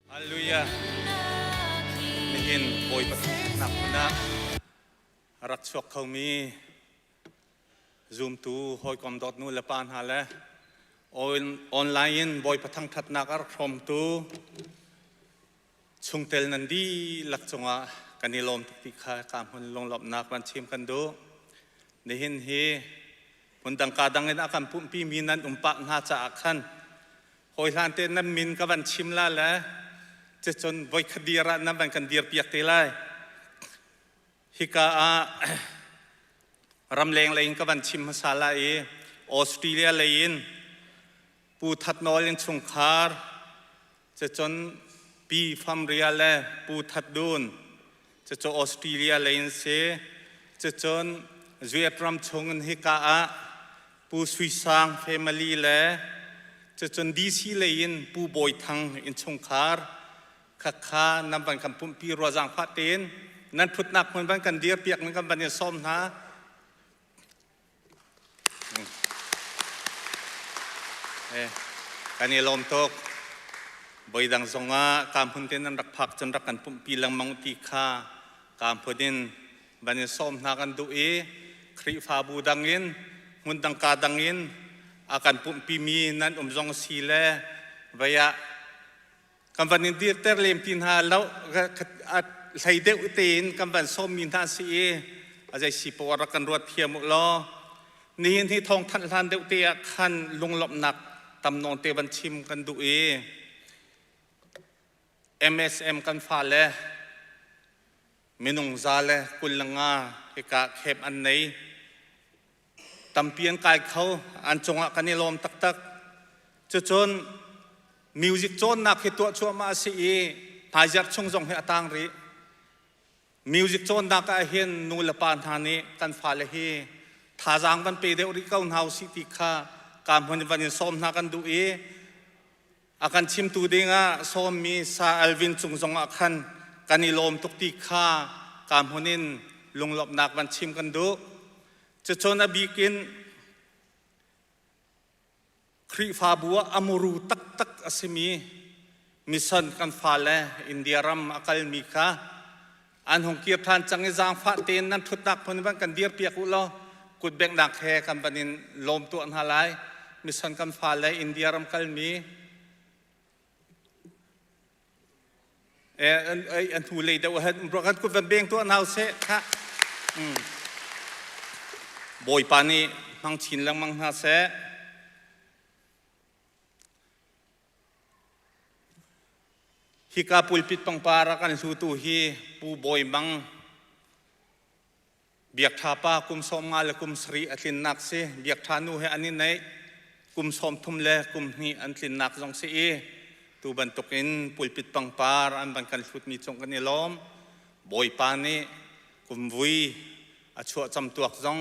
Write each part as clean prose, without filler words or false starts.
Hallelujah. Nihin Bawipa thangṭhatnak hmun ah a rak chuak khomi zumtu hawikom dawt nu le pa hna le online in Bawipa thangṭhatnak a rak hrawmtu chungtel nan dihlak cungah kan i lawm tuk ti kha ka hmun lunglawmhnak van chim kan duh. Nihin hi hmundang ka dang in a kan pumhpi mi nan um pah hna caah khan Hawihlan te nan min ka van chim la le cucun voikhat dir ah nan van kan dir piak te lai. Hika ah ramleng lei in ka van chim hmasa la i Australia lei in Pu That Nawl in chungkhar cucun Pi Fam Ria le Pu That Dun cucu Australia lei in si cucun Zuet ram chung in hika ah Pu Sui Sang family le cucun DC lei in Pu Bawi Thang innchungkhar khakha nan van kan pumhpi rua zaangfah tein nan thutnak hmun van kan dir piak nan kan van in sawm hna. Kan i lawm tuk. Voidang zongah ka hmun te nan rak phak cun rak kan pumhpi lengmang ti kha ka hmun in van in sawm hna kan duh i Khrihfabu dang in hmun dang ka dang in a kan pumhpimi nan um zong si le vei ah kan van in dirter lem ti hna lo hlei deuh tein kan van sawmmi hna si i a zei si poah rak kan ruat thiam u law nihin hi thawng thanh hlan deuh te ah khan lunglawmhnak tam nawn te van chim kan duh i MSM kan fale Minung 125 hika khep an nei. Tampi an kai kho. An cungah kan i lawm taktak. Cucun music cawnnak hi tuah cuahmah a si i hmaizarh chung zong hi a tang rih. Music cawnnak ah hin nu le pa hna nih kan fale hi thazaang van pe deuh rih ko hna usih ti kha ka hmun van in sawm hna kan duh i A kan chimtu dingah sawmmi Sa Alvin cung zongah khan kan i lawm tuk ti kha ka hmun in lunglawmhnak van chim kan duh. Cucun a bik in Khrihfabu ah a muru taktak a simi mission kan fale India ram a kalmi kha an hung kir ṭhan cang i zaangfah tein nan ṭhutnak hmun van kan dirpiak u law kutbenghnak he kan van in lawm tuah hna lai. Mission kan fale India ram kalmi an hnu lei deuh han kan kut van beng tuah hna usih kha. Bawipa nih hmang chin lengmang hna seh. Hika pulpit pangpar a kan hlutu hi Pu Bawi Mang Biak Ṭha pa kum 50 le kum 70 a tlinnak si. Biak Ṭha nu he an i neih kum 30 le kum hnih an tlinnak zong si i tu bantukin pulpit pangpar an van kan hlutmi cung kan i lawm. Bawipa nih kumvui a chuah camtuak zong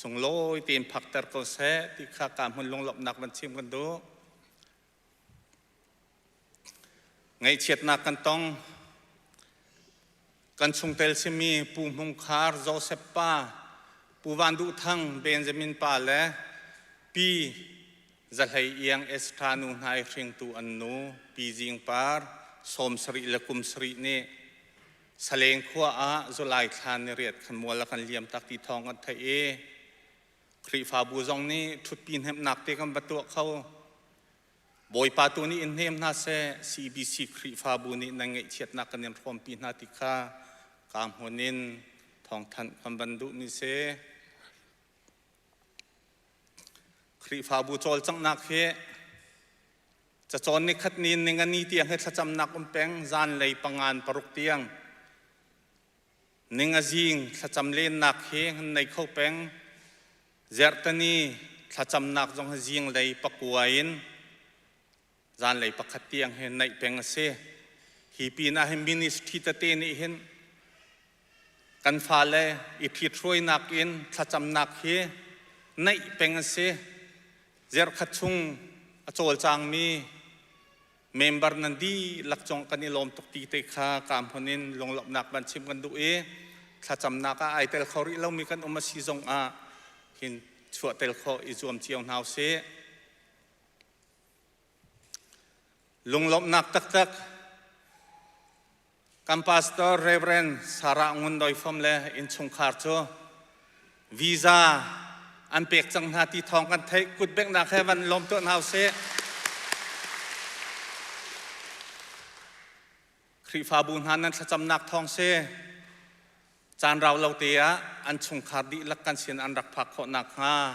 sunglawi tein phakter ko seh ti kha ka hmun lunglawmhnak van chim kan duh. Ngaihchiatnak kan tong. Kan chungtel simi Pu Hmung Khar, Joseph pa, Pu Van Duh Thang, Benjamin pa le Pi Za Hlei Iang Estra nu hna i hringtu an nu Pi Zing Par, 70 le kum sarih nih Saleng khua ah July thla ni riat khan mual a kan liam tak ti thawng kan theih i Khrihfabu zong nih ṭhutpi hnemhnak te kan va tuah kho. Bawipa tu nih in hnem hna seh, CBC Khrihfabu nih nan ngaihchiatnak kan in hrawmpi hna ti kha kaa hmun in thawngthanh kan van duhmi si. Khrihfabu cawlcanghnak hi Cacawn nikhat ni in ningani tiang hi thlacamnak um peng, zanlei pangan paruk tiang. Ninga zing thlacam lennak hi nei kho peng. Zerhtani thlacamnak zong hi zinglei pakua in zanlei pakhat tiang hi naih peng a si. Hi pin ah hin ministry tete nih hin kan fale i ṭhithruainak in thlacamnak hi naih peng a si. Zerkhat chung a cawlcangmi member nan dihlak cung kan i lawm tuk ti te kha ka hmun in lunglawmhnak van chim kan duh i thlacamnak ah ai tel kho rih lomi kan um a si zong ah hin chuah tel khawh i zuam cio hna usih. Lunglawmhnak taktak. Kan pastor Reverend Sarah Ngun Doi Fom le innchungkhar cu visa an pek cang hna ti thawng kan theih. Kut benghnak he van lawm tuah hna usih. Khrihfabu hna nan thlacamnak thawng si caan rau lo te ah an chungkhar dihlak kan sin an rak phak khawh nakhnga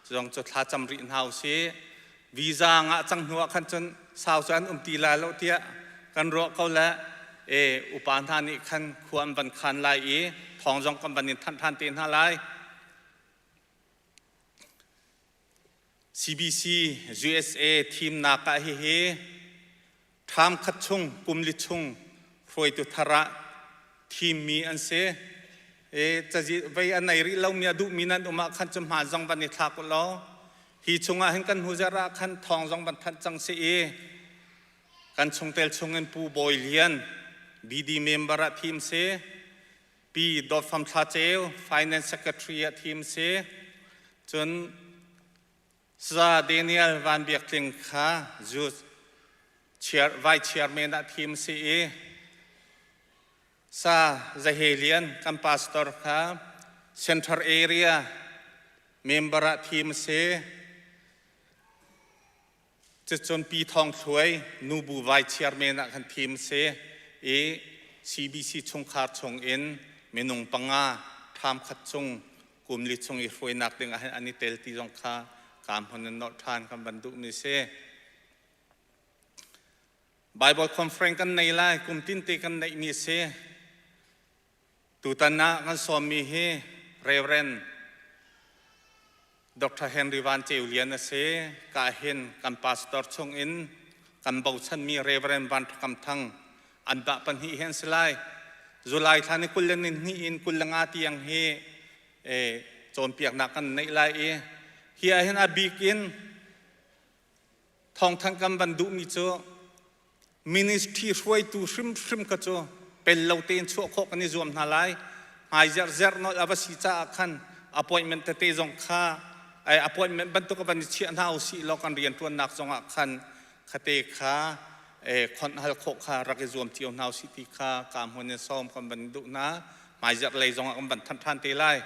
zong cu thlacam rih hna usih. Visa ngah cang hnu ah khan cun sau cu an um ti lai lo tiah kan ruah ko le e upa hna nih khan khua an van khan lai i thawng zong kan van in thanh ṭhan te hna lai. CBC USA thimnak ah hihi ṭham khat chung kum li chung hruaitu thar ah thimmi an si. E cazi vei a nei rih lomi a duhmi nan um ah khan cu hmaan zong van i thlak u law hi chungah hin kan hnu zarh ah khan thawng zong van thanh cang si i kan chungtel chungin Pu Bawi Lian BD member ah thim si. Pi Dawt Fam Thla Ceu Finance Secretary ah thim si. Cun Sa Daniel Van Biak Tling kha Youth chair, Vice Chairman ah thim si i Sa Zahe Lian kan pastor kha Central Area member ah thim si. Cucun Pi Thawng Thluai nubu vai chairman ah khan thim si i CBC chungkhar chung in minung panga ṭham khat chung kum li chung i hruainak ding ah hin an i tel ti zong kha kaam hmun in nolh ṭhan kan van duhmi si. Bible conference kan nei lai kum tinte kan neihmi si. Tutan ah kan sawmmi hi Reverend Dr. Henry Van Ceu Lian a si. Ka hin kan pastor chung in kan bochanmi Reverend Van Thakam Thang an bah pahnih hi an si lai. July thla ni kul le ni hnih in 25 tiang hi cawnpiaknak kan neih lai i hi ah hin a bik in Thawngthanh kan van duhmi cu ministry hruaitu hrimhrim kha cu pel lo tein chuah khawh kan i zuam hna lai. Hmai zerhzerh nolh a va si caah khan appointment tete zong kha appointment bantuk a van i chiah hna usih law kan rianṭuannak zongah khan khate kha khonh hal khawh kha rak i zuam cio hna usih ti kha ka hmun in sawm kan van duh hna. Hmaizerh lei zongah kan van thanh ṭhan te lai.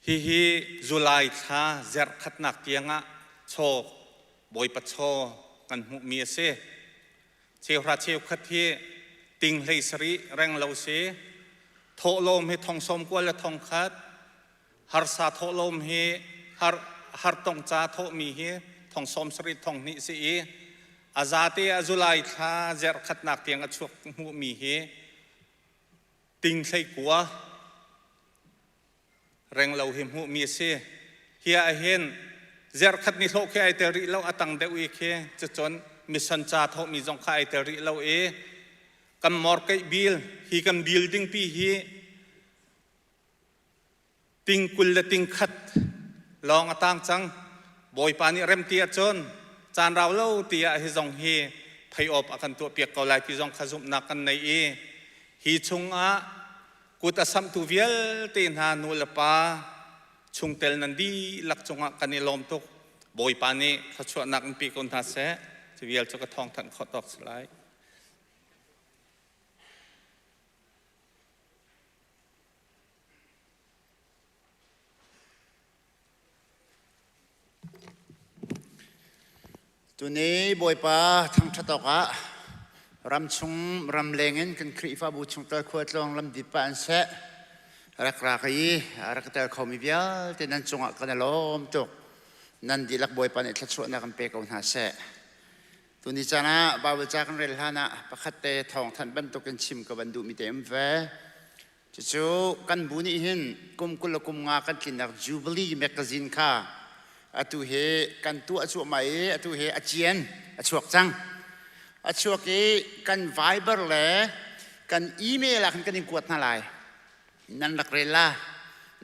Hihi July thla zarh khatnak tiangah chaw Bawipa chaw kan hmuhmi a si. Cheuhra cheukhat hi ting 17 reng lo si. Thawhlawm hi thong 90 le thong khat. Harsa thawhlawm hi har hartong ca thawhmi hi thong 70 thong hnih si i a zate ah July thla zarh khatnak tiang a chuak hmuhmi hi ting 19 renglo hi hmuhmi a si. Hi ah hin zerkhat ni hlawh khi ai tel rih lo, a tang deuh i khi cucun mission ca thawhmi zong kha ai tel rih lo i kan mortgage bill hi kan building pi hi ting 20 le ting khat lawng a tang cang. Bawipa nih rem ti ahcun caan rau lo ti ah hi zong hi phei awp a kan tuah piak ko lai ti zong kha zumhnak kan nei i hi chungah Kut a samhtu vialte hna nu le pa chungtel nan dihlak cungah kan i lawm tuk. Bawipa nih thluachuahnak in pe ko hna seh. Cu vial cu ka thawngthanh khawh tawk si lai. Tuni Bawipa thangṭhat awkah ramchung ramleng in kan Khrihfabu chungtel khualtlawng lamdip ah an seh. Rak rak i rak tel khomi vialte nan cungah kan i lawm tuk. Nan dihlak Bawipa nih thluachuahnak in pe ko hna seh. Tuni caan ah Baibal ca kan rel hlan ah pakhat te thawngthanh bantukin chim ka van duhmi te um ve. Cucu kan bu nih hin kum 20 le kum nga kan tlinnak Jubilee magazine kha atu hi kan tuah cuahmah i atu hi a cian a chuak cang. A chuak i kan Viber le kan email ah khan kan in kuat hna lai. Nan rak rel la.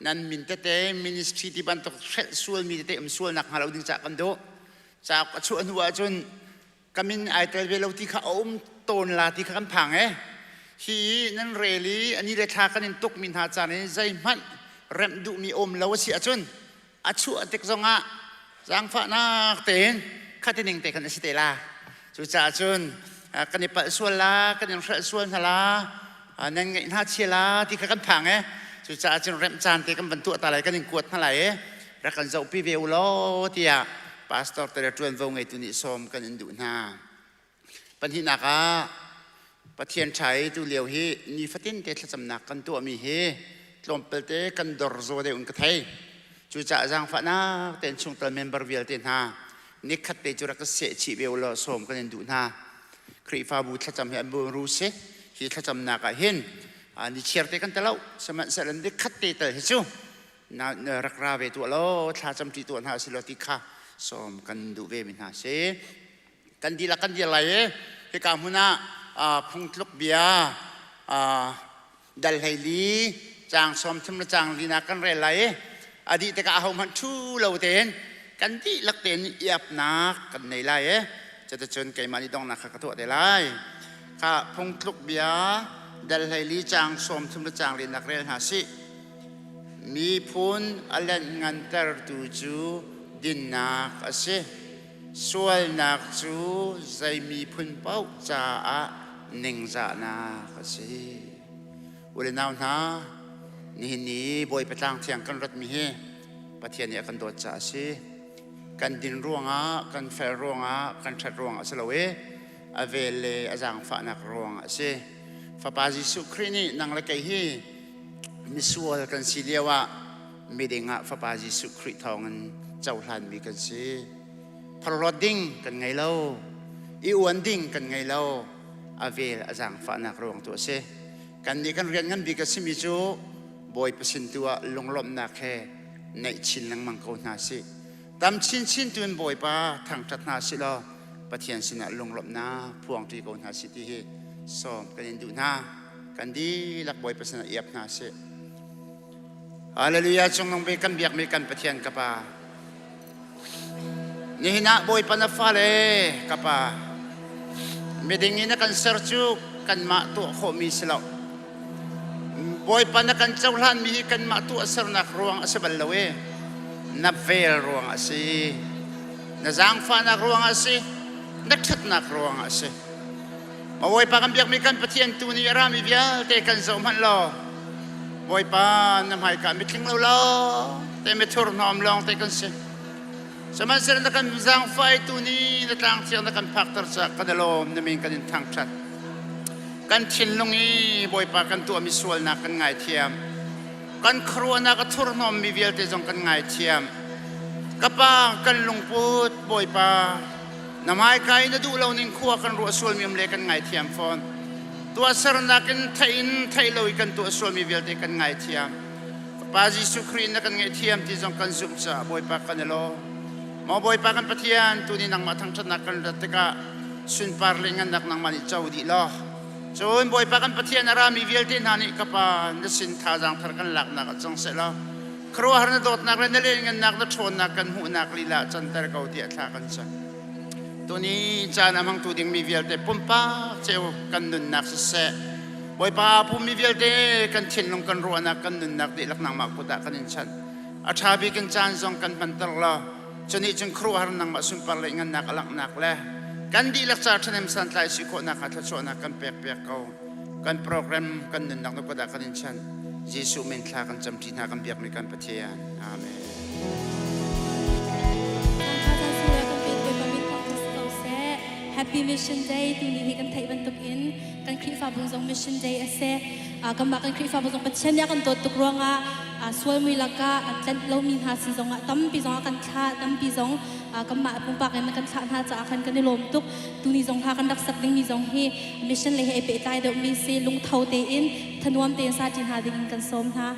Nan min tete ministry ti bantuk hrelh sualmi tete um sual nak hnga lo ding caah kan duh. Cauk a chuah hnu ahcun ka min ai tel ve lo ti kha a um tawn la ti kha kan phang e hi nan rel i ani le thla kan in tuk mi hna caan i zeihmanh remh duhmi um lo a si ahcun a chuah tik zongah zaangfahnak tein khatining te khan a si te la cucaah cun Kan i palh sual la, kan in hrelh sual hna la, nan ngaih hna chia la ti kha kan phang e. Cucaah cun remh caan te kan van tuah ta lai, kan in kuat hna lai e. Rak kan zohpi ve u law tiah pastor te le ṭuanvo ngeitu nih sawm kan in duh hna. Pahnihnak ah Pathian ṭha i tu lio hi nifatin te thlacamnak kan tuahmi hi tlawmpalte kan dor zaw deuh in ka thei. Cucaah zaangfahnak tein chungtel member vialte hna nikhat te cu rak ka seh chih ve u law sawm kan in duh hna. Khrihfabu thlacam hi an ru si. Hi thlacamnak ah hin nichiar te kan telo sihmanhsehlaw nikhat te tal hi cu na rak ra ve tuah law thlacam ṭi tuah hna usih law ti kha sawm kan duh ve mi hna si. Kan dihlak kan dir lai i hika hmun ah phungtluk bia dal 14 caang 30 le caang linak kan rel lai i a dih tikah ahohmanh ṭhu lo tein kan dihlak tein iapnak kan nei lai i cuticun keimah nih donghnak kha ka tuah te lai. Kha phungtluk bia dal 14 caang 30 le caang linak rel hna sih. Miphun a lenhngantertu cu dinnak a si. Sualnak cu zei miphun paoh caah ningzahnak a si. U le nau hna, nihin ni Bawipa tlang thiang kan ratmi hi Pathian nih a kan dawt caah a si. Kan din ruangah, kan fel ruangah, kan ṭhat ruangah a si lo i a vel le a zaangfahnak ruangah a si. Fapa Jesuh Khrih nih nang le kei hi misual kan si lioah miding ah Fapa Jesuh Khrih thawngin cohlanmi kan si. Phorhlawt ding kan ngei lo, i uan ding kan ngei lo, a vel a zaangfahnak ruang tu a si. Kannih kan rian ngan bik a simi cu Bawipa sin tu ah lunglawmhnak he naih chin lengmang ko hna sih. Tam chinchin tu in Bawipa thangṭhat hna sih law Pathian sinah lunglawmhnak phuangṭi ko hna sih ti hi sawm kan in duh hna. Kan dihlak Bawipa sinah iap hna sih. Hallelujah cungnung bik kan biakmi kan Pathian ka Pa. Nihin ah Bawipa na fale ka Pa. Miding in a kan ser cu kanmah tuah khawhmi si lo. Bawipa na kan cohlanmi hi kanmah tuah sernak ruang a si bal lo i na vel ruang a si. Na zaangfahnak ruang a si. Na ṭhatnak ruang a si. Bawipa kan biakmi kan Pathian tu nih a rami vialte kan zoh hmanh law Bawipa na hmaika mitling lo law te mithur hnawm lawng te kan si. Sihmanhsehlaw na kan zaangfai tu ni na tlang thiang na kan phakter caah kan i lawm na min kan in thangṭhat. Kan thinlung i Bawipa kan tuahmi sualnak kan ngaithiam. Kan khuaruahnak a thurhnawmmi vialte zong kan ngaithiam. Ka pa kan lungput Bawipa Na hmaika i na duh lo ning khua kan ruah sualmi um le kan ngaithiam fawn. Tuahsernak in theih in theih lo i kan tuah sualmi vialte kan ngaithiam. Fapa Jesuh Khrih na kan ngaihthiam ti zong kan zumh caah Bawipa kan i lawm. Maw Bawipa kan Pathian, tuni nangmah thangṭhatnak kan rat tikah sunpar le ngannak nangmah nih co dih law. Cun Bawipa kan Pathian a rami vialte hna nih ka Pa na sin thazaang thar kan laknak ah cang seh law khuaruahhar na dawtnak le na lianngannak na ṭhawnnak kan hmuhnak lila ah canter ko tiah thla kan cam. Tuni caan a hmangtu dingmi vialte pumpak cio kan nunnak siseh, Bawipa pummi vialte kan thinlung kan ruahnak kan nunnak dihlak nangmah kut ah kan in chanh. A ṭha bik in caan zong kan hmanter law cunih cun khuaruahhar nangmah sunpar le ngannak a langhnak le kan dihlak ca ṭhahnem santlai si khawhnak hnga thluachuahnak kan pek piak ko. Kan program kan nunnak na kut ah kan in chanh. Jesuh min thla kan camṭi hna kan biakmi kan Pathian. Amen. Happy Mission Day tuni hi kan theih bantuk in kan Khrihfabu zong Mission Day a si. Kanmah kan Khrihfabu zong Pathian nih a kan dawt tuk ruangah sual mui lakah a tlanh lomi hna sin zongah tampi zong a kan thlah, tampi zong kanmah pumpak in kan thlah hna caah khan kan i lawm tuk. Tuni zong hla kan rak sak dingmi zong hi mission lei he ai pehtlai deuhmi si lungtho tein thanuam tein sa ṭi hna dingin kan sawm hna.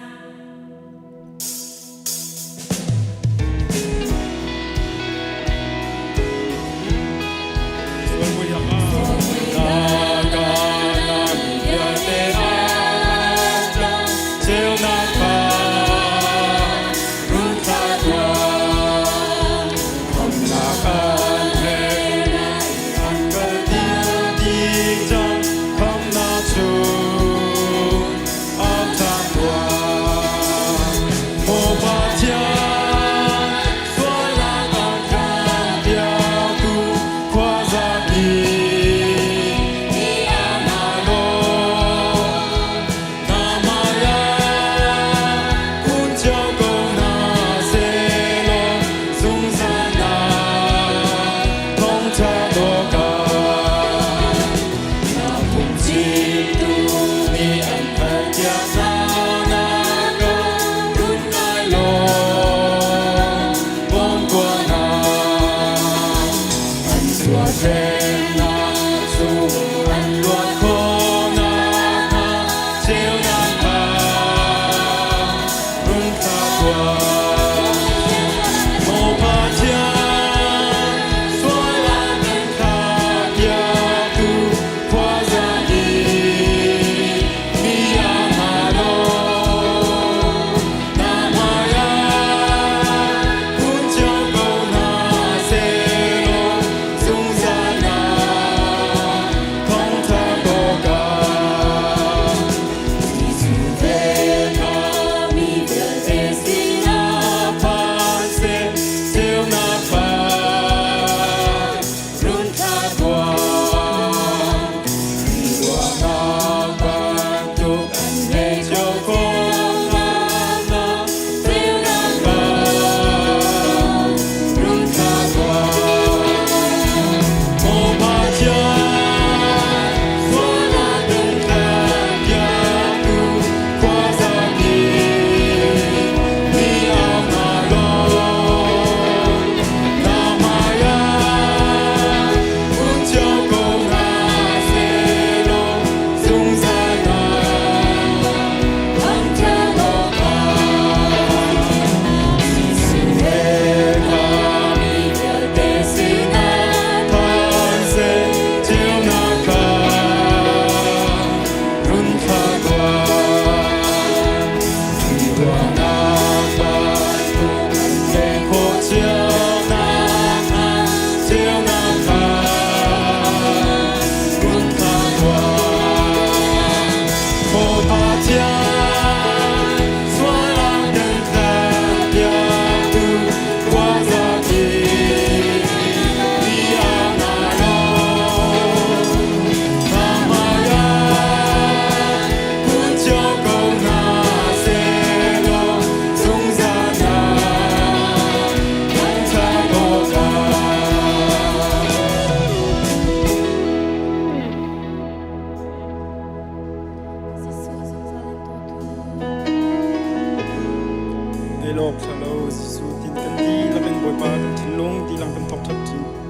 Neilawk thalo Jesuh tin kan dihlak in Bawipa kan thinlung dihlak kan thawk ṭhat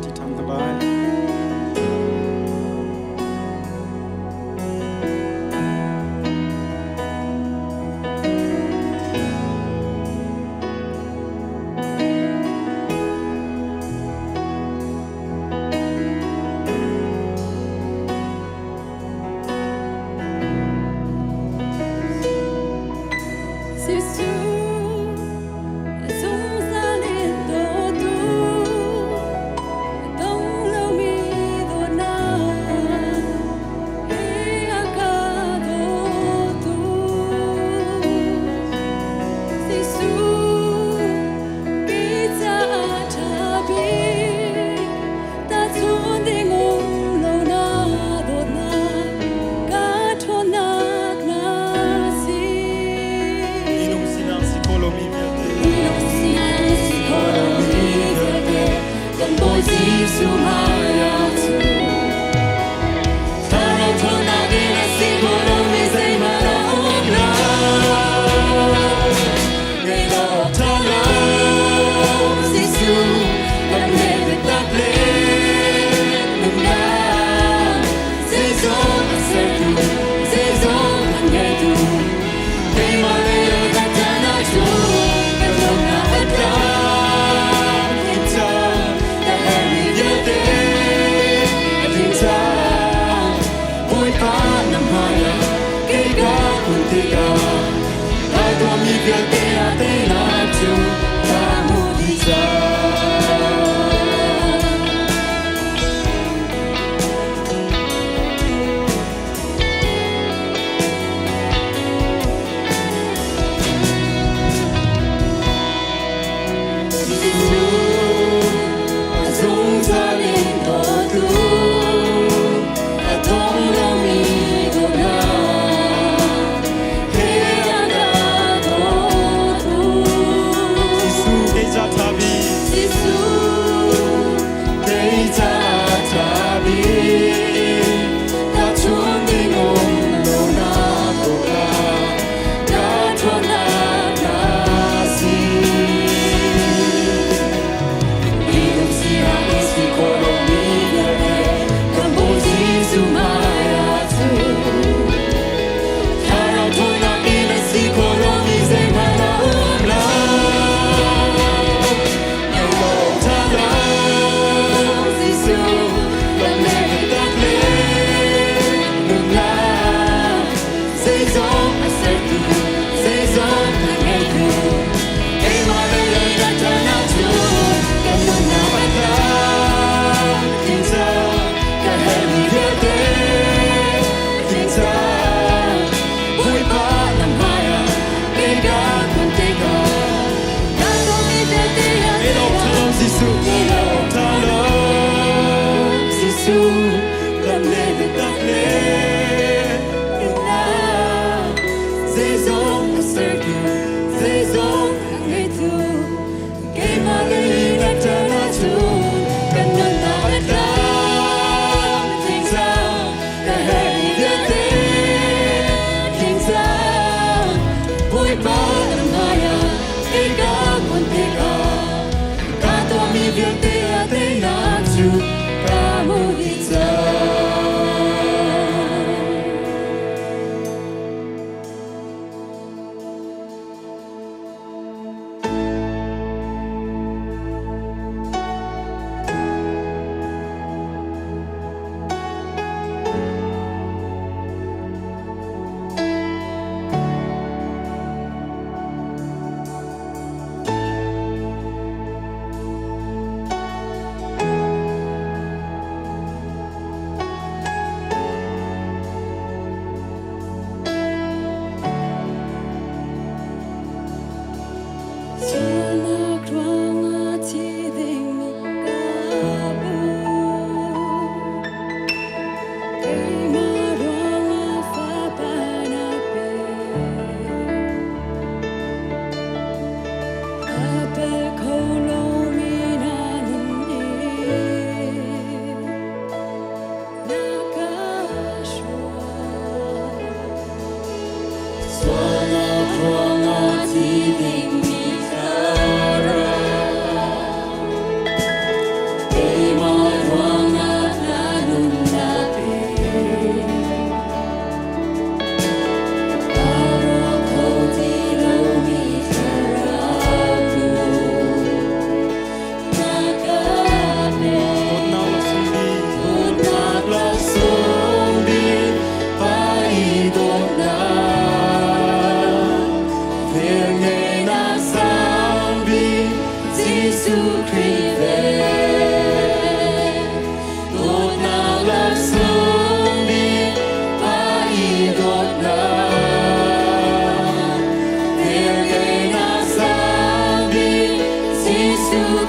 ti ṭhan hna lai. Jesuh zungzal in dawtu dong lo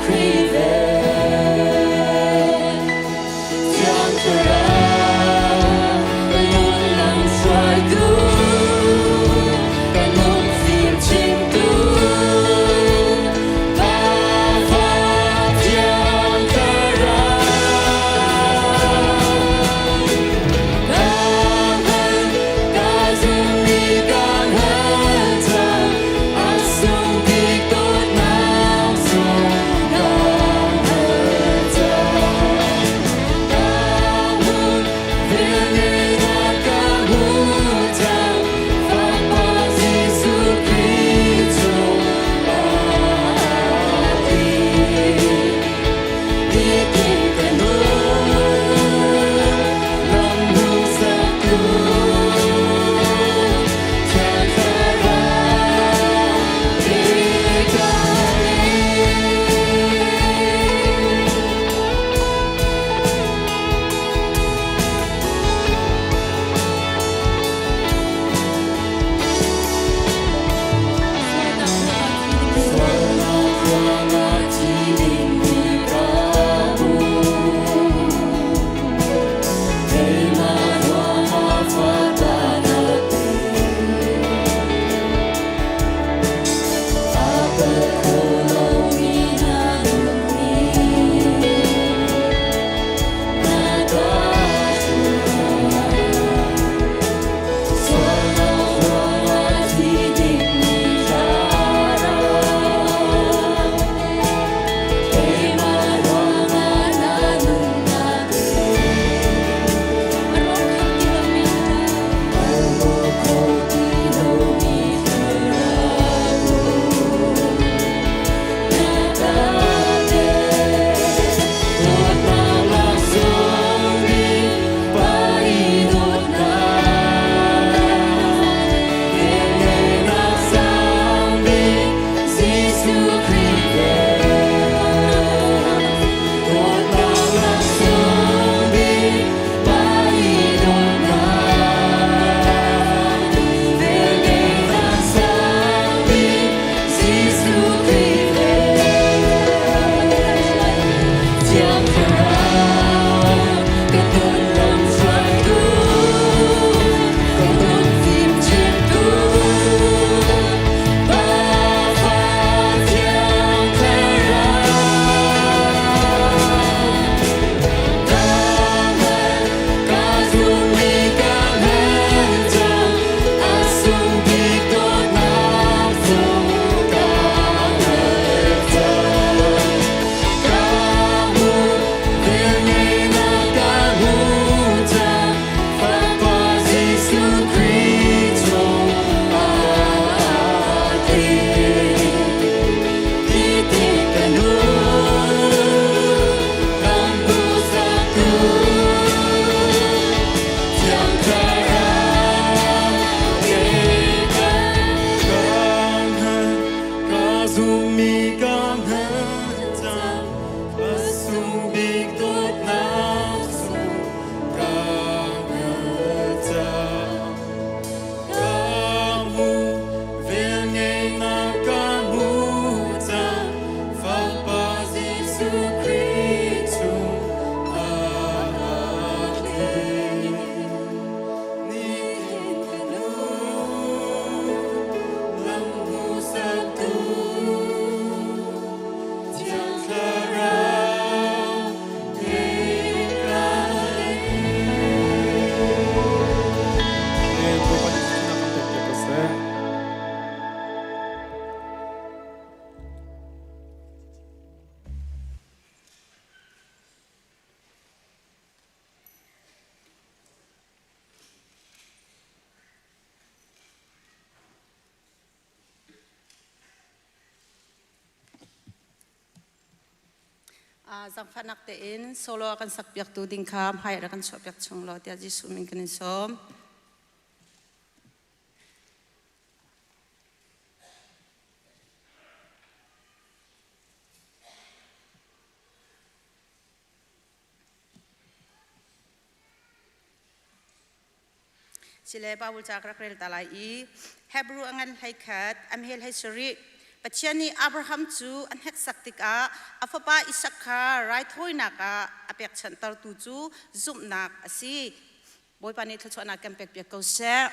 Khrih vel. Thiang Thlarau, ka nun lam hruaitu, ka nun fim chimtu, Pa Fa Thiang Thlarau. Ka hal, ka zum i ka hngal cang, a sung bik dawtnak sung ka hngal cang. Ka hmun, velngeihnak ka hmu cang, Fapa Jesuh Khrih chung ah ti. Nitin ka nun, lam hmuhsaktu, Thiang Thlarau i ka Sualnak ruangah thi dingmi ka hmu. Keimah ruangah fapa na pe. A kal kho lomi na nun hi na ka hruai. Sualnak ruangah thi dingmi thlarau. Keimah ruangah na nun na pe. A rawk kho ti lomi thlarau. Na ka pe. Dawtnak laksawng bik Pa i dawtnak. Velngeihnak sang bik Jesuh Khrih vel. Dawtnak laksawng bik Pa i dawtnak. Velngeihnak sang bik Jesuh Khrih vel. Thiang Thlarau, ka nun lam hruaitu, ka nun fim chimtu, Pa Fa Thiang Thlarau. Ka hngal, ka zum i ka hngal cang, a sung bik dawtnak sung ka hngal cang. Ka hmu, velngeihnak ka hmu cang, Fapa Jesuh Khrih chung ah ti. Nitin ka nun, lam hmuhsaktu, Thiang Thlarau Ka hngal, ka zum i ka hngal cang, a sung bik dawtnak sung ka hngal cang. Ka hmu, velngeihnak ka hmu cang, Fapa Jesuh Khrih chung ah tling. Nitin ka nun, lam hmuhsaktu, Thiang Thlarau i ka Bawipa nih thluachuahnak kan pek piak ko seh. Zangfahnak tein solo a kan sakpiaktu ding kha hmai rak kan chuahpiak chung law tiah Jesuh min kan in sawm. Sile Bible ca ka rak rel ta lai i Hebrew a ngan hlei khat, a mehel hlei sarih. Pathian nih Abraham cu a hneksak tikah a fapa Isak kha raithawinak ah a pekchanhtertu cu zumhnak a si. Bawipa nih thluachuahnak kan pekpiak ko seh.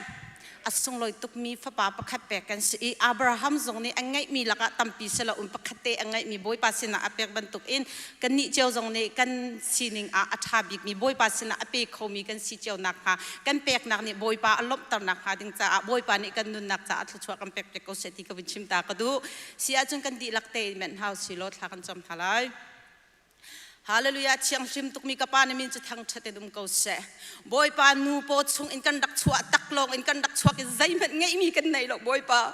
A sunglawi tukmi fapa pakhat pek kan si i Abraham zong nih a ngeihmi lakah tampi si loin pakhat te a ngeihmi Bawipa sinah a pek bantukin kannih cio zong nih kan sining ah a ṭha bikmi Bawipa sinah a pe khomi kan si cio nakhnga kan peknak nih Bawipa a lawmhter nakhnga ding caah Bawipa nih kan nunnak caah thluachuah kan pekpiak ko seh ti ka vun chim ta ka duh. Si ahcun kan dihlak tein menh hau si law thla kan cam hna lai. Hallelujah thianghlim tukmi ka pa na min cu thangṭhat in um ko seh. Bawipa nu paw chung in kan rak chuah tak lawng in kan rak chuak i zeihmanh ngeihmi kan nei lo Bawipa.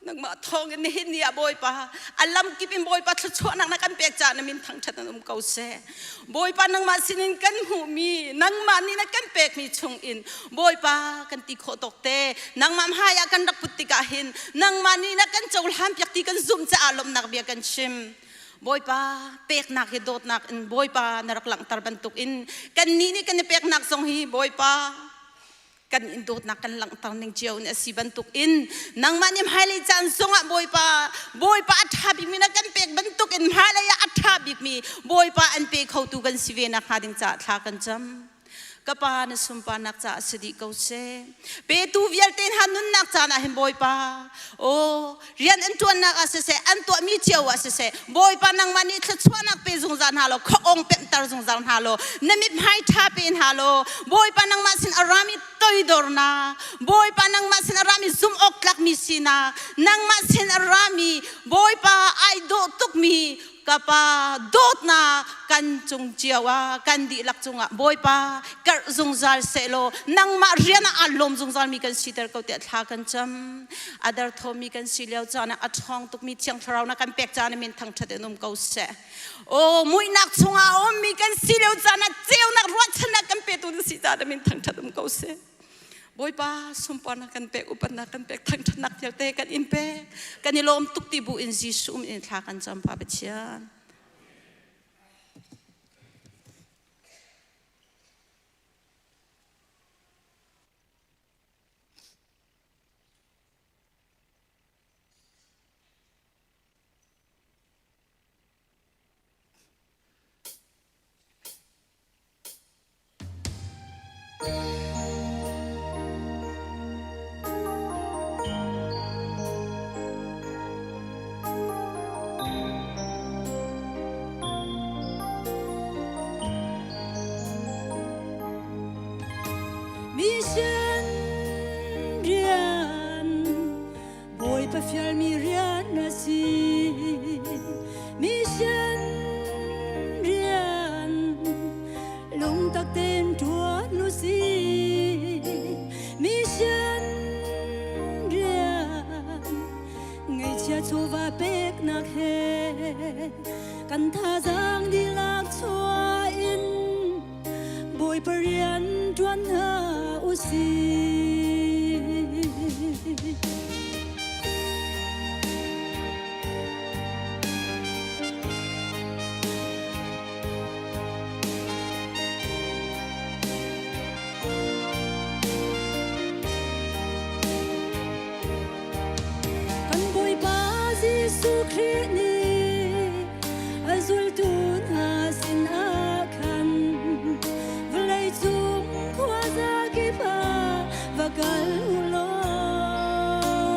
Nangmah thawng in nihin ni ah Bawipa a lamkip in Bawipa thluachuahnak na kan pek caah na min thangṭhat in um ko seh. Bawipa nangmah sinin kan hmuhmi nangmah nih na kan pekmi chung in Bawipa kan ti khawh tawk te nangmah hmai ah kan rak put tikah hin nangmah nih na kan cohlan piak ti kan zumh caah lawmhnak bia kan chim. Bawipa peknak hi dawtnak in Bawipa na rak langhter bantuk in kannih nih kan i peknak zong hi Bawipa kan in dawtnak kan langhter ning cio in a si bantuk in nangmah nih hmailei caan zongah Bawipa Bawipa a ṭha bikmi na kan pek bantuk in hmailei ah a ṭha bikmi Bawipa an pe khotu kan si ve nakhnga ding caah thla kan cam. Ka pa na sunparnak caah si dih ko seh. Petu vialte hna nunnak caan ah hin Bawipa, aw rian an ṭuannak ah siseh, an tuahmi cio ah siseh, Bawipa nangmah nih thluachuahnak pe zungzal hna law, khuaawng pemhter zungzal hna law, na mithmai ṭha pe hna law, Bawipa nangmah sin a rami toidornak, Bawipa nangmah sin a rami zumh awk tlakmi sinak, nangmah sin a rami Bawipa ai dawh tukmi Ka Pa dawtnak kan cung cio ah kan dihlak cungah Bawipa karh zungzal sehlaw nangmah rian ah aa lawm zungzalmi kan siter ko tiah thla kan cam. A derthawmmi kan si lio caan ah a ṭhawng tukmi Thiang Thlarau na kan pek caan min thangṭhat in um ko seh. Aw muihnak chungah a ummi kan si lio caan ah ceunak ruahchannak kan petu na si caan min thangṭhat um ko seh. Bawipa sunparnak kan pek upatnak kan pek thangṭhatnak vialte kan in pek kan i lawm tuk ti bu in Jesuh min in thla kan cam Pa Pathian. Mission rian Bawipa fialmi rian a si. Mission rian lungtak tein ṭuan u si. Mission rian ngaihchia chawva peknak he kan thazaang dihlak chuah in Bawipa rian ṭuan hna u sih. Kan Bawipa Jesuh Khrih nih a zultu hna sinah khan vawleicung khuazakip ah va kal u law.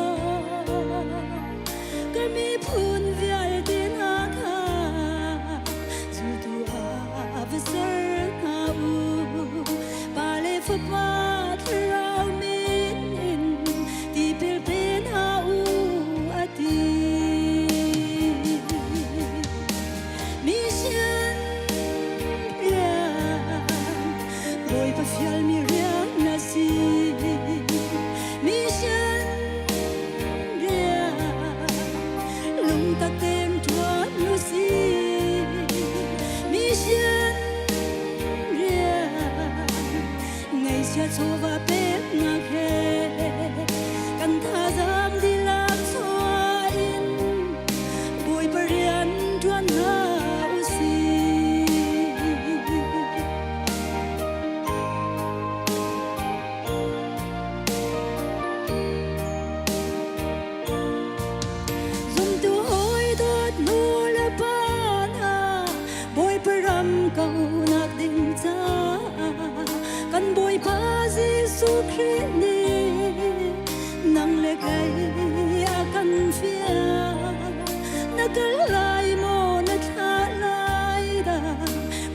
kal lai maw na thlah lai dah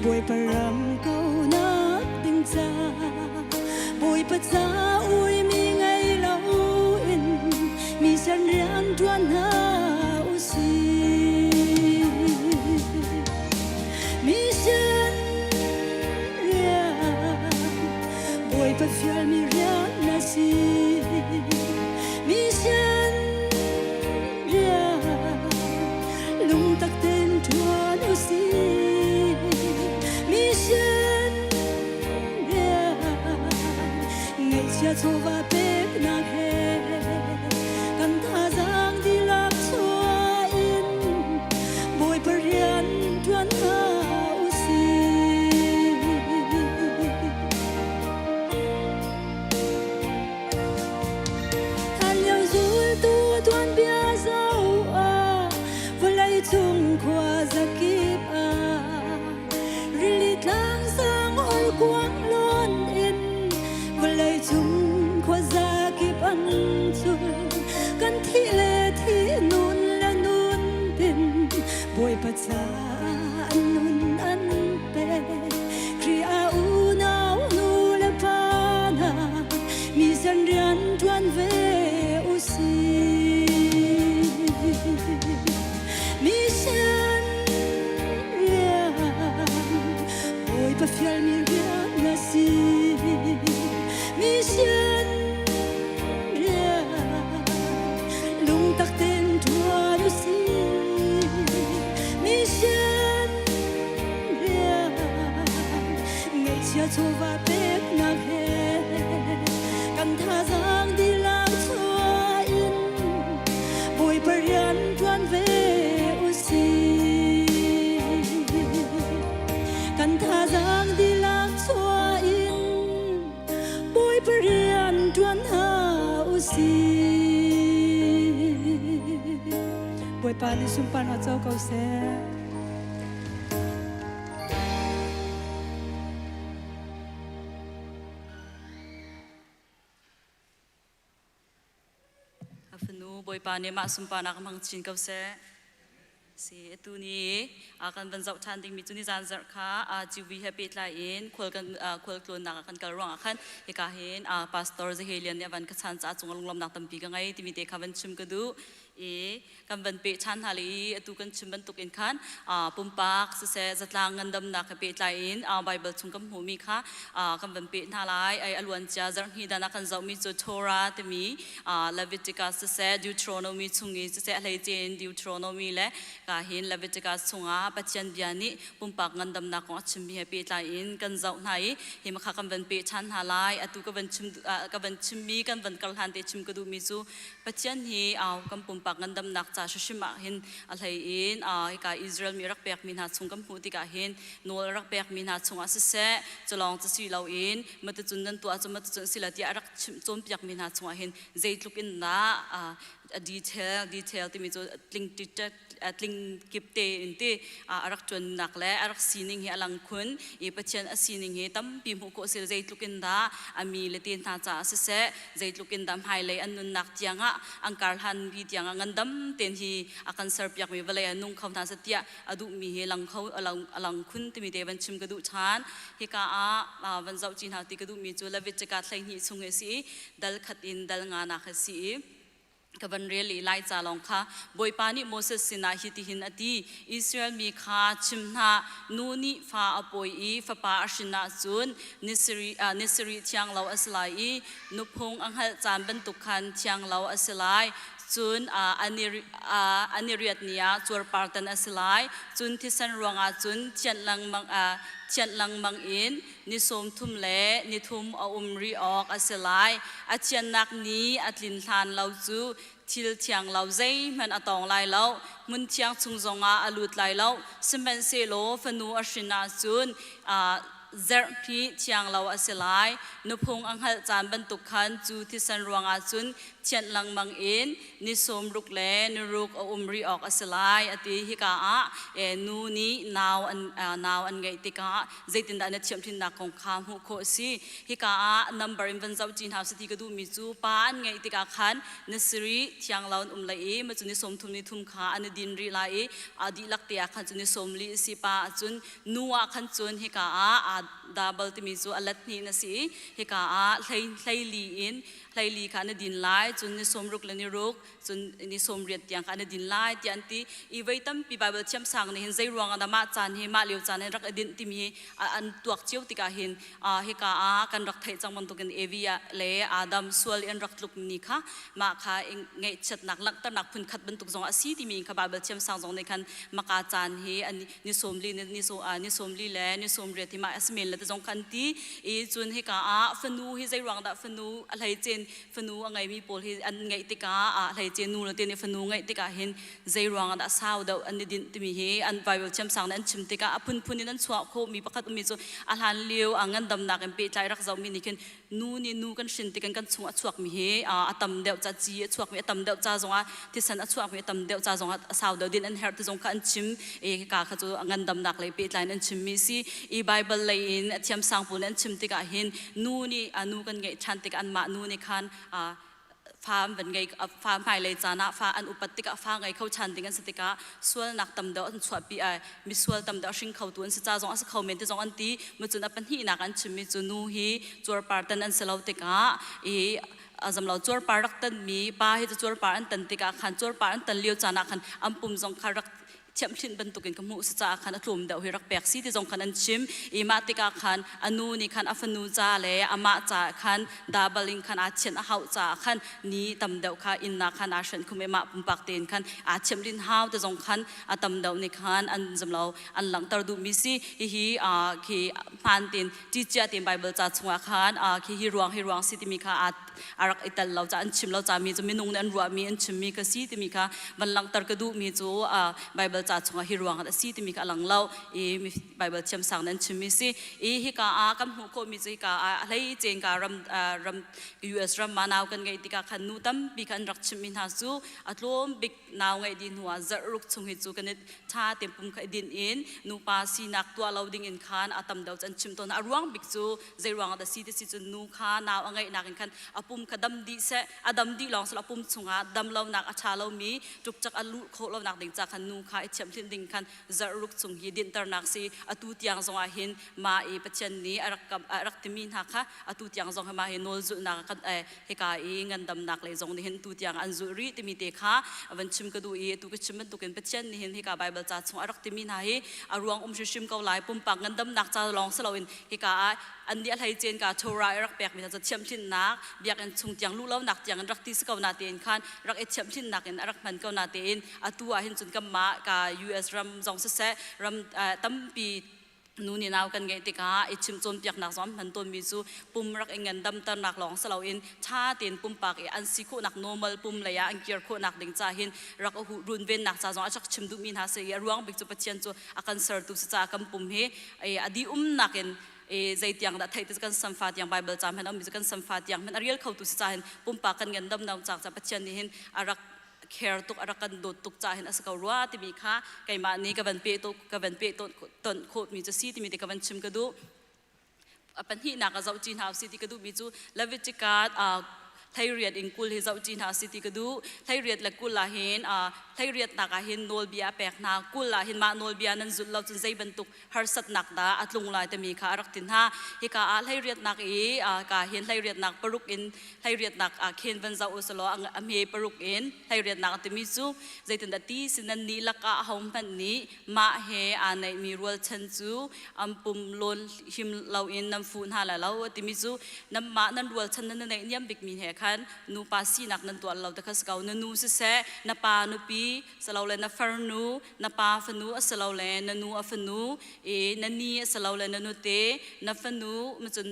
Bawipa ram ko nak ding ca Bawipa ca ui mi ngei lo in mi san rian tuan hna usih Mission rian Bawipa fialmi rian na si Mission rian lungtak tein ṭuan usih Mission rian ngaihchia chawva peknak he kan thazaang dihlak chuah in Bawipa rian ṭuan hna usih. Hlanlio zultu tuanbia zoh ah vawlei cung khua zakip ah rili tlang sang horkuang lawn in vawlei cung khua zakip an cul kan thih le thih nun le nun tin Bawipa caah an nun an pek Khrih ah unau nu le pa hna mi san rian ṭuan ve usih. Mission rian Bawipa fialmi rian na si. Mission rian lungtak tein ṭuan usih. Mission rian ngaihchia chawva peknak he kan thazaang dihlak chuah in Bawipa rian ṭuan ve usih. Kan thazaang dihlak chuah in Bawipa rian ṭuan hna usih. Bawipa nih sunparnak co ko seh. A fanu Bawipa nih mah sunparnak hmang chin ko seh. Si atu ni a kan van zoh ṭhan dingmi cu nizan zarh kha GV he pehtlai in khual kan khual tlawnnak ah kan kal ruangah khan hika hin Pastor Zahelian nih a van ka chan caah cung lunglawmnak tampi ka ngei timi te kha van chim ka duh i kan van peh ṭhan hna le i atu kan chim bantuk in khan pumpak siseh zatlang ngandamnak he pehtlai in Bible chung kan hmuhmi kha kan van peh hna lai. Ai a luancia zarhhnih dan ah kan zohmi cu Torah timi Leviticus siseh Deuteronomy chung i siseh a hleice in Deuteronomy le ka hin Leviticus chungah Pathian bia nih pumpak ngandamnak kong a chimmi he pehtlai in kan zoh hna i hi makha kan van peh ṭhan hna lai. Atu ka van chim ka van chimmi kan van kal hlan te chim ka duhmi cu Pathian hi kan pumpak ngandamnak ca hrimhrim ah hin a hlei in hika Israel mi rak pekmi hna chung kan hmuh tikah hin nawl rak pekmi hna chungah siseh culawng cu si loin maticun nan tuah cu maticun sila tiah a rak chimh cawnpiakmi hna chungah hin zeitluk in dah a detail detail timi cu tling tling kip te in ti a rak ṭuannak le a rak sining hi a lang khun i Pathian a sining hi tampi hmuh khawh si zeitluk in dah a mi le te hna caah siseh zeitluk in dah hmailei an nunnak tiangah an kar hlan bi tiangah ngandam ten hi a kan serpiakmi vawlei ah nung kho hna seh tiah a duhmi hi lang kho a lang khun timi te van chim ka duh ṭhan. Hika ah van zoh ci hna ti ka duhmi cu Leviticus 12 chung hi a si i dal khat in dal nga nak a si i ka van rel i lai ca lawng kha Bawipa nih Moses sinah hitihin a ti Israel mi kha chim hna nu nih fa a pawi i fapa a hrin ahcun nisarih thiang lo a si lai i nuphung a hngalh caan bantuk khan thiang lo a si lai cun an i riat ni ah cuarpar tan a si lai cun thisen ruangah cun thianh lengmang thianh lengmang in ni 30 le ni thum a um rih awk a si lai. A thiannak ni a tlin hlan lo cu thil thiang lo zeihmanh a tawng lai lo. Hmun thiang chung zongah a lut lai lo. Sihmanhsehlaw fanu a hrin ahcun. Zerh hi thiang lo a si lai. Nuphung a hngalh caan bantuk khan cu thisen ruangah cun thianh lengmang in ni sawm ruk le ni ruk a um rih awk a si lai a ti. Hika ah nu nih nau an, nau an ngeih tikah zeitindah na thiamhlinnak kong kha hmuh khawh a si. Hika ah number in van zoh ci hna usih ti ka duhmi cu pa an ngeih tikah khan na sarih thiang lo an um lai i ma cu ni 30 ni thum kha an i din rih lai i a dihlak te ah khan cu ni 40 a si. Pa ahcun nu ah khan cun hika ah aa double timi cu a let hnih na si i hika ah hlei hleili in hleili kha na din lai, cun ni 60 le ni ruk, cun ni 80 tiang kha na din lai tiah an ti i voi tampi Bible thiamsang nih hin zei ruang ah dah mah caan hi mah lio caan hin rak i dinh timi hi an tuak cio tikah hin hika ah kan rak theih cang bantukin Evi le Adam sual i an rak tluk ni kha mah kha ngaihchiatnak langhternak phun khat bantuk zong a si timi kha Bible thiamsang zong nih khan maka caan hi an ni 40 ni 40 le ni 80 hi mah a si men le ti zong kha an ti i cun hika ah fanu hi zei ruang dah fanu a hleicin fanu a ngeimi pawl hi an ngeih tikah a hleice nu le te nih fanu ngeih tikah hin zei ruang ah dah sau deuh an i dinh timi hi an Bible thiamsang nih an chim tikah a phunphun in an chuah khawhmi pakhat ummi cu a hlan lio a ngandamnak in pehtlai rak zohmi nih khin nu nih nu kan hrin tik in kan chung a chuakmi hi a tam deuh ca ci a chuakmi a tam deuh ca zongah thisen a chuakmi a tam deuh ca zongah a sau deuh din an herh ti zong kha an chim i ka kha cu ngandamnak lei pehtlai in an chimmi si i Bible lei in a thiamsang pawl nih an chim tikah hin nu nih nu kan ngeih ṭhan tikah anmah nu nih khan fa an van ngei fa hmailei caan ah fa an upat tikah fa ngei kho ṭhan ding an si tikah sualnak tam deuh an chuahpi ai misual tam deuh hring khotu an si ca zong a si kho men ti zong an ti mu cun a pahnihnak an chimmi cu nu hi cuarpar tan an si lo tikah i azam lo cuarpar rak tanmi pa hi cu cuarpar an tan tikah khan cuarpar an tan lio caan ah khan an pum zong kha rak thiamhlinh bantukin ka hmuh si caah khan a tlawm deuh hi rak pek si ti zong khan an chim i mah tikah khan a nu nih khan a fanu ca le amah ca khan double in khan aa thianh a hauh caah khan ni tam deuh kha inn ah khan aa hrenh khum i mah pumpak tein khan aa thiamhlinh hau ti zong khan a tam deuh nih khan an zum lo an langhter duhmi si. Hihi khi hmaan tein ṭicia tein Bible ca chungah khan khi hi ruang si timi kha a rak i tel lo ca an chim lo ca mi cu minung nih an ruahmi an chimmi ka si timi kha van langhter ka duhmi cu Bible ca chungah hi ruang a si timi kha a lang lo i Bible thiamsang nih an chimmi si i hika ah kan hmuh khawhmi cu hika ah a hlei cen ka ram ram US ram ma nau kan ngeih tikah khan nu tampi kha an rak chimmi hna cu a tlawm bik nau ngeih dih hnuah zarh ruk chung hi cu kan i ṭha te pum kha i dinh in nupa sinak tuah lo ding in khan a tam deuh an chim tawn. A ruang bik cu zei ruang ah dah si ti si cun nu kha nau a ngeihnak in khan a pum kha dam dih seh, a dam dih lawng seh a pum chungah dam lonak a ṭha lomi ṭukcak a luh khawh lonak ding ca khan nu kha i thiamhlinh ding khan zarh ruk chung hi dinhternak si. Atu tiang zong ah hin mah i Pathian nih a rak a rak timi hna kha atu tiang zong hi mah hi nawl zulhnak kan hika i ngandamnak lei zong nih hin tu tiang an zulh rih timi te kha van chim ka duh i tu ka chim bantukin Pathian nih hin hika Bible ca chung a rak timi hna hi a ruang um hrimhrim ko lai. Pumpak ngandamnak ca lawng si loin hika ah an nih a hlei cen ka Torah i rak pekmi hna cu thiamhlinnak biakinn chung tiang luh lonak tiang in rak ti si ko na tein khan rak i thiamhlinnak in a rak hman ko na tein atu ah hin cun kanmah ka US ram zong siseh ram tampi nu nih nau kan ngeih tikah i chim cawnpiaknak zong an hman tawnmi cu pum rak i ngandamternak lawng si loin ṭha tein pumpak i an si khawhnak normal pum lei ah an kir khawhnak ding ca hin rak runvennak ca zong a rak chim duhmi hna si i a ruang bik cu Pathian cu a kan sertu si caah kan pum hi a dih umnak in zeitiang dah theih ti kan samfa tiang Bible ca hmanh a ummi cu kan samfa tiang hmanh a rial khotu si ca hin pumpak kan ngandamnak ca Pathian nih hin a rak care tuk a rak kan dawt tuk ca hin a si ko rua timi kha keimah nih ka van pe to ka van pe ton khawhmi cu si timi te ka van chim ka duh. A pahnihnak a zoh ci hna si ti ka duhmi cu Leviticus 18 in 20 hi zoh ci hna si ti ka duh. 18 le 20 ah hin 18nak ah hin nawlbia a pek hna, 20 ah hin mah nawlbia nan zulh lo cun zei bantuk harsatnak dah a tlung lai timi kha a rak ti hna. Hika ah 18nak i ka hin 18nak paruk in 18nak ah khin van zoh usalaw a hme paruk in 18nak timi cu zeitindah ti si nan nih lakah ahohmanh nih mah he aa neihmi rualchan cu an pum lawn him loin nan fuh hna lai lo timi cu nanmah nan rualchan nan neih niam bikmi he khan. khan nupa sinak nan tuah lo te kha si ko. Na nu siseh, na pa nupi, silole na farnu, na pa fanu asilole na nu a fanu, i na ni asilole na nute, na fanu, cun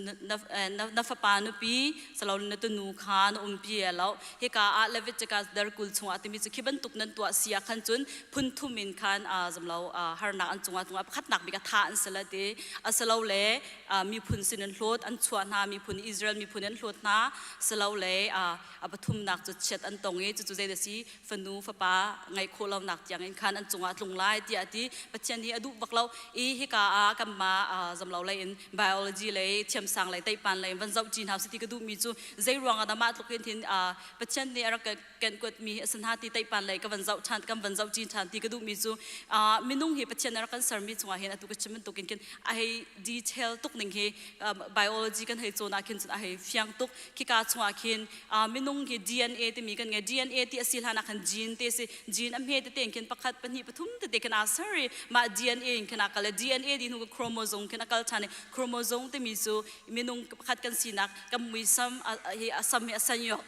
na fapa nupi, silole na tunu kha na umpi lo. Hika ah Leviticus darkul chungah timi cu khi bantuk nan tuah si ah khan cun phun thum in khan zamlo harnak an cungah tungah pakhatnak bik a tha an si la ti asilole miphun sin an hlawt an chuah hna miphun Israel miphun an hlawt hna silole a pathumnak cu chiat an tong i cucu zei si fanu fapa ngeih khawh lonak tiang in khan an cungah tlung lai tiah a ti. Pathian hi a duh bak lo i hika ah kanmah zamlo lei in biology lei thiamsang lei teipan lei in van zoh ṭi hna usih ti ka duhmi cu zei ruangah dah mah tluk in hin Pathian nih a rak kan kuatmi hi a si hna ti teipan lei ka van zoh ṭhan kan van zoh ṭi ṭhan ti ka duhmi cu minung hi Pathian a rak kan sermi chungah hin atu ka chim bantukin khin a hei detail tuk ning hi biology kan hei cawn ah khin cun a hei fiang tuk. Khika chungah khin minung hi DNA timi kan ngei. DNA ti a si hlan ah khan gene te si. Gene a hme tete in khin pakhat pahnih pathum tete khin aa ser i mah DNA in khin aa kal i DNA di hnu chromosome khin a kal ṭhan i chromosome timi cu minung pakhat kan sinak kan muisam hi a sam hi a san yok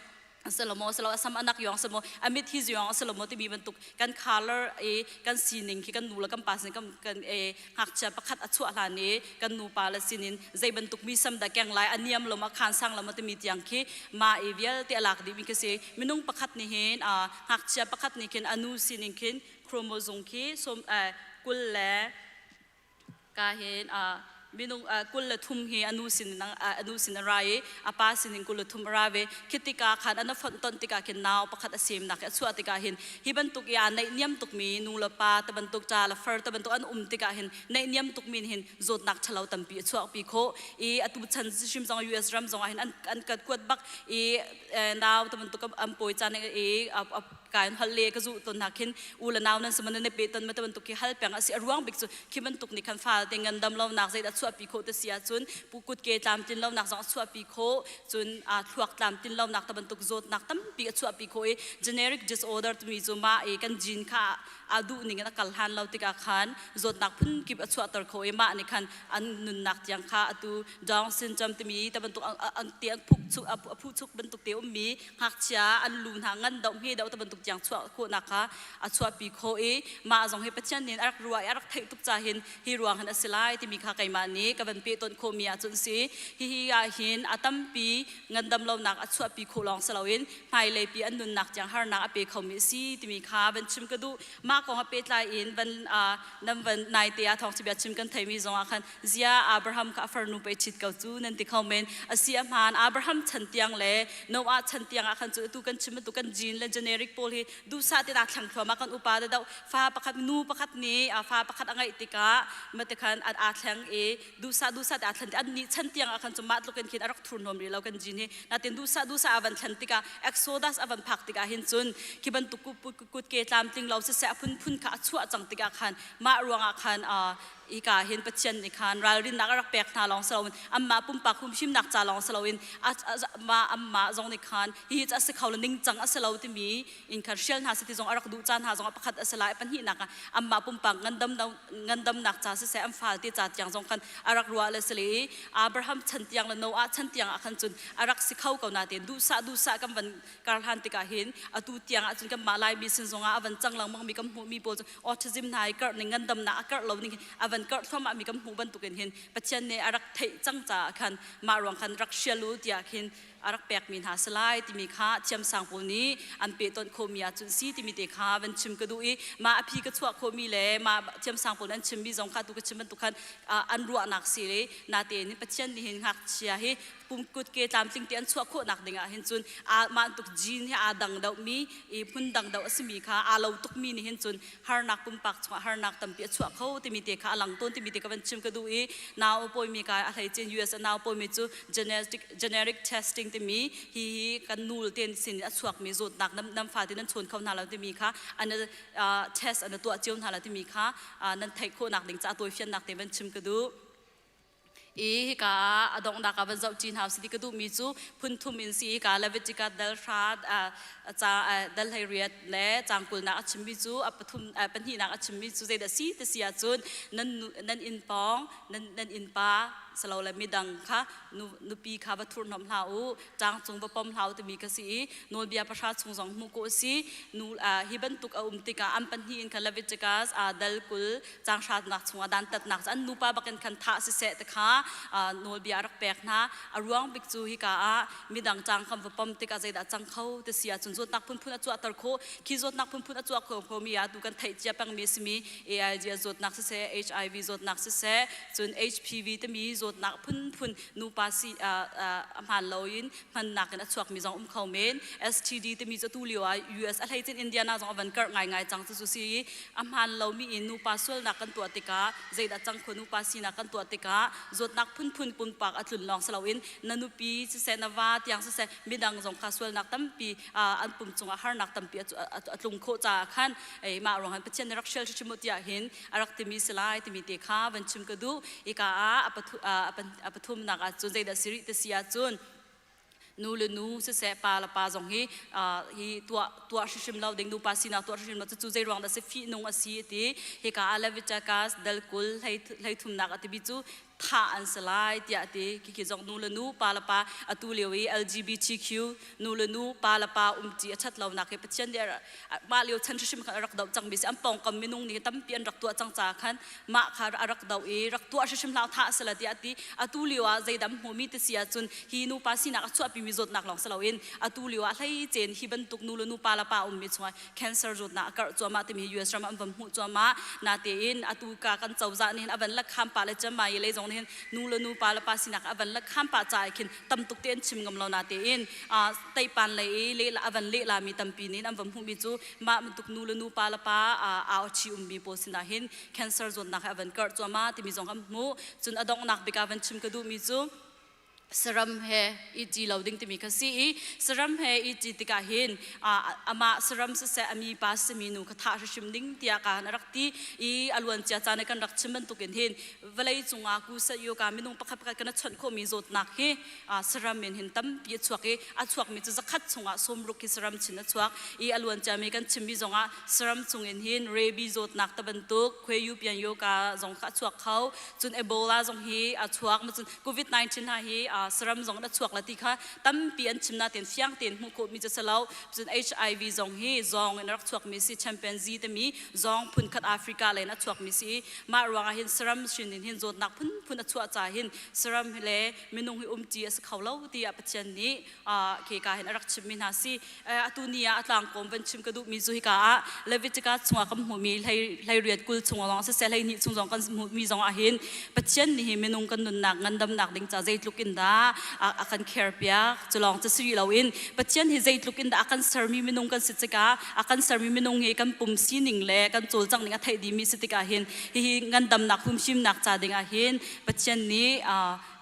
silo silo asam anak yong simo amit hi yong silo mo timi bantuk kan color e kan sining khi kan nu le kan pa sin kan kan e ngakchia pakhat a chuah hlan i kan nu pa le sinin zei bantuk mi sam dah keng lai a niam lo ma khan sang lo ma timi tiang khi ma e vialte a lak dih mi khi si. Minung pakhat nih hin ngakchia pakhat nih khin anu sining khin chromosome khi som 20 le ka hin minung 23 hi anu sin anu sin a ra i a pa sinin 23 a ra ve. Khi tikah khan an a fonh ton tikah khin nau pakhat a semnak a chuah tikah hin hi bantuk i aa naih niam tukmi nu le pa te bantuk cha le far te bantuk an um tikah hin naih niam tukmi hin zawtnak ṭhalo tampi a chuahpi khawh i atu chan hrim zong US ram zong ah hin an kan kuat bak i nau te bantuk an pawi caan i kain hal le ka zu ton na khin u le nau nan sama ne pe ton ma te bantuk khi hal peng asi. Aruang bik cu khi bantuk nih khan fal te ngan dam lo nak zei da chuah pi kho te sia cun pu kut ke tlam tin lo nak zong chuah pi kho cun a thluak tlam tin lo nak te bantuk zawt nak tampi a chuah pi kho i generic disorder timi cu ma i kan gene kha a duh ning in a kal han lo tikah khan zawtnak phun kip a chuahter kho i mah nih khan an nunnak tiang kha atu Down syndrome timi te bantuk an te an phuk chuk a phu chuk bantuk te ummi ngakchia an lu hna ngan deuh hme deuh te bantuk tiang chuah khawhnak kha a chuahpi kho i mah zong hi Pathian nih a rak ruah i a rak theih tuk ca hin hi ruang hin a si lai timi kha keimah nih ka van peh ton khawhmi ahcun si. Hihi ah hin a tampi ngandam lonak a chuahpi khawh lawng si loin hmailei pi an nunnak tiang harnak a pe khomi a si timi kha van chim ka duh. Mah kong a pehtlai in van nan van naite ah thawngchia chim kan theimi zong ah khan zia Abraham kha a farnu pei ṭhit ko cu nan ti kho men. A si a hmaan. Abraham chan tiang le Noah chan tiang ah khan cu atu kan chim bantuk kan gene le generic pawl hi duhsah te dah thlang thluahmah kan upa de deuh fa pakhat nu pakhat nih fa pakhat a ngeih tikah mate khan aa thleng i duhsah duhsah te aa thlen an nih chan tiang ah khan cu mah tluk in khin a rak thurhnawm rih lo kan gene hi. Natin duhsah duhsah a van thlen tikah Exodus a van phak tikah hin cun khi bantuk kutke tlamtling lo siseh a phunphun kha a chuah cang tikah khan mah ruangah khan ika hin Pathian nih khan ralrinnak a rak pek hna lawng si loin anmah pumpak humhimnak ca lawng si loin mah anmah zong nih khan hihi cu a si kho lo ningcang a si lo timi in khan hrial hna seh ti zong a rak duh caan hna zong ah pakhat a si lai. Pahnihnak ah anmah pumpak ngandamnak ca siseh an falte ca tiang zong khan a rak ruah le si le Abraham chan tiang le Noah chan tiang ah khan cun a rak si kho ko natein duhsah duhsah kan van karhlan tikah hin atu tiang ah cun kanmah Laimi sin zongah a van cang lengmang mi kan hmuh mi pawl cu autism hna i karh ning ngandamnak a karh lo ning a van karh thluahmah mi kan hmuh bantukin hin Pathian nih a rak theih cang caah khan mah ruang khan rak hrial u tiah khin a rak pekmi hna si lai timi kha thiamsang pawl nih an pehtonh khawhmi ahcun si timi te kha van chim ka duh i mah a phi ka chuah khawhmi le mah thiamsang pawl an chimmi zong kha tu ka chim bantuk khan an ruahnak si le natein Pathian nih hin ngakchia hi pumkut ke tlamtling te an chuah khawhnak ding ah hin cun mah tuk gene hi aa dang deuhmi i hmun dang deuh a simi kha aa lo tukmi nih hin cun harnak pumpak chungah harnak tampi a chuah kho timi te kha a lang tawn timi te ka van chim ka duh i nau pawimi ka a hlei cin US a nau pawimi cu genetic generic testing timi hi hi kan nul ten sin a chuakmi zawtnak nam nam fa te nan chawn kho hna lo timi kha an test an tuah cio hna lo timi kha nan theih khawhnak ding ca tawifiannak te van chim ka duh. I hika ah a donghnak ah van zoh ṭi hna usih ti ka duhmi cu phun thum in si. Hika Leviticus dal hra ca dal 18 le caang 20nak a chimmi cu a pathum pahnihnak a chimmi cu zeidah si ti si ahcun nan nan inn pawng nan nan innpa silole midang kha nupi kha va thurhnomh hlah u, ṭang cung va pom hlah u timi kha si i nawlbia pahra chung zong hmuh khawh a si. Nu hi bantuk a um tikah an pahnih in khan Leviticus dal 20 caang hratnak chungah dantatnak cu an nupa bakin khan thah siseh ti kha nawlbia a rak pek hna. A ruang bik cu hika ah midang ṭang kan va pom tikah zeidah cang kho ti si ahcun zawtnak phunphun a chuahter khawh. Khi zawtnak phunphun a chuah kho khomi ah tu kan theih cia pengmi a simi AIDS zawtnak siseh, HIV zawtnak siseh, cun HPV timi zawtnak phunphun nupa si a hmaan loin hmannak in a chuakmi zong um kho men. STD timi cu atu lio ah US a hleicin Indiana zong a van karh ngaingai cang. Cu si i a hmaan lomi in nupa sualnak kan tuah tikah zeidah cang khua, nupa sinak kan tuah tikah zawtnak phunphun pumpak a tlun lawng si loin na nupi siseh, na va tiang siseh, midang zong kha sualnak tampi an pum cungah harnak tampi a tlung khawh caah khan mah ruang han Pathian nih rak hrial hrim u tiah hin a rak timi si lai timi te kha van chim ka duh. Ika ah a pathumnak ah cun zeidah si rih ti si ahcun nu le nu siseh, pa le pa zong hi hi tuah tuah hrimhrim lo ding, nupa sinak tuah hrimhrim lo cu zei ruang dah si, fihnung a si ti. Hika ah Leviticus dal 20 hlei thumnak a timi cu thah an si lai tiah a ti. Khikhi zong nu le nu, pa le pa, atu lio i LGBTQ, nu le nu, pa le pa umti a ṭhat lonak hi Pathian nih mah lio chan hrimhrim khan a rak doh cangmi si. An pawngkam minung nih tampi an rak tuah cang caah khan mah kha a rak doh i rak tuah hrimhrim hlah, thah a si la tiah a ti. Atu lio ah zeidam hmumi ti si ahcun hi nupa sinak a chuahpimi zawtnak lawng si loin atu lio ah hleicen hi bantuk nu le nu, pa le pa ummi chungah cancer zawtnak a karh cuahmah timi hi US ram ah an van hmuh cuahmah. Natein atu ka kan cozah nih hin a van la kham pah le cem mai lei zong nih hin nu le nu, pa le pa sinak a van la kham pah caah khin tam tuk te an chim ngam lo. Natein teipan lei i le a van leh lami tampi nih an van hmuhmi cu mah bantuk nu le nu, pa le pa aa chi ummi pawl sinah hin cancer zawtnak hi a van karh cuahmah timi zong kan hmuh. Cun a donghnak bik ah van chim ka duhmi cu saram he i ci lo ding timi kha si i saram he i ci tikah hin amah saram siseh, a mi pa simi nu kha thah hrimhrim ding tiah ka han rak ti i a luan cia caan i kan rak chim bantukin hin vawlei cungah kusa yoga minung pakhat pakhat kan chawnh khawhmi zawtnak hi saram in hin tampi a chuak i a chuakmi cu 100 chungah 60 hi saram chin a chuak i a luan ciami kan chimmi zongah saram chungin hin rabies zawtnak ta bantuk khuayu pian yoga zong kha a chuak kho, cun Ebola zong hi a chuak, cun COVID-19 hna hi saram zong a chuak la ti kha tampi an chim nain fiang tein hmuh khawhmi cu si lo. Cun HIV zong hi zawng in a rak chuakmi si, chimpanzee timi zawng phun khat Africa lei in a chuakmi si. Mah ruangah hin saram hrin in hin zawtnak phunphun a chuah caah hin saram le minung hi umṭi a si kho lo tiah Pathian nih kheka hin a rak chimmi hna si. Atu ni ah a tlangkawm van chim ka duhmi cu hika ah Leviticus chungah kan hmuhmi 18 20 chung lawng siseh, 12 chung zong kan hmuhmi zong ah hin Pathian nih hi minung kan nunnak ngandamnak ding ca zeitluk in dah a kan care piak. Cu lawng cu si loin Pathian hi zeitluk in dah a kan sermi minung kan si tikah a kan sermi minung hi kan pum sining le kan cawlcangh ning a theih dihmi si tikah hin hihi ngandamnak humhimnak ca ding ah hin Pathian nih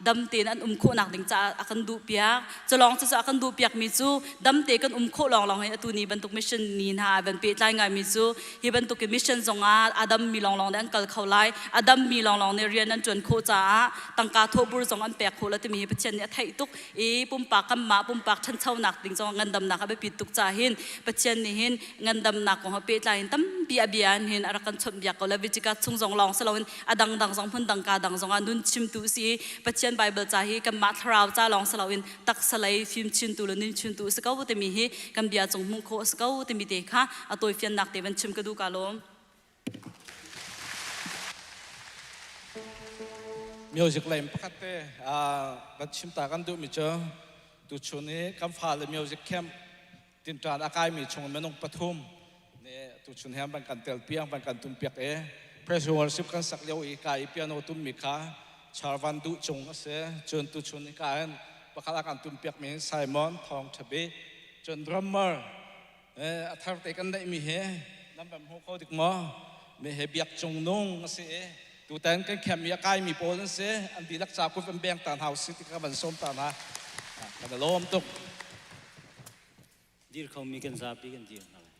dam tein an um khawhnak ding caah a kan duh piak. Cu lawng cu a kan duh piakmi cu dam te kan um khawh lawng lawng hin atu ni bantuk mission ni hna van pehtlai ngaimi cu hi bantuk in mission zongah a dammi lawng lawng nih an kal kho lai, a dammi lawng lawng nih rian an ṭuan khawh caah tangka thawhbur zong an pek khawh lo timi hi Pathian nih a theih tuk i pumpak kanmah pumpak ṭhanchonak ding zong ngandamnak a biapit tuk caah hin Pathian nih hin ngandamnak kong he pehtlai in tampi a bia in hin a rak kan chawnhbiak ko. Leviticus chung zong lawng si loin a dangdang zong hmun dang ka dang zongah nun chimtu si. Pathian Bible ca hi kanmah thlarau ca lawng si loin taksa lei fim chintu le nun chimtu si ko timi hi kan bia cung hmuh khawh si ko timi te kha a tawifiannak te van chim ka duh ka lawm. Music lei pakhat te van chim ta kan duhmi cu tuchun i kan fale music camp tinṭan a kaimi chung minung pathum nih tuchun he van kan tel piang van kan tum piak i praise worship kan sak lio i ka i piano tummi kha Charvan duh cung a si. Cun tuchun i ka in pakhat a kan tum piak mi Simon Thawng Ṭhabi, cun drummer a thar te kan neihmi hi nan van hmu kho dik maw? Mi he Biak Cung Nung a si i tutan kan camp i a kaimi pawl an si. An dihlak ca kut van beng ta hna usih ti ka van sawm ta hna. Kan i lawm tuk. Dir khomi kan zapi kan dir hna lai.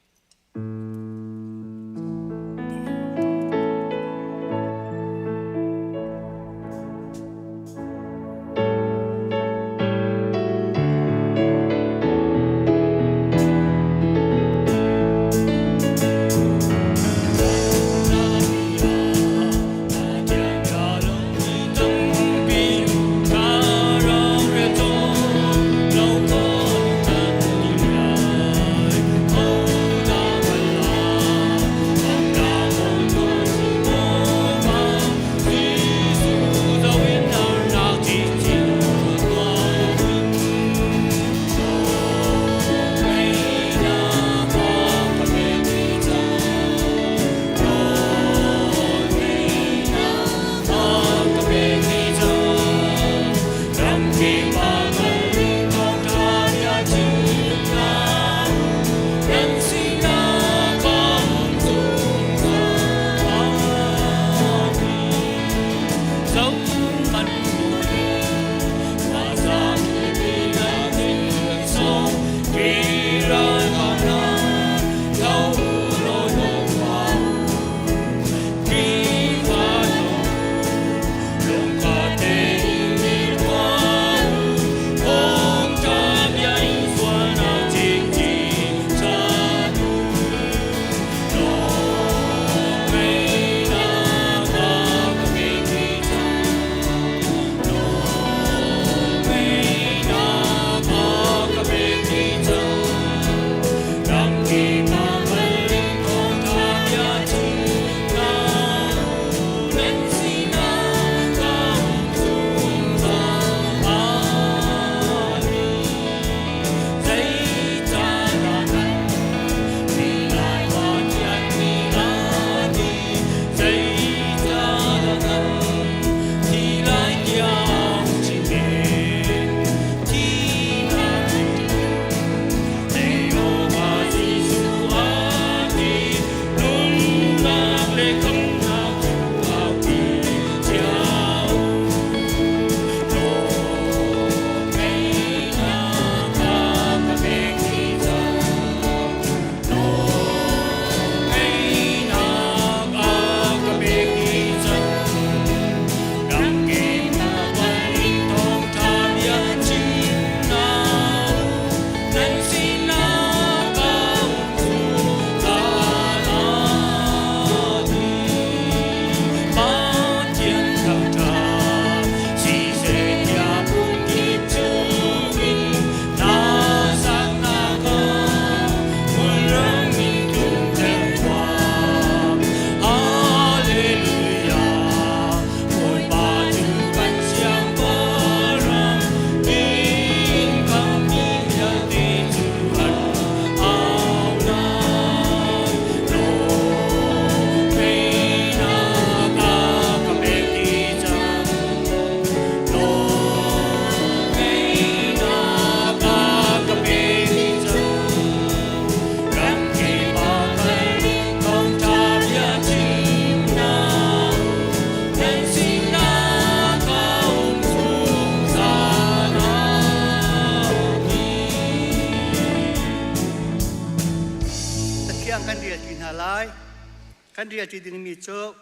Kan rialṭi dingmi cu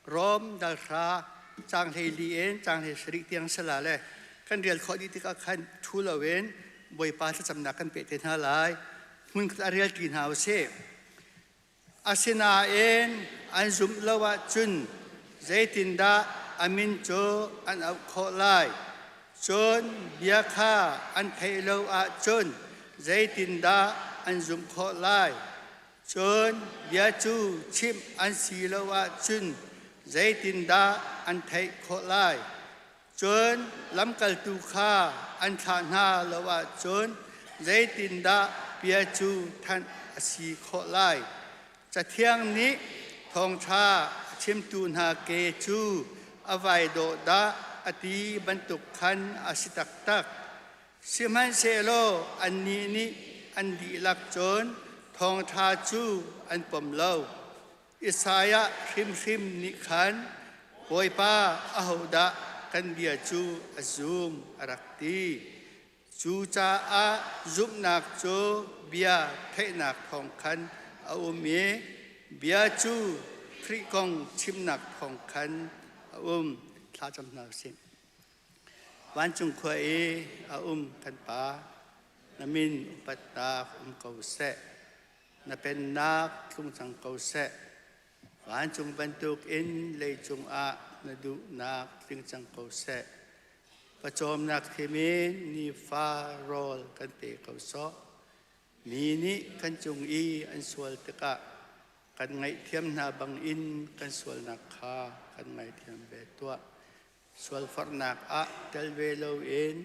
Rom dal hra caang 14 in caang 17 tiang sala le kan rial khawh dih tikah khan ṭhu loin Bawipa thlacamnak kan peh te hna lai. Hmunkhat ah rialṭi hna usih. Asinain an zumh lo ahcun zeitindah a min cu an auh khawh lai? Cun bia kha an theih lo ahcun zeitindah an zumh khawh lai? Cun bia cu chimh an si lo ahcun zeitindah an theih khawh lai? Cun lamkaltu kha an thlah hna lo ahcun zeitindah bia cu thanh a si khawh lai? Cathiang nih thawngṭha a chimtu hna ke cu a vai dawh dah a ti bantuk khan a si taktak. Sihmanhsehlaw annih nih an dihlak cun thawngṭha cu an pom lo. Isaiah hrimhrim nih khan Bawipa ahodah kan bia cu a zum a rak ti. Cucaah zumhnak cu bia theihnak thawng khan a um i bia cu Khrih kong chimnak thawng khan a um. Thla cam hna usih. Vancung khua i a um kan Pa, na min upatnak um ko seh. Na pennak tlung cang ko seh. Vancung bantukin leicung ah na duhnak tling cang ko seh. Pawcawmnak thim in nifa rawl kan pe ko sawh. Mi nih kan cung i an sual tikah kan ngaihthiam hna bangin kan sualnak kha kan ngaithiam ve tuah. Sualforhnak ah tel ve loin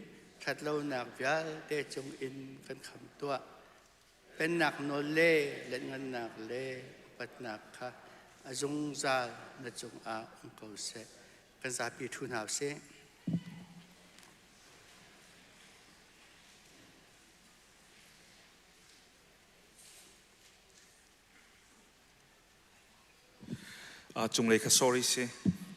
ṭhatlonak vialte cungin kan kham tuah. Pennak nawl le lianhngannak le upatnak kha a zungzal na cungah um ko seh. Kan zapi ṭhu hna usih. Cunglei kha sorry si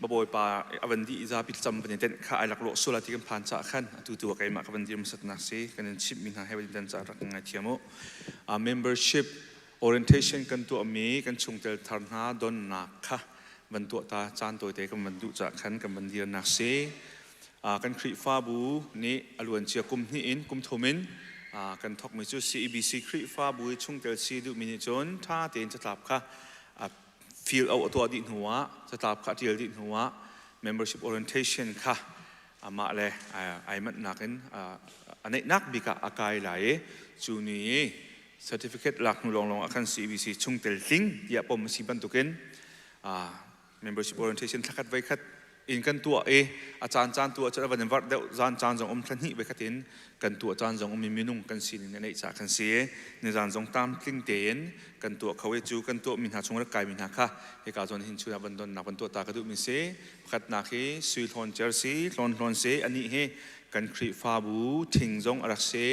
babawipa avan di zapi cam van in kha ai lak lo sula ti kan phan cha khan atu tu keimah ka van dir masat nak si kan in chimh mi hna he van dan cha rak ngai thiam u. Membership orientation kan tuah mi kan chungtel thar hna don nak kha van tuah ta caan tawite kan van duh cha khan kan van dir nak si. Kan Khrihfabu nih aluan cia kum hnih in kum thum in kan thok mi cu CEBC Khrihfabu i chungtel si duh mi nih cun tha tein catlap kha fill out a tuah dih hnuah, catlap kha a ṭial dih hnuah membership orientation kha amah le ai manhnak in a neihnak bik ah a kai lai i cu ni i certificate lak hnu lawnglawng ah khan CEBC chungtel tling tiah pom a si bantukin membership orientation thlakhat voikhat in kan tuah i a caan caan tu ahcun a van in varh deuh zan caan zong um thla hnih voikhat in kan tuah caan zong um i minung kan sining a neih caah kan si i nizan zong tlamtling tein kan tuah kho i cu kan tuah mi hna chung rak kai mi hna kha hika zawn hin chun ah van donnak van tuah ta ka duh mi si. Pakhatnak hi Sui Hlawn Cer si, Hlawn Hlawn si, anih hi kan Khrihfabu thing zong a rak si,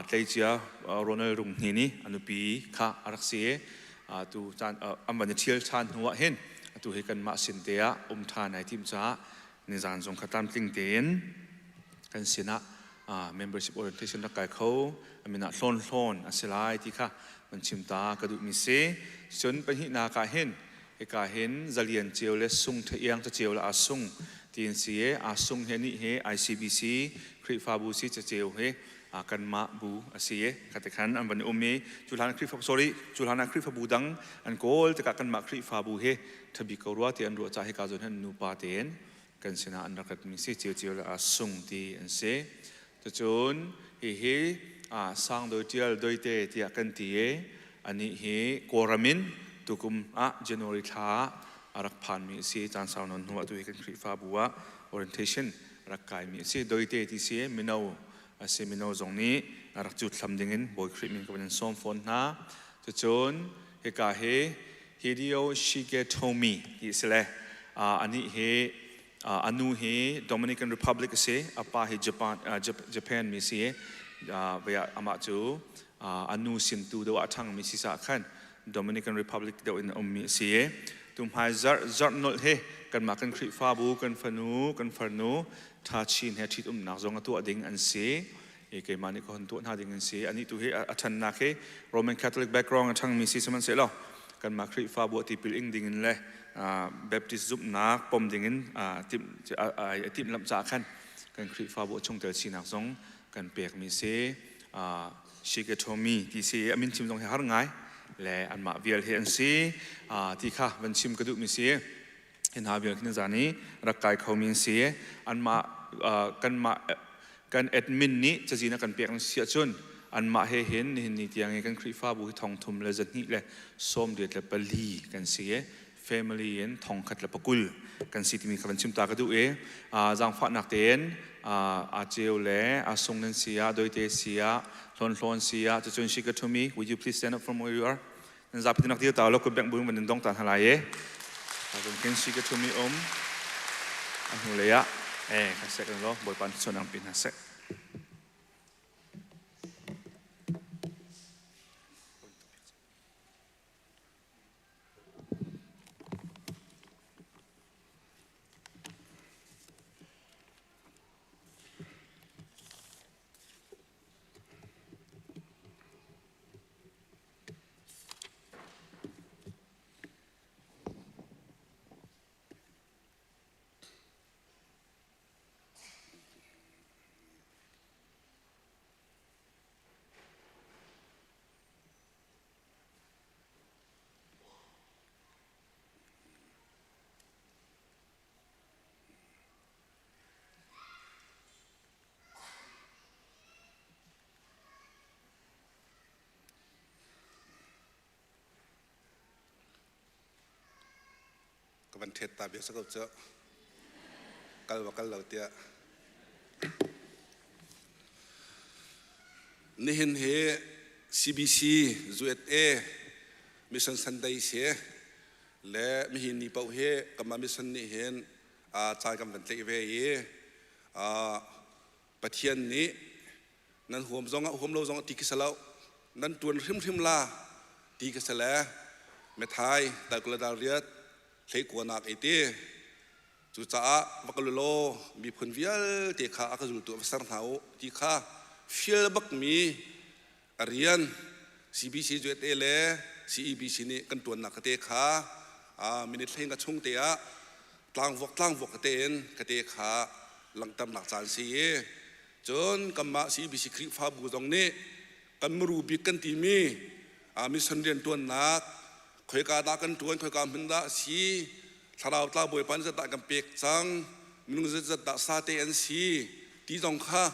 tleicia Ronald Rung Hni nih a nupi kha a rak si. Tu caan an van i ṭhial ṭhan hnu ah hin atu hi kanmah sin te ah um ṭhan ai tim caah nizan zong kha tlamtling tein kan sinah membership orientation rak kai kho, a min ah Hlawn Hlawn a si lai ti kha van chim ta ka duhmi si. Cun pahnihnak ah hin hika hin Zalian Ceu le Sung Ṭha Iang Caceu le Aa Sung tiin si i Aa Sung he nih hi ICBC Khrihfabu si caceu hi kanmah bu a si i khate khan an van i um i cu hlan Khrihfa, sorry, cu hlan ah Khrihfabu dang an kawl tikah kanmah Khrihfabu hi ṭhabik ko rua ti an ruah caah hika zawn hin nupa tein kan sinah an rak ratmi si, Ceu le Aa Sung ti an si. Cucun hihi Sang Doi Ṭial Doite tiah kan ti i anih hi Kawlram in tukum ah January thla ah a rak phanmi a si. Caan sau nawn hnu ah tuhi kan Khrihfabu ah orientation rak kaimi a si. Doite ti si mino a si, mino zong nih rak cut hlam dingin Bawi Khrih min ka van in sawm fawn hna. Cucun hika hi Hideo Shigetomi ti a si le anih hi a nu hi Dominican Republic a si, a pa hi Japan, Japan mi si. Amah cu a nu sin tu deuh ah a ṭhangmi si caah khan Dominican Republic deuh in a ummi a si. Tu hmai zarh zarh nolh hi kanmah kan Khrihfabu kan fanu kan farnu Tha Chin he ṭhitumnak zong a tuah ding an si. Keimah nih ka hon tuah hna ding an si. Anih tu hi a ṭhannak hi Roman Catholic background a ṭhangmi si sihmanhsehlaw. Kanmah Khrihfabu ah tipil ing dingin le Baptist zumhnak pom dingin a timhlamh caah khan kan Khrihfabu chungtel sinak zong kan pekmi si. Shiketomi ti si a min chim zong hi har ngai le anmah vial hi an si ti kha van chim ka duhmi si. Hi hna vial khi zan i rak kai khomi an si. Anmah kanmah kan admin nih cazin a kan pek si ahcun anmah he hin nihin ni tiang i kan Khrihfabu hi thong thum le zahnih le 84 kan si i family in thong khat le pakul kan si timi kha van chim ta ka duh i zaangfahnak tein a ceu le a sung nan si ah doite si ah hlawn hlawn si ah cucun shi ka thumi would you please stand up from where you are Nan zapi tinak dir ta lo kut bengh buin van in dong ta hna lai e. Kan ken si ka thumi um a hnu lei ah eh kan sek lo Bawipa nih chon ang pi hna seh. Ka van ṭhet ta bia si ko cu. Kal va kal lo tiah. Nihin hi CBC USA Mission Sunday si le mihin ni paoh hi kanmah mission nih hin caan kan van tlaih ve i Pathian nih nan huam zong ah huam lo zong ah ti khi si lo nan tuan hrimhrim la ti khi si le methai dal dal riat hlei kuanak ei ti cucaah va kal law miphun vialte kha a ka zultu va ser hna u ti kha fial bak mi a rian CBC USA le CEBC nih kan tuannak ka te kha minute hlei nga chung te ah tlangvuak tlangvuak ka te in ka te kha langhternak caan si i Cun kanmah CBC Khrihfabu zong nih kan muru bik kan timi mission rianṭuannak khoika dah kan ṭuan, khoika hmun dah a si, thlarau tla Bawipa nih zat dah kan pek cang, minung zetzat dah sate an si ti zong kha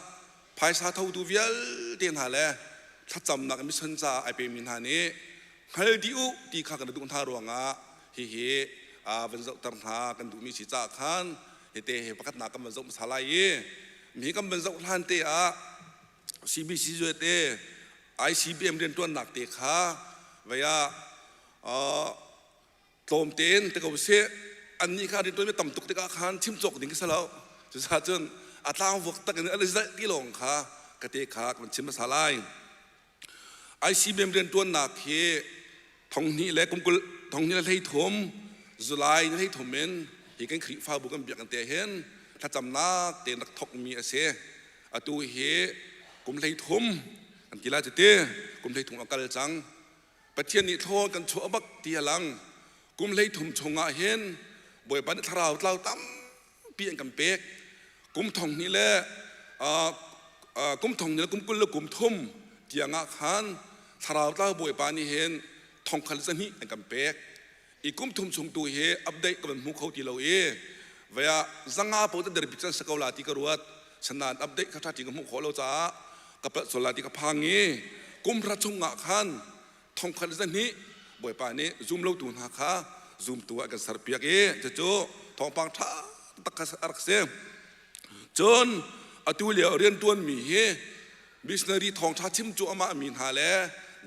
phaisa thotu vialte hna le thlacamnak mission caah ai pemi hna nih hngal dih u ti kha kan duh hna ruangah hihi van zohter hna kan duhmi si caah khan hite he pakhatnak kan van zoh hmasa lai i mi kan van zoh hlan te ah CBC te ICBM riantuannak te kha vei ah tlawm tein te ko sih annih kha riantuan mi tam tuk tikah khan chim cawk ding ka si lo cucaah cun a tlangvuak tak in a result ti lawng kha ka te kha kan chim hmasa lai ICBM riantuannak hi thonghnih le kum kul thonghnih le hleithum July ni hleithum in hi kan Khrihfabu kan biakinn te hin thlacamnak tein rak thawkmi a si. Atu hi kum 30 kan ti lai cuti kum 30 a kal cang. Pathian nih thlawn kan chuah bak ti a lang. Kum 30 chungah hin Bawipa nih thlarau tlau tampi an kan pek. Kum thong hnih le kum thong hnih le kum kul le kum thum tiang ah khan thlarau tlau Bawipa nih hin thong khat le zahnih an kan pek. I kum thum chung tu hi update ka van hmu kho ti lo i vaya zanga po ta derbi chan sa ko la ti ka ruat sanan update kha tha ti ka hmuh khawh lo caah ka palh sual la ti ka phang i kum hra chung ah khan thong khat le zahnih Bawipa nih zum lotu hna kha zumtu ah kan serpiak i cucu thawngpang ṭha tak kha a rak si. Cun atu lio rianṭuanmi hi missionary thawngṭha chim cu amah mi hna le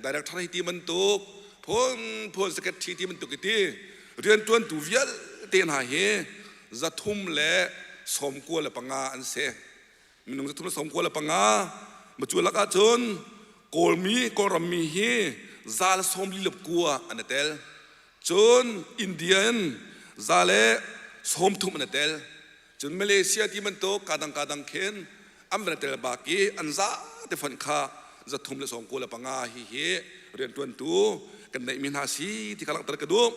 director hi ti bantuk phunphun secretary ti bantuk i ti rianṭuantu vialte hna hi 395 an si. Minung 395 macu lakah cun Kawlmi Kawlrammi hi zal 44 an i tel. Cun Indian 130 an i tel. Cun Malaysia ti bantuk kadang kadang khin an van i tel bak i an za te fonh kha 395 hi hi rianṭuantu kan neihmi hna si ti kha langhter ka duh.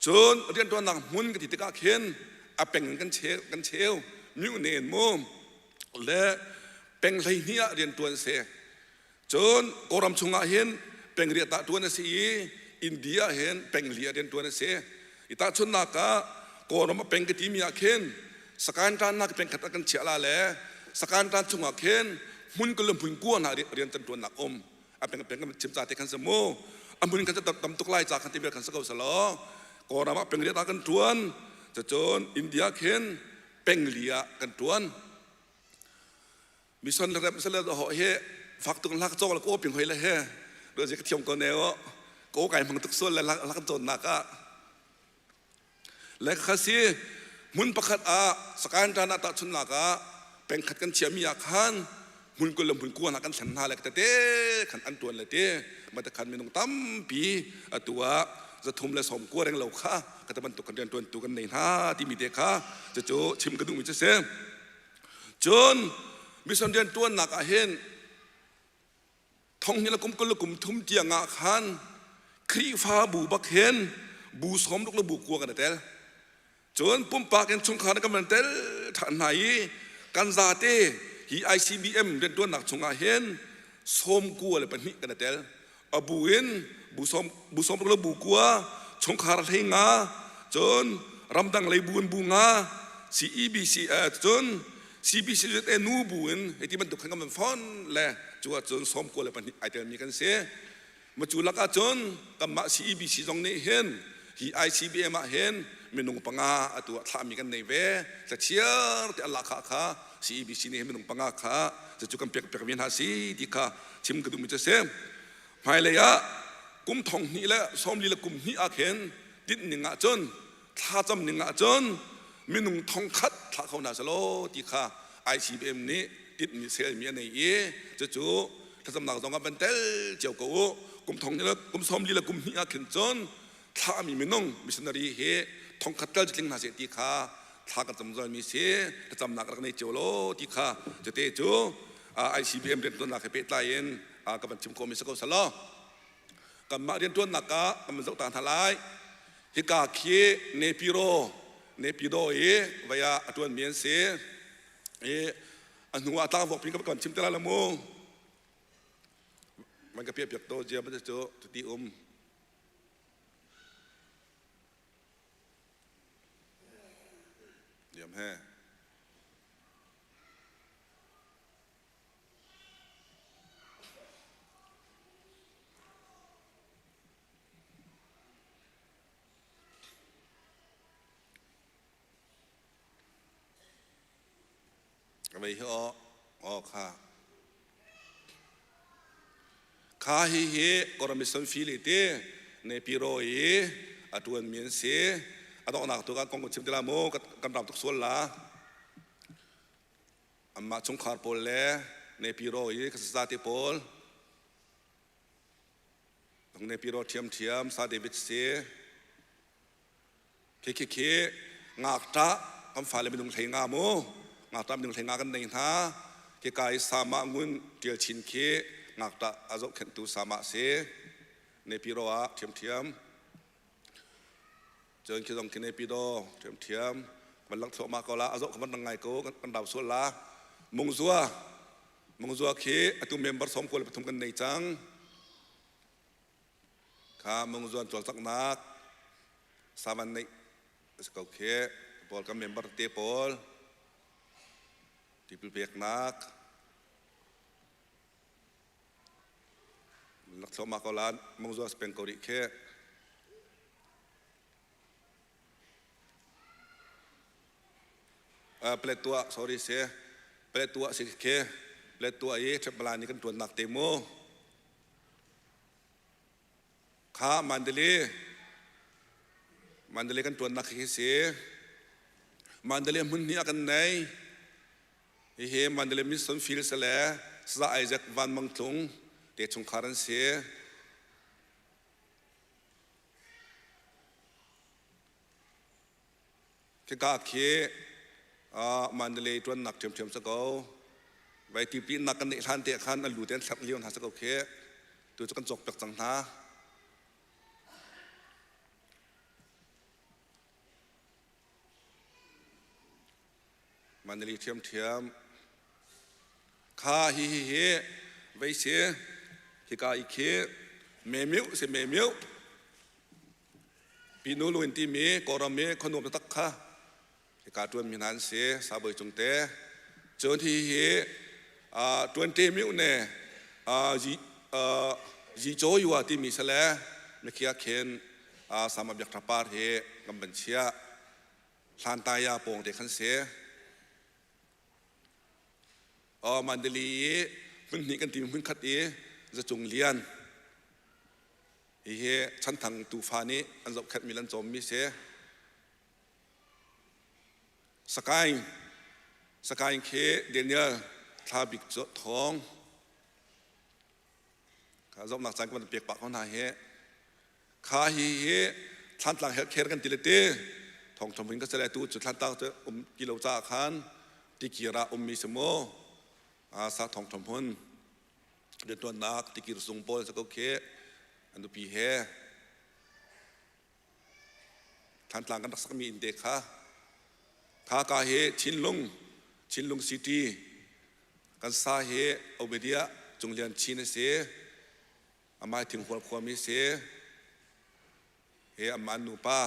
Cun rianṭuannak hmun ka ti tikah khin a peng in kan cheu kan cheu myuhne in mu le peng 12 ah rianṭuan si. Cun Kawlram chungah hin peng riat ah ṭuan a si i India ah hin peng li ah rianṭuan a si. I tahchunhnak ah Kawlram a peng ka timi ah khin Sakan ṭannak peng khat ah kan chiah la le Sakan ṭan chungah khin hmun kul le hmun kua hna rian kan ṭuannak um. A peng peng kan chim ca te khan si mu. A hmun kan tam tuk lai ca khan ti bel khan si ko selaw Kawlram ah peng riat ah kan ṭuan. Cucun India khin peng li ah kan ṭuan. Mison le rem sele ho he fak tuk lak chok la ko ping hoi le he do je ka thiam ko ne o ko kai mang tuk sol le lak lak chon nak a le khasi mun pakhat a sakan tan ta chun nak a peng khat kan chia mi a khan mun kul le mun ku na kan thlen hna le te te khan an tuan le te ma te khan minung tampi atua zathum le som ko reng lo kha ka te bantuk kan rian tuan tu kan nei hna ti mi te kha chu chu chim ka duh mi chu se Cun mission rianṭuannak ah hin thonghnih le kum 20 le kum thum tiang ah khan Khrihfabu bak hin bu 60 le bu kua kan i tel. Cun pumpak in chungkhar kan van tel ṭhan hna i kan zate hi ICBM rianṭuannak chungah hin 92 kan i tel. A bu in bu sawm bu 60 le bu kua chungkhar 15 cun ramdang lei bu in bu nga CEBC cun CBCZA nu bu in hiti bantuk khan kan van fon le cu ahcun 92 ai telmi kan si. Macu lakah cun kanmah CEBC zong nih hin hi ICBM ah hin minung panga atu ah thlahmi kan nei ve. Thlachiar te Allah kha kha CEBC nih hin minung panga kha cucu kan pek pek ve hna si ti kha chim ka duhmi cu si. Hmailei ah kum thong hnih le sawmli le kum hnih ah khin tinh ning ah cun thlacam ning ah cun minung thong khat thlah kho hna selaw ti kha ICBM nih tinhmi selmi a nei i cucu thlacamnak zong ah van tel cio ko u. Kum thong le kum 40 le kum hnih ah khin cun thlahmi minung missionary hi thong khat tal tling hna seh ti kha thla kan cam zalmi si thlacamnak rak nei cio law ti kha cute cu ICBM riantuannak he pehtlai in ka van chim khawhmi si ko selaw kanmah riantuannak ah kan van zoh ta hna lai. Hika khi Nepiro Nepido i vei ah a ṭuanmi an si i a hnu ah tlangvok pin ka kan chim te lai lo mu. Man ka piah piak to jia ban cu tuti um. Diam he. Vei hi aw aw kha kha hi hi Kawlram fili ti Nepiro i a tuan mi an si a donghnak tu kan kong kan chim te la mu kan ram tuk sual la Anmah chungkhar pawl le Nepiro i ka te pawl Nepiro ṭhiamṭhiam Sa David si khi khi khi ngakṭah kan fale minung hlei nga mu ngakṭah minung hlei nga kan nei hna khi ka i sama ngun ṭial chin khi ngakṭah a zohkhenhtu sama si Nepiro ah ṭhiamṭhiam Cun khi zong khi Naypyidaw ṭhiamṭhiam van lang thluahmah ko la a zoh kha van ngai ko kan rau sual la Mungzua Mungzua khi atu member 93 kan nei cang kha Mungzuan cawlcanghnak savan neih a si ko khi pawl kan member te pawl tipil peknak Lak thluahmah ko la mungzua si peng ko rih khi. Palet tuah sorry si palet tuah si khi palet tuah i ṭhepmala nih kan ṭuannak te mu kha Mandalay Mandalay kan ṭuannak khi si Mandalay hmun hnih a kan nei Hihi Mandalay Mission Field le Saza Isaac Van Mang Tlung te chungkhar an si. Khika khi Mandalay ṭuannak ṭhiamṭhiam si ko. Vai tipinak kan neih hlan te khan an lu te an thlak lio hna si ko khi. Tu cu kan cawk piak cang hna. Manali ṭhiamṭhiam. Kha hi hi hi vei si hika i khi me miu si me miu. Pinu lu in timi Kawlram i khuanuam taktak kha hika ṭuanmi hna an si Sabawi cung te. Cun hi hi ṭuan te miu ne Zicaw yua timi sale mikhia khin Sama Biak Tha Par hi kan van chiah. Hlantaya pawng te khan si. Mandali i hmun hnih kan timi hmun khat i Zacung Lian hihi Chanthang tufa nih an zohkhenhmi le an cawmmi si. Sakaing Sakaing khi Daniel Thla Bik Thawng kha zohnak caan ka van pek pah ko hna hi. Kha hi hi Thlantlang healthcare kan ti le ti thong thom in ka sele tu cu Thlantlang cu um ti lo caah khan tikir ah ummi si mu sa thong thom hun riantuannak tikir sung pawl sa ko khi an nupi he Thlantlang kan rak sakmi inn te kha kha ka hi Chinlung Chinlung City kan sa hi Obedia Cunglian Chin a si. Amah Thinghual khuami a si. Hi amah an nupa.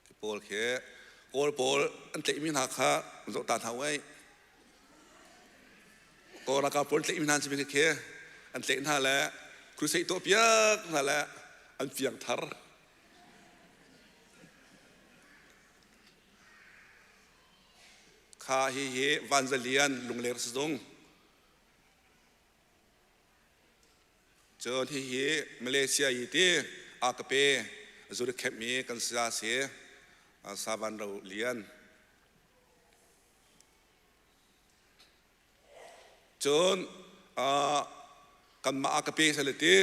Hi pawl khi Kawl pawl an tlaihmi hna kha zoh ta hna uai. Kawl ralkap pawl tlaihmi hna an si khi an tlaih hna le crusade tuah piak hna le an fiang thar. Kha hihi Vanzalian Lungler sizung. Cun hihi Malaysia i ti AKP Zurich camp i kan saya si Savan Ro Lian. Cun kanmah AKP saleti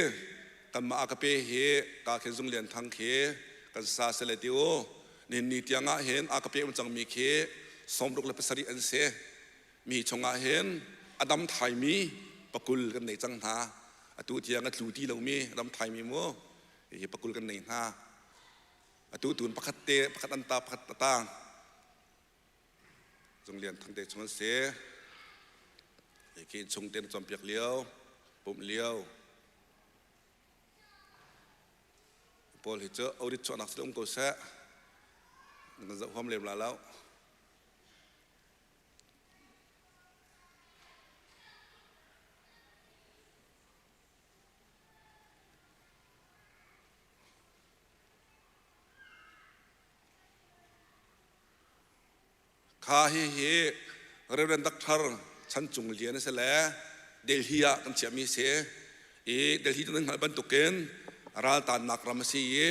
kanmah AKP hi ka khin Zung Lian Thang khi kan sa saleti u. Nihin ni tiang ah hin AKP um cangmi khi 67 an si. Mi chungah hin a dam thaimi pakul kan nei cang hna. Atu tiang a tlu ti lomi a dam thaimi mu hi pakul kan nei hna. Atu tun pakhat te pakhat an ta pakhat a tang. Zung Lian Thang te chung an si. Hi chung te na cawnpiak lio, pumh lio. Paul hi cu audit chuahnak si um ko seh. Nan zoh huam lem la lo. Kha hihi Reverend Doctor Chan Cung Lian a si le Delhi ah kan chiahmi a si i Delhi cu nan hngalh bantukin raltannak ram a si i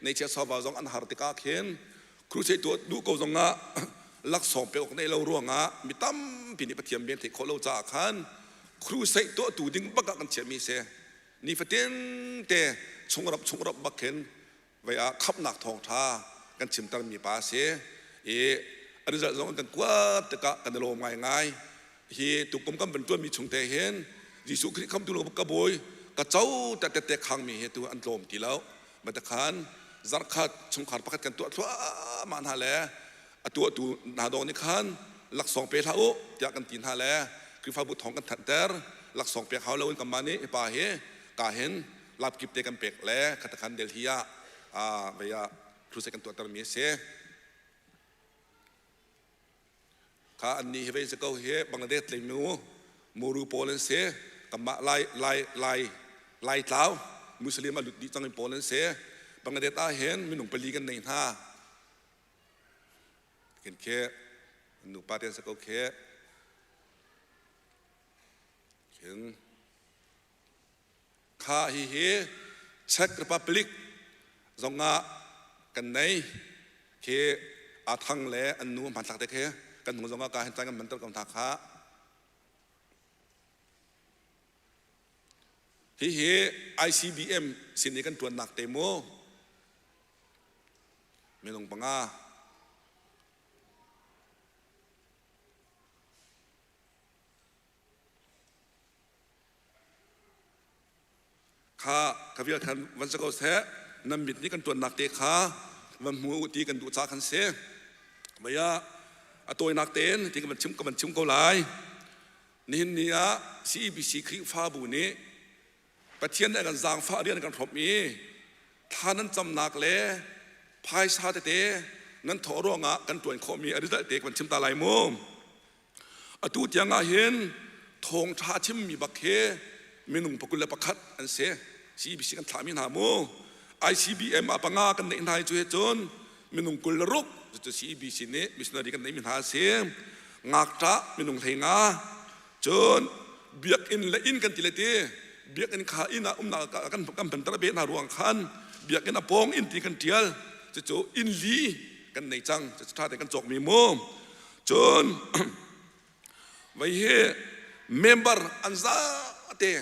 neichia sava zong an har tikah khin crusade tuah duh ko zongah laksawng pek awk neih lo ruangah mi tampi nih Pathian bia an theih khawh lo caah khan crusade tuahtu ding bak ah kan chiahmi a si. Nifatin te chungrap chungrap bak khin vei ah khamhnak thawngṭha kan chimtermi pa a si i a result zong an kan kuat tikah kan i lawm ngaingai. Hi tukum kan van ṭuanmi chung te hin Jesuh Khrih khamtu lo ka bawi ka co tete te khangmi hi tu an tlawm ti lo. Matakhan zarkhat chungkhar pakhat kan tuah thluahmah hna le a tuahtu hna dawng nih khan laksawng pe hlah u tiah kan ti hna le Khrihfabu thawng kan thanhter laksawng pek hau loin kanmah nih hi pa hi ka hin lapkip te kan pek le khatakhan Delhi ah vei ah crusade kan tuahtermi a si. Kha annih hi vei si ko hi Bangladesh lei mu Muru pawl an si. Kanmah Lai Lai Lai Lai tlau Muslim a lut dih cang pawl an si. Bangladesh ah hin minung pali kan nei hna. Kin khi nupa te an si ko khi. Khin Kha hihi Czech Republic zongah kan nei. Khi aa thang le an nu hmanthlak te khi kan hnu zongah ka hin kan manter ko hna kha. Hihi ICBM sin i kan tuannak te mu minung panga Kha ka vial khan van si ko seh, nan mit nih kan ṭuannak te kha van hmu u ti kan duh ca khan si. Maya a tawinak tein ti ka van chim ka van chim ko lai. Nihin ni ah CEBC Khrihfabu nih Pathian nih a kan zaangfah rian a kan hrawmh i thla nan camnak le phaisa tete nan thawh ruangah kan ṭuan khawhmi a result te kan chim ta lai mu. Atu tiang ah hin thawngṭha chimmi bak hi minung 21 an si. CBC kan thlahmi hna mu. ICBM ah panga kan neih hna hi cu he cun minung 26 cu CBC nih missionary kan neihmi hna a si. Ngakṭah minung 15 Cun biakinn le inn kan ti le ti biakinn kha inn ah umnak kan kan banter be hna ruang khan biakinn a pawng inn ti kan tial cucu inn li kan nei cang cucu tha te kan cawk mi mu. Cun vei hi member an za te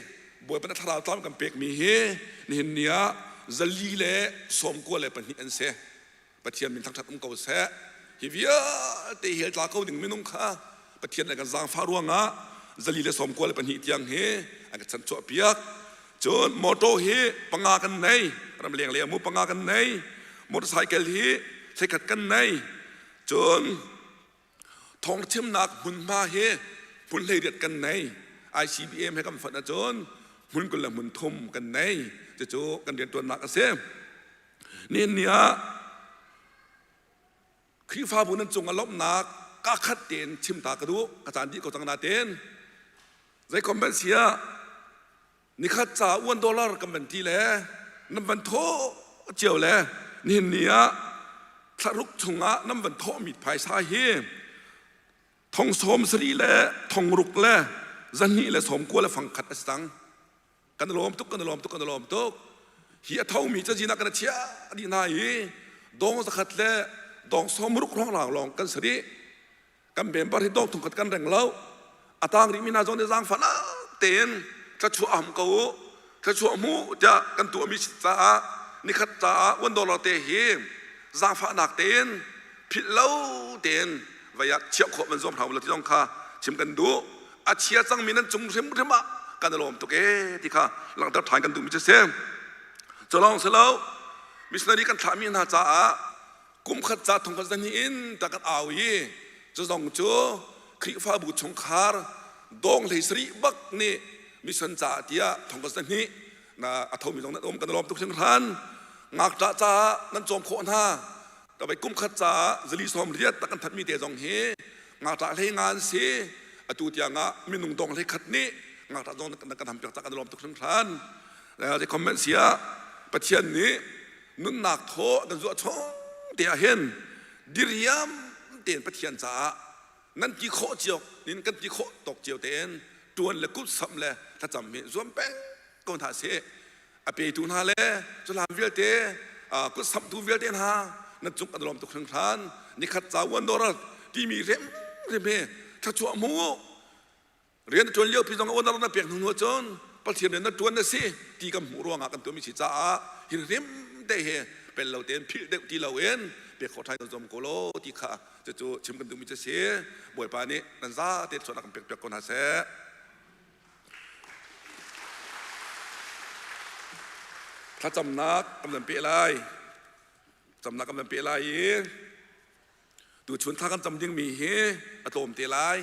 Bawipa na thlarau tlam kan pek mi hi nihin ni ah 492 an si. Pathian min thangṭhat um ko seh. Hi vialte hell tla ko ding minung kha Pathian le kan zaangfah ruangah 492 tiang hi an ka chanchuah piak. Cun motor hi panga kan nei, ramleng le amu panga kan nei, motorcycle hi thlekhat kan nei. Cun thawngchimnak hmunhma hi hmun 18 kan nei. ICBM he kan fonh ahcun hmun 20 le hmun thum kan nei. Cucu kan rianṭuannak a si. Nihin ni ah Khrihfabu nan cung ah lawmhnak ka khat tein chim ta ka duh. Ka caan dih ko cang nain zei comment sia nikhat ca $1 kan van ti le nan van thawh cio le nihin ni ah thlaruk chungah nan van thawhmi phaisa hi thong 70 le thong ruk le zahnih le 90 le fang khat a si cang. Kan lawm tuk, kan lawm tuk, kan lawm tuk. Hi a thomi cazin ah kan chia dih hna i dong zakhat le dong 60 hrawng lawng kan si dih. Kan member hi dong thongkhat kan reng lo. A tang rihmi hna zong nih zaangfah tein thluachuah am ko u, thluachuah hmu tiah kan tuahmi caah nikhat caah $1 te hi zaangfahnak tein philh lo tein vei ah chiah khawh man zuam hram lo ti zong kha chim kan duh. A chia cangmi nan cung hrimhrim ah kan i lawm tuk ee ti kha langhter ṭhan kan duhmi cu si. Cu lawng si lo, missionary kan thlahmi hna caah kum khat ca thong khat zahnih in ta kan au i cu zong cu Khrihfabu chungkhar dawng hlei sarih bak nih mission caah tiah thong khat zahnih na a thomi zong nan um, kan i lawm tuk hringhran. Ngakṭah caah nan cawm khawh hna Tabai kum khat caah 480 tak kan thatmi te zong hi ngakṭah hlei nga an si. Atu tiang ah minung dong hlei khat nih ngakṭah zong na kan ham piak cak, kan lawm tuk hringhran. Zei comment sia Pathian nih nunnak thaw kan zuah chung te ah hin diriam tein Pathian caah nan ti khawh cio nin kan ti khawh tawk cio tein tuan le kut samh le thlacam hi zuam peng ko hna sih. A petu hna le cuhlan vialte kut samhtu vialte hna nan cung an lawm tuk hringhran. Nikhat ca $1 timi rem rem he thluachuah hmu rian na ṭuan lio pi zong $1 na pek hnu hnu cun Pathian rian na ṭuan na si ti kan hmuh ruangah kan tuahmi si caah hi rim te hi pel lo tein philh deuh ti loin pek khawh ṭhan kan zuam ko law ti kha cucu chim kan duhmi cu si. Bawipa nih nan zate thluachuah kan pek piak ko hna seh. Thlacamnak kan van peh lai. Camnak kan van peh lai i tuchun thla kan cam dingmi hi a tlawm te lai.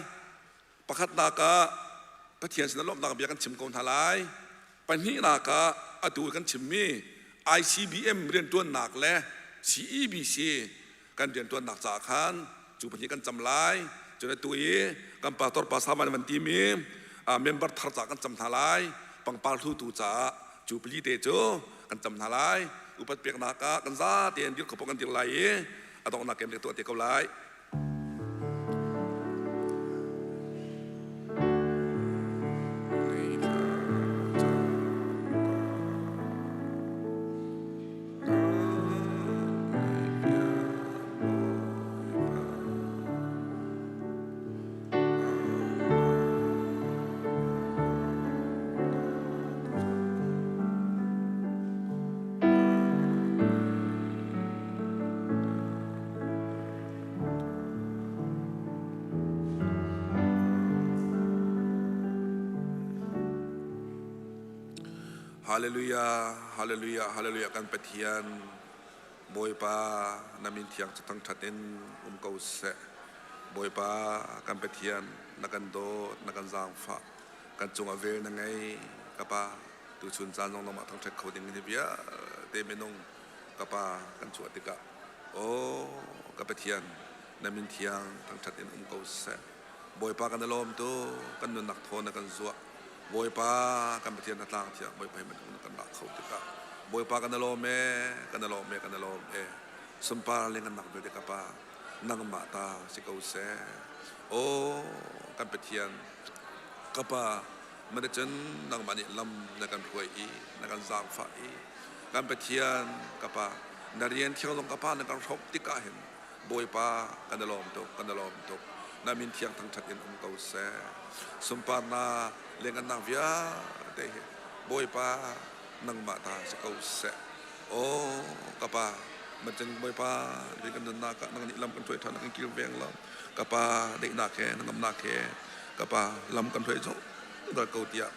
Pakhatnak ah Pathian sinah lawmhnak bia kan chim ko hna lai. Pahnihnak ah atu kan chimmi ICBM rianṭuannak le CEBC kan rianṭuannak caah khan cu pahnih kan cam lai. Cun atu i kan pastor pa Saman van timi member thar caah kan cam hna lai. Pangpar hlutu caah cu pali te cu kan cam hna lai. Upat peknak ah kan za tein dir kho kan dir lai i a donghnak kem tuah te ko lai. Hallelujah, hallelujah, hallelujah kan Pathian. Bawipa na min thiang cu thangṭhat in um ko seh. Bawipa kan Pathian na kan dawt na kan zaangfah kan cungah vel na ngei ka Pa tuchun caan zong nangmah thangṭhat kho ding hi vialte minung ka Pa kan chuah tikah aw ka Pathian na min thiang thangṭhat in um ko seh. Bawipa kan i lawm tu kan nunnak thaw na kan zuah Bawipa kan Pathian na tlang thiang Bawipa hi minung na kan rak kho tikah Bawipa kan i lawm e kan i lawm e kan i lawm e sunpar le ngannak vialte ka Pa nangmah ta si ko seh aw kan Pathian ka Pa manacun nangmah nih lam na kan hruai i na kan zaangfah i kan Pathian ka Pa na rian thiang zong ka Pa na kan hrawmh tikah hin Bawipa kan i lawm tuk kan i lawm tuk na min thiang thangṭhat in um ko seh sunparnak le ngannak vialte hi Bawipa nangmah ta si ko seh aw ka pa macun Bawipa ri kan nunnak ah nang nih lam kan hruai ṭhan kan kilveng lo ka pa daihnak he hnangamnak he ka pa lam kan hruai zungzal ko tiah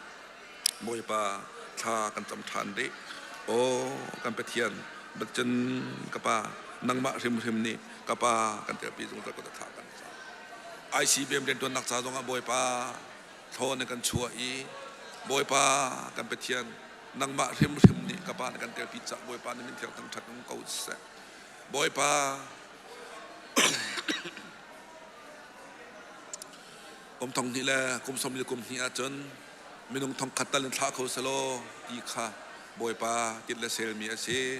Bawipa thla kan cam ṭhan rih. Aw kan Pathian, cun ka Pa, nangmah hrimhrim nih ka Pa kan telpi zungzal ko thla kan cam. ICBM rianṭuannak ca zongah Bawipa thlaw na kan chuah i Bawipa kan Pathian, nangmah hrimhrim nih ka Pa na kan telpi cah Bawipa na min thiang thangṭhat um ko seh. Bawipa Kum thong hnih le kum sawm le kum hnih ahcun minung thong khat tal in thlah kho selaw ti kha Bawipa tit le selmi a si.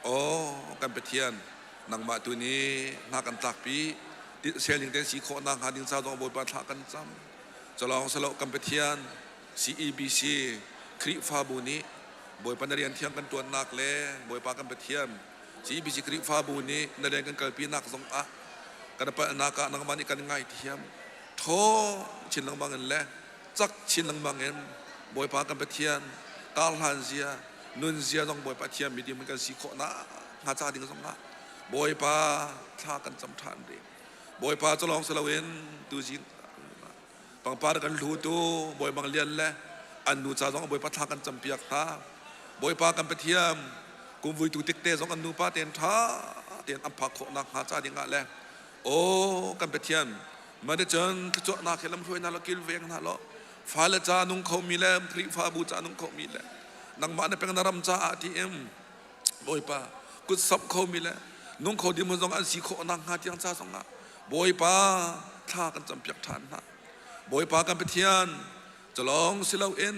Aw kan Pathian, nangmah tu nih hna kan tlakpi tit sel ning ten si khawh nakhnga ding ca zong Bawipa thlah kan cam. Culawng selaw kan Pathian CEBC Khrihfabu nih Bawipa na rian thiang kan ṭuannak le Bawipa kan Pathian CEBC Khrihfabu nih na rian kan kalpinak zong ah kan palhnak ah nangmah nih kan ngaithiam ṭhawng chin lengmang in le cak chin lengmang in Bawipa kan Pathian karhlan zia nun zia zong Bawipa thiam mi ding kan si khawh nak hnga ca ding zong ah Bawipa thla kan cam ṭhan rih Bawipa cu lawng si loin tuzing pangpar kan hlutu Bawi Mang Lian le an nu ca zong Bawipa thla kan campiak hna Bawipa kan Pathian kumvui tu tikte zong an nupa tein ṭha tein an phak khawh nakhnga ca ding ah le aw kan Pathian mane cun thluachuahnak he lamhruainak lo kilveng hna law fale ca nung khomi le Khrihfabu ca nung khomi le nangmah na peng na ram caah ti im Bawipa kut samh khomi le nung kho ding zong an si khawh nakhnga tiang ca zong ah Bawipa thla kan campiak ṭhan hna. Bawipa kan Pathian culawng si loin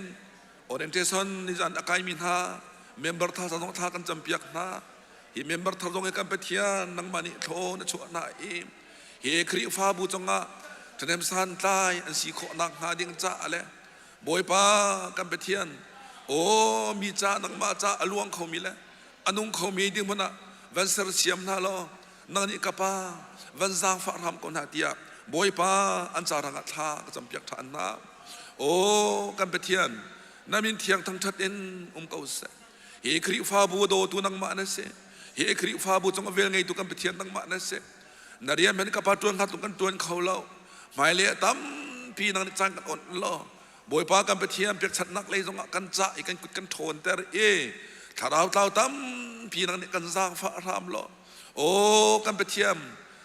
orientation nizan a kaimi hna member tha zong thla kan campiak hna. Hi member thar zong hi kan Pathian nangmah nih thlaw na chuah hna i hi Khrihfabu cungah ṭhahnem santlai an si khawh nakhnga ding caah le Bawipa kan Pathian aw mi ca nangmah ca a luang khomi le a nung khomi ding hmanh ah van sersiam hna law nang nih ka pa van zaangfah hram ko hna tiah Bawipa an ca rangah thla ka campiak ṭhan hna. Aw kan Pathian na min thiang thangṭhat in um ko seh. Hi Khrihfabu dawtu nangmah na si. Hi Khrihfabu cung a vel ngeitu kan Pathian nangmah na si. Na rian men ka pa ṭuan hnga tlung kan ṭuan kho lo. Hmailei ah tampi nang nih caan kan onh law Bawipa kan Pathian pekchanhnak lei zongah kan cah i kan kut kan ṭhawnter i thlarau tlau tampi nang nih kan zaangfah hram law aw kan Pathian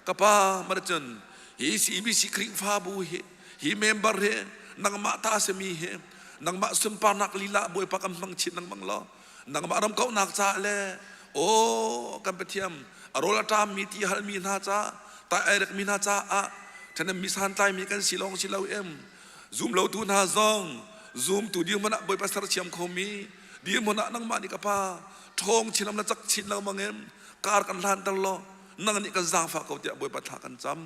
ka pa marcun hi CBC Khrihfabu hi hi member hi nangmah ta simi hi nangmah sunparnak lila Bawipa kan hmang chin lengmang law nangmah ram kauhnak caah le aw kan Pathian a rawl a ṭammi ti halmi hna ca tai ai rekmi hna caah ṭhanem mi santlaimi kan si lawng si lo em zum lotu hna zong zumtu dirhmun ah Bawipa sersiam khomi dirhmun ah nangmah nih ka pa ṭhawng chin lam le cak chin lengmang in kar kan hlanter law nang nih kan zaangfah ko tiah Bawipa thla kan cam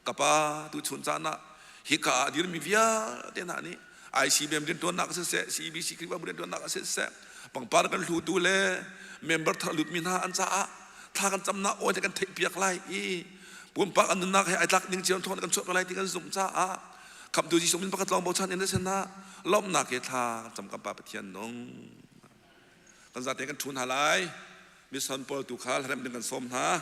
ka pa tu chun caan ah hika ah dirmi vialte hna nih ICBM rianṭuannak siseh CBC Khrihfabu rianṭuannak siseh pangpar kan hlutu le member thar lutmi hna an caah thla kan camnak aw kan theihpiak lai i pumpak an nunnak he ai tlak ding cio thawng kan chuah lai ti kan zumh caah khamtu Jesuh min pakhat lawng bochan in na sinah lawmhnak he thla kan cam kan Pa Pathian nung kan zate kan ṭhu hna lai mission pawl tu kha hlaremh ding kan sawm hna.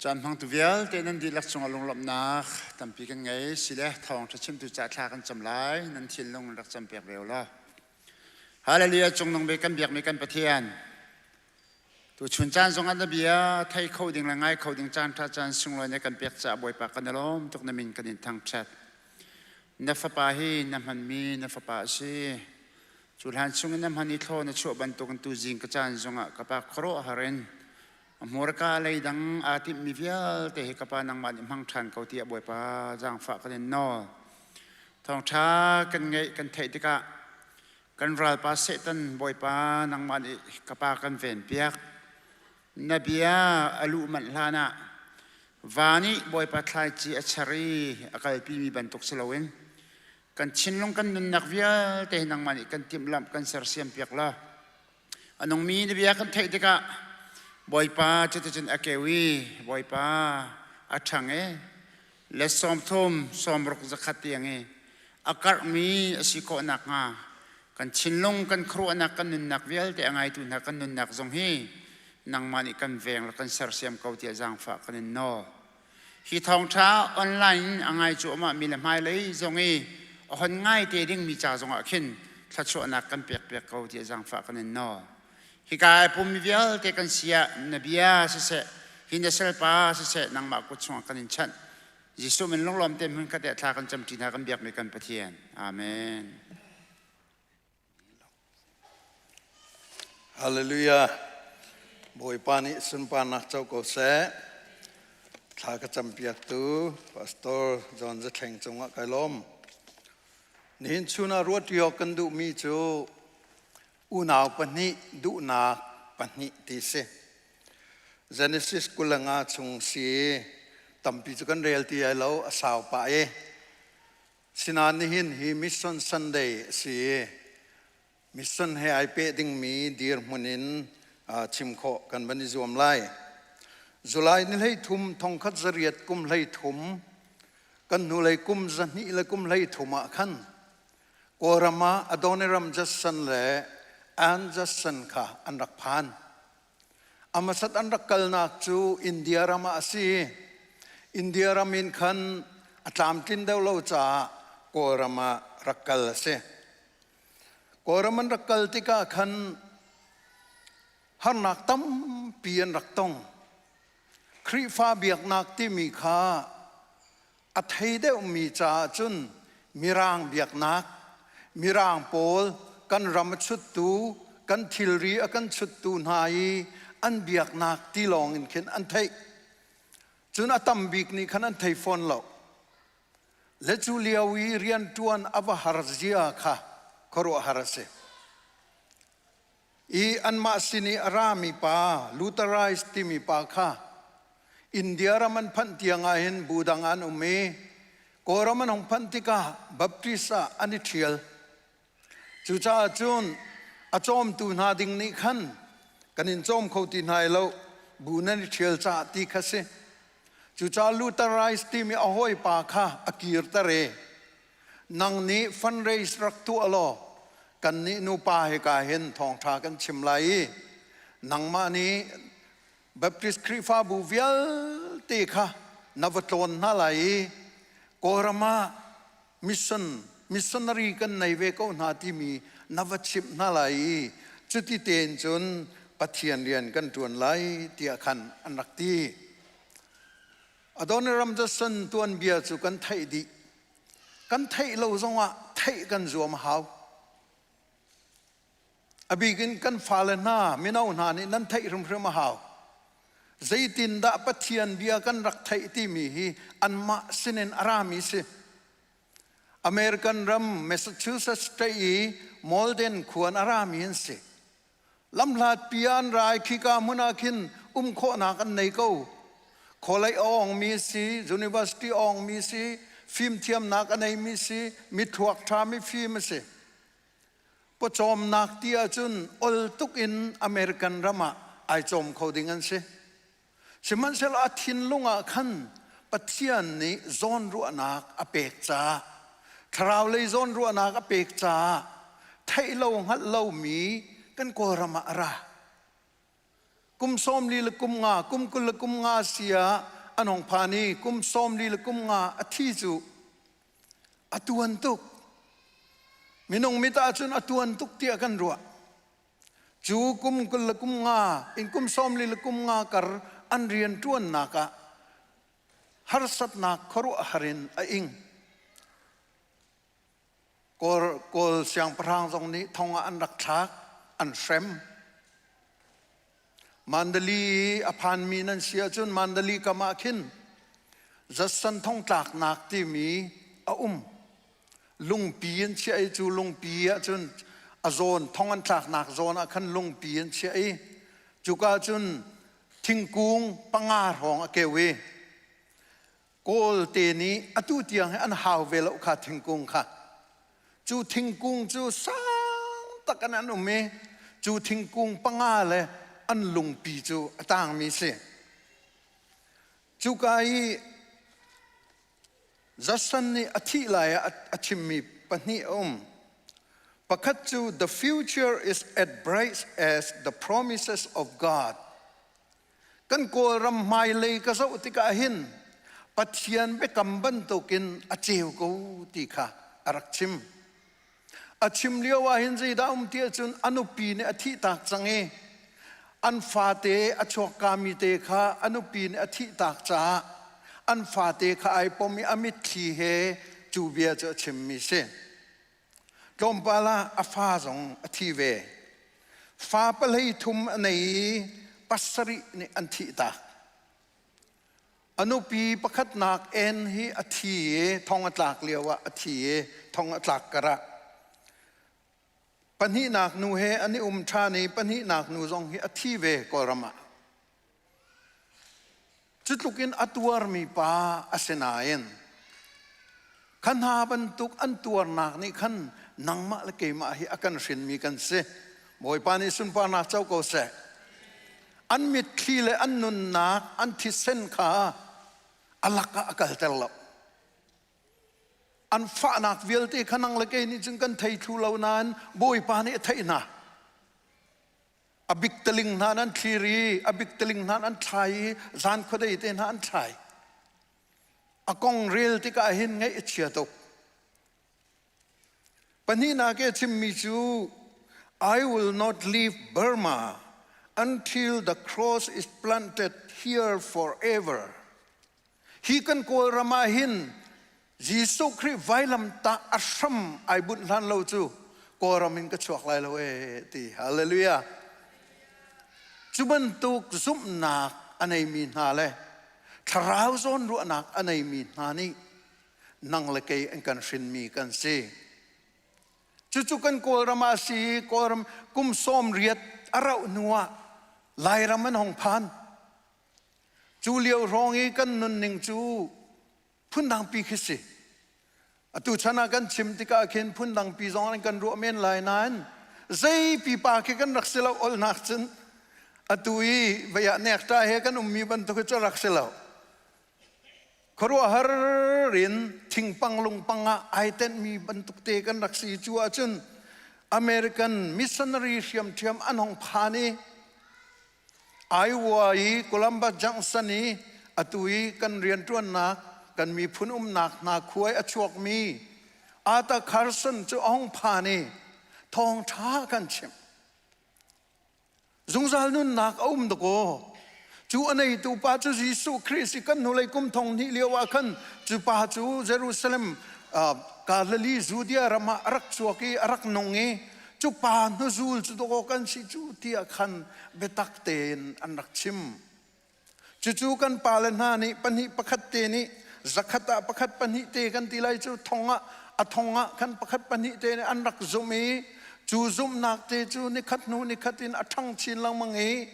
Caan hmangtu vialte nan dihlak cungah lunglawmhnak tampi kan ngei. Sile thawngṭha chimtu ca thla kan cam lai. Nan thinlung rak cam piak ve u law. Hallelujah cungnung bik kan biakmi kan Pathian. Tu chun caan zong ah na bia thei kho ding le ngai kho ding caan ṭha caan sunglawi na kan pek caah Bawipa kan i lawm tuk na min kan in thangṭhat. Na fapa hi na hmanmi na fapa a si. Cu hlan chungin na hman i thlaw na chuah bantukin tuzing ka caan zongah ka pa khuaruahhar in a hmurka leidang aa timhmi vialte hi ka pa nangmah nih hmang ṭhan ko tiah Bawipa zaangfah kan in nawl. Thawngṭha kan ngeih kan theih tikah kan ralpa Satan Bawipa nangmah nih ka pa kan venpiak. Na bia a luh manh hlanah va nih Bawipa thlaici a cher i a kalpimi bantuk si loin kan thinlung kan nunnak vialte hi nangmah nih kan timhlamh kan sersiam piak la a nungmi na bia kan theih tikah Bawipa cuticun a keu i Bawipa a ṭhang i le 30 60 100 tiang i a karhmi a si khawh nakhnga kan thinlung kan khuaruahnak kan nunnak vialte a ngaitu hna kan nunnak zong hi nangmah nih kan veng le kan sersiam ko tiah zaangfah kan in nawl. Hi thawngṭha online a ngai cuahmah mi le hmailei zong i a hon ngai te dingmi ca zongah khin thluachuahnak kan pek piak ko tiah zaangfah kan in nawl. Hika ai pummi vialte kan si ah na bia siseh, hi na salpa siseh nangmah kut chungah kan in chanh. Jesuh min lunglawm te hmun khat thla kan camṭi hna kan biakmi kan Pathian. Amen. Hallelujah. Bawipa nih sunparnak co ko seh. Thla ka campiaktu Pastor John Zathleng cungah kai lawm. Nihin chun ah ruat riok kan duhmi cu unau pahnih duhnak pahnih ti si. Genesis 25 chung si tampi cu kan rel ti ai lo a sau pah i sinan nihin hi Mission Sunday a si i mission he ai peh dingmi dirhmun in chim khawh kan van i zuam lai. July ni 13 1933 kan hnulei kum 200 le kum 33 ah khan Kawlram ah Adoniram Judson le Ann Judson kha an rak phan. A hmasat an rak kalnak cu India ram ah a si. India ram in khan a tlamtlin deuh lo caah Kawlram ah rak kal a si. Kawlram an rak kal tikah khan harnak tampi an rak tong. Khrihfa biaknak timi kha a thei deuhmi caah cun Mirang biaknak, Mirang pawl kan ram a chuttu, kan thilri a kan chuttu hna i an biaknak ti lawng in khin an theih. Cun a tam bik nih khan an thei fawn lo. Le cu lio i rianṭuan a va har zia kha khuaruahhar a si. I anmah sin i a rami pa Lutherized timi pa kha India ram an phanh tiang ah hin bu dang an um i Kawlram an hung phanh tikah Baptist ah an i ṭhial. Cucaah cun a cawmtu hna ding nih khan kan in cawm kho ti hna lo bu nan i ṭhial caah ti kha si. Cucaah Lutherized timi a hawipa kha a kirter i nang nih fundraise rak tuah law kannih nupa hika hin thawngṭha kan chim lai i nangmah nih Baptist Khrihfabu vialte kha na va tlawn hna lai i Kawlram ah mission missionary kan nei ve ko hna timi na va chimh hna lai i cuti tein cun Pathian rian kan ṭuan lai tiah khan an rak ti. Adoniram Judson tuanbia cu kan theih dih. Kan theih lo zongah theih kan zuam a hau. A bik in kan fale hna, mino hna nih nan theih hrimhrim a hau. Zeitindah Pathian bia kan rak theih timi hi anmah sinin a rami si. American ram Massachusetts state i Malden khua in a rami an si. Lamhlatpi ah an ra i khika hmun ah khin um khawhnak an nei ko. Khualei a awngmi si, university a awngmi si, fimthiamnak a neimi si, mithluak ṭha mifim a si. Pawcawmnak ti ahcun ol tuk in American ram ah ai cawm kho ding an si. Sihmanhsehlaw a thinlung ah khan Pathian nih zawnruahnak a pek caah thlarau lei zawnruahnak a pek caah theih lo hngalh lomi kan Kawlram ah a ra. Kum 40 le kum nga, kum 20 le kum nga si ah an hong phan i kum 40 le kum nga a thi cu a tuan tuk. Minung mit ahcun a tuan tuk tiah kan ruah. Cu kum 20 le kum nga in kum 40 le kum nga kar an rianṭuannak ah harsatnak khuaruahhar in a ing. Kawl, Kawl siangpahrang zong nih thong ah an rak thlak, an hrem. Mandali a phanmi nan si ahcun Mandali kam ah khin Judson thongtlaknak timi a um. Lungpi an chiah i cu lungpi ahcun a zawn thong an tlaknak zawn ah khan lungpi an chiah i cuka cun thingkung panga hrawng a keu i Kawlte nih atu tiang hi an hau ve lo kha thingkung kha. Cu thingkung cu sang tak in an um i cu thingkung panga le an lungpi cu a tangmi si. Cuka i Judson nih a thih lai ah a chimmi pahnih a um. Pakhat cu the future is as bright as the promises of God. Kan Kawlram hmailei ka zoh tikah hin Pathian biakam bantukin a ceu ko ti kha a rak chim. A chim lio ah hin zeidah um ti ahcun a nupi nih a thihtak cang i. An fate a chuakkami te kha a nupi nih a thihtak caah an fate kha ai pom i a mitthli he cu bia cu a chimmi si. Tlawmpal ah a fa zong a thi ve. Fa pahlei thum a nei i pasarih nih an thihtak. A nupi pakhatnak en hi a thi i thong a tlak lio ah a thi i thong a tlak karah pahnihnak nu he an i um ṭhan i pahnihnak nu zong hi a thi ve Kawlram ah. Cu tluk in a tuarmi pa a si nain kha hna bantuk an tuarnak nih khan nangmah le keimah hi a kan hrinmi kan si. Bawipa nih sunparnak co ko seh. An mitthli le an nunnak, an thisen kha a lakah a kalter lo. An fahnak vialte kha nang le kei nih cun kan thei thlu lo nain Bawipa nih a theih hna. A biktaling hna nan thlir i a biktaling hna an thlai i zan khuadei te hna an thlai. A kong rel tikah hin ngaih a chia tuk. Pahnihnak i a chimmi cu I will not leave Burma until the cross is planted here forever. Hi kan Kawlram ah hin Jesuh Khrih vailamtah a hram ai bunh hlan lo cu Kawlram in ka chuak lai lo ee ti. Hallelujah. Cu bantuk zumhnak a neimi hna le thlarau zawnruahnak a neimi hna nih nang le kei an kan hrinmi kan si. Cucu kan Kawlram ah a si i Kawlram kum sawm riat a rauh hnu ah Lairam an hong phan. Cu lio hrawng i kan nunning cu phundangpi khi si. Atu chan ah kan chim tikah khin phundangpi zong an kan ruah men lai nain zei pipa khi kan rak si lo olnak cun atu i vei ah nekta he kan ummi bantuk hi cu rak si lo. Khuaruahhar in thingpang lungpang ah ai tenhmi bantuk te kan rak si cu ahcun American missionary hriamṭhiam an hong phan i Iowa i Columbus Junction i atu i kan rianṭuannak kan miphun umnak hna khuai a chuakmi Arthur Carson cu a hung phan i thawngṭha kan chimh. Zungzal nunnak a um dakaw. Cu a neitu pa cu Jesuh Khrih si kan hnulei kum thong hnih lio ah khan cu pa cu Jerusalem Galilee Judea ram ah a rak chuak i a rak nung i cu pa hnuzul cu dakaw kan si cu tiah khan biatak tein an rak chim. Cucu kan pale hna nih pahnih pakhat te nih zakhat ah pakhat pahnih te kan ti lai cu thong ah a thong ah khan pakhat pahnih te nih an rak zumh i cu zumhnak te cu nikhat hnu nikhat in a ṭhang chin lengmang i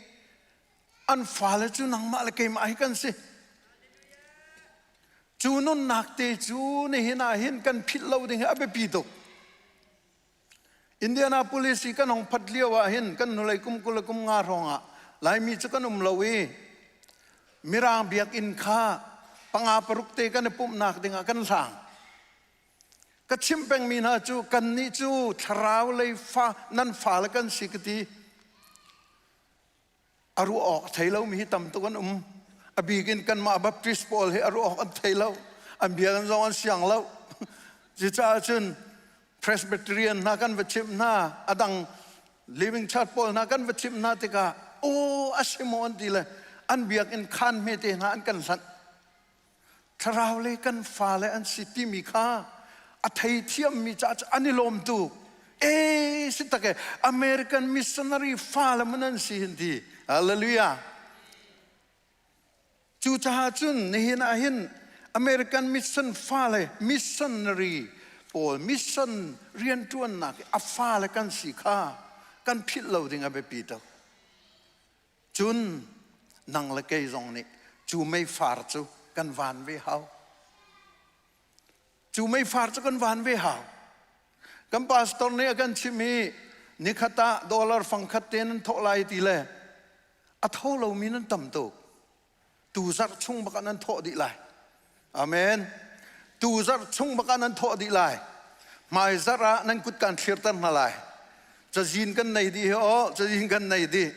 an fale cu nangmah le keimah hi kan si. Cu nunnak te cu nihin ah hin kan philh lo ding hi a biapi tuk. Indianapolis i kan hong phat lio ah hin kan hnulei kum 20 le kum nga hrawng ah Laimi cu kan um lo i Mirang biakinn kha panga paruk te kan i pumhnak dingah kan hlang. Ka chim pengmi hna cu kannih cu thlarau lei fa nan fale kan si ka ti. A ruah awk a thei lomi hi tam tuk an um. A bik in kanmah Baptist pawl hi a ruah awk an thei lo. An bia kan zong an siang lo. Cucaah cun Presbyterian hna kan va chimh hna, a dang Living Church pawl hna kan va chimh hna tikah aw a si maw an ti le an biakinn khaan hmete hna an kan hlanh. Thlarau le kan fale an si timi kha a theithiammi caah cu an i lawm tuk. E si tak e American missionary fale mun an si hin ti. Hallelujah. Cucaah cun nihin ah hin American mission fale missionary pawl mission rianṭuannak i a fale kan si kha kan philh lo ding a biapi tuk. Cun nang le kei zong nih cu meifar cu kan van ve hau. Cu meifar cu kan van ve hau. Kan pastor nih a kan chimh i nikhat ah dollar fangkhat te nan thawh lai ti le a tho lomi nan tam tuk. Tu zarh chung bak ah nan thawh dih lai. Amen. Tu zarh chung bak ah nan thawh dih lai. Hmai zarh ah nan kut kan thlirter hna lai. Cazin kan nei dih hi aw, cazin kan nei dih.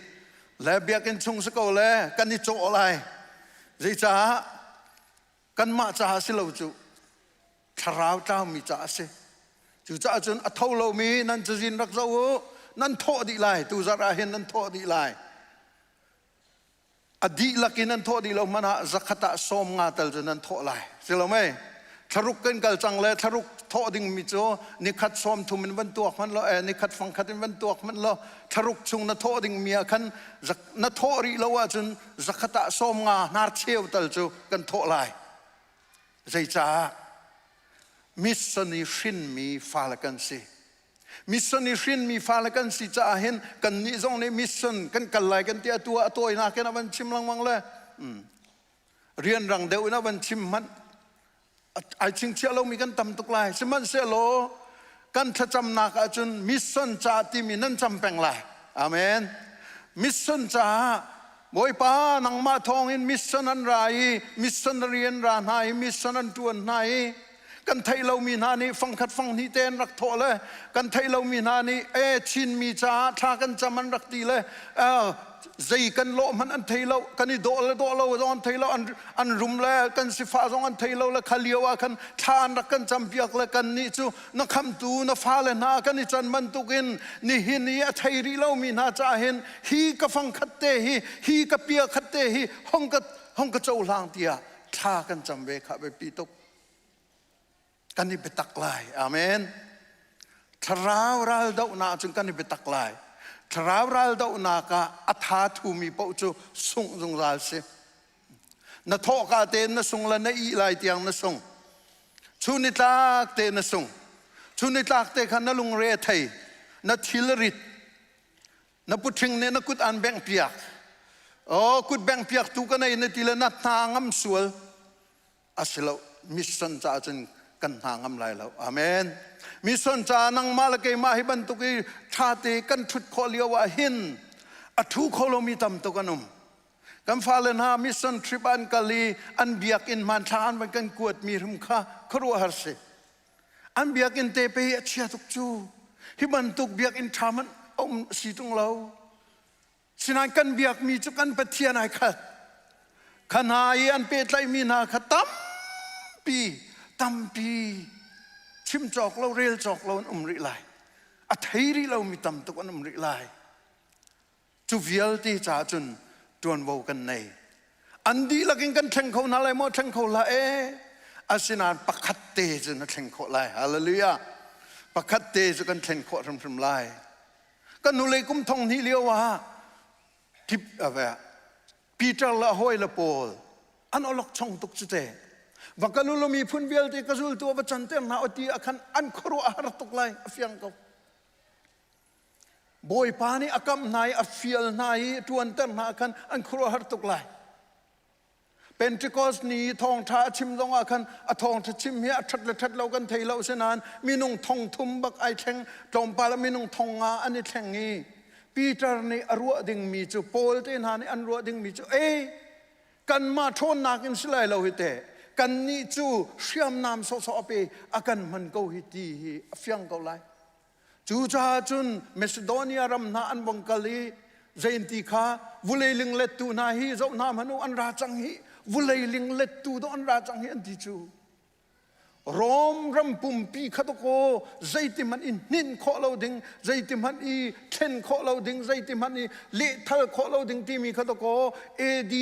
Le biakinn chung si ko le kan i cawh lai. Zeicaah kanmah caah si lo cu thlarau tlaumi caah a si. Cucaah cun a tho lomi nan cazin rak zoh u. Nan thawh dih lai. Tu zarh ah hin nan thawh dih lai. A dihlak in an thawh dih lo hmanh ah zakhat ah 50 tal cu nan thawh lai. Si lo mei? Thlaruk kan kal cang le thlaruk thawh dingmi cu nikhat 30 in van tuak hmanh law, nikhat fangkhat in van tuak hmanh law, thlaruk chung na thawh dingmi ah khan na thawh rih lo ahcun zakhat ah 50 hnar cheu tal cu kan thawh lai. Zeicah? Mission i hrinmi fale kan si. Mission i hrinmi fale kan si caah hin kannih zong nih mission kan kal lai kan ti atu ah a tawinak in a van chim lengmang le rianrang deuh in a van chim hmanh ai chingchiah lomi kan tam tuk lai. Sihmanhsehlaw kan thlacamnak ahcun mission ca timi nan cam peng lai. Amen. Mission caah Bawipa nangmah thawngin mission an ra i missionary an ra hna i mission an ṭuan hna i kan theih lomi hna nih fangkhat fanghnih te an rak thawh le kan theih lomi hna nih e Chinmi caah thla kan cam an rak ti le zei kan lawh hmanh an thei lo kan i dawh le dawh lo zong an thei lo an rum le kan sifah zong an thei lo le kha lio ah khan thla an rak kan campiak le kan nih cu na khamtu na fale hna kan i can bantukin nihin i a thei rih lomi hna caah hin hi ka fang khat te hi hi ka pia khat te hi hong ka cohlang tiah thla kan cam ve kha biapi tuk. Kan i biatak lai. Amen. Thlarau ral dohnak cun kan i biatak lai. Thlarau ral dohnak ah a tha thumi paoh cu sungh zungzal si. Na thawhka tein na sung le na ih lai tiang na sung. Chun ni tlak te na sung. Chun ni tlak te kha na lungre a thei. Na thil rit. Na puṭhing nih na kut an bengh piak. Oh, kut bengh piak tu ka nei na ti le na hna ngam sual. A si lo. Mission caah cun kan hna ngam lai lo. Amen. Mission caah nangmah le keimah hi bantuk i ṭhate kan ṭhut khawh lio ah hin a ṭhu kho lomi tam tuk an um. Kan fale hna mission trip an kal i an biakinn hmanthlak an van kan kuatmi hrim kha khuaruahhar si. An biakinn te pe hi a chia tuk cu. Hi bantuk biakinn ṭha hmanh a um si ṭung lo. Sinain kan biakmi cu kan Pathian ai khat. Kha hna i an pehtlaihmi hna kha tampi, tampi chim cawk lo, rel cawk lo an um rih lai. A thei rih lomi tam tuk an um rih lai. Cu vialte caah cun ṭuanvo kan nei. An dihlak in kan thleng kho hna lai maw? Thleng kho hlah ee. Asinain pakhat te cu na thleng khawh lai. Hallelujah. Pakhat te cu kan thlen khawh hrimhrim lai. Kan hnulei kum thong hnih lio ah tip Peter le a hawi le pawl an olok chong tuk cu te. Va kal u law miphun vialte ka zultu va canter hna u ti ah khan an khuaruah a har tuk lai a fiang ko. Bawipa nih a kamh hna i a fial hna i ṭuanter hna khan an khuaruahhar tuk lai. Pentecost ni i thawngṭha a chim zongah khan a thawngṭha chim hi a ṭhat le ṭhat lo kan thei lo sinain minung thong thum bak ai thleng tlawmpal ah minung thong nga an i thleng i Peter nih a ruah dingmi cu Paul te hna nih an ruah dingmi cu ei kanmah ṭhawnnak in si lai lo hi teh kannih cu hriamnam sawhsawh a pe a kan hman ko hi ti hi a fiang ko lai. Cucaah cun Macedonia ram hna an vong kal i zeinti kha vulei linglettu hna hi zoh hna hmanh u an ra cang hi vulei linglettu dawh an ra cang hi an ti cu. Rom ram pumpi kha dawkaw zeiti hmanh i hninh khawh lo ding, zeiti hmanh i thlen khawh lo ding, zeiti hmanh i lehthal khawh lo ding timi kha dawkaw AD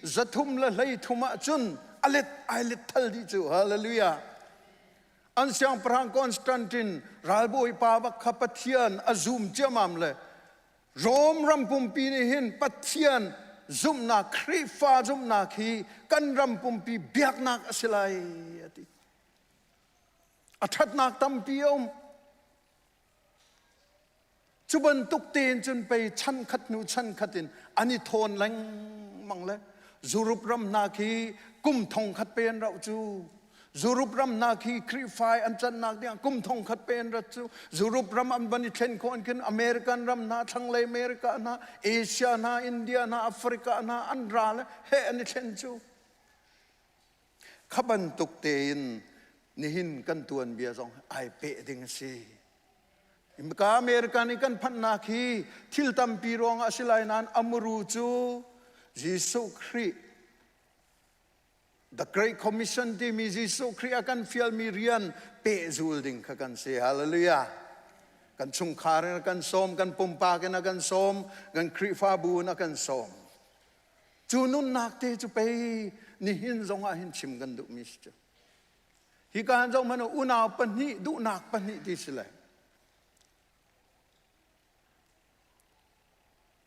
333 ah cun a let ai let thal dih cu. Hallelujah. An siangpahrang Constantine ralbawipa bak kha Pathian a zum ciamam le Rom ram pumpi nih hin Pathian zumhnak Khrihfa zumhnak hi kan ram pumpi biaknak a si lai a ti. A ṭhatnak tampi a um. Cu bantuk tein cun pei chan khat hnu chan khat in an i thawn lengmang le Zurup ram hna khi kum thong khat pe an rauh cu. Zurup ram hna khi Khrihfa an cannak dingah kum thong khat pe an rat cu. Zurup ram an van i thlen khawh in khin American ram hna, thlanglei America hna, Asia hna, India hna, Africa hna an ra le he an i thlen cu. Kha bantuk tein nihin kan tuanbia zong ai peh ding a si. Ka American i kan phanhnak hi thil tampi ruangah a si lai nain a muru cu Jesuh Khrih The Great Commission timi Jesuh Khrih a kan fialmi rian pehzul ding kha kan si. Hallelujah. Kan chungkhar in a kan sawm, kan pumpak in a kan sawm, kan Khrihfabu in a kan sawm. Cu nunnak te cu pei nihin zongah hin chim kan duhmi si cu. Hi ka han zoh hmanh u, unau pahnih duhnak pahnih ti si le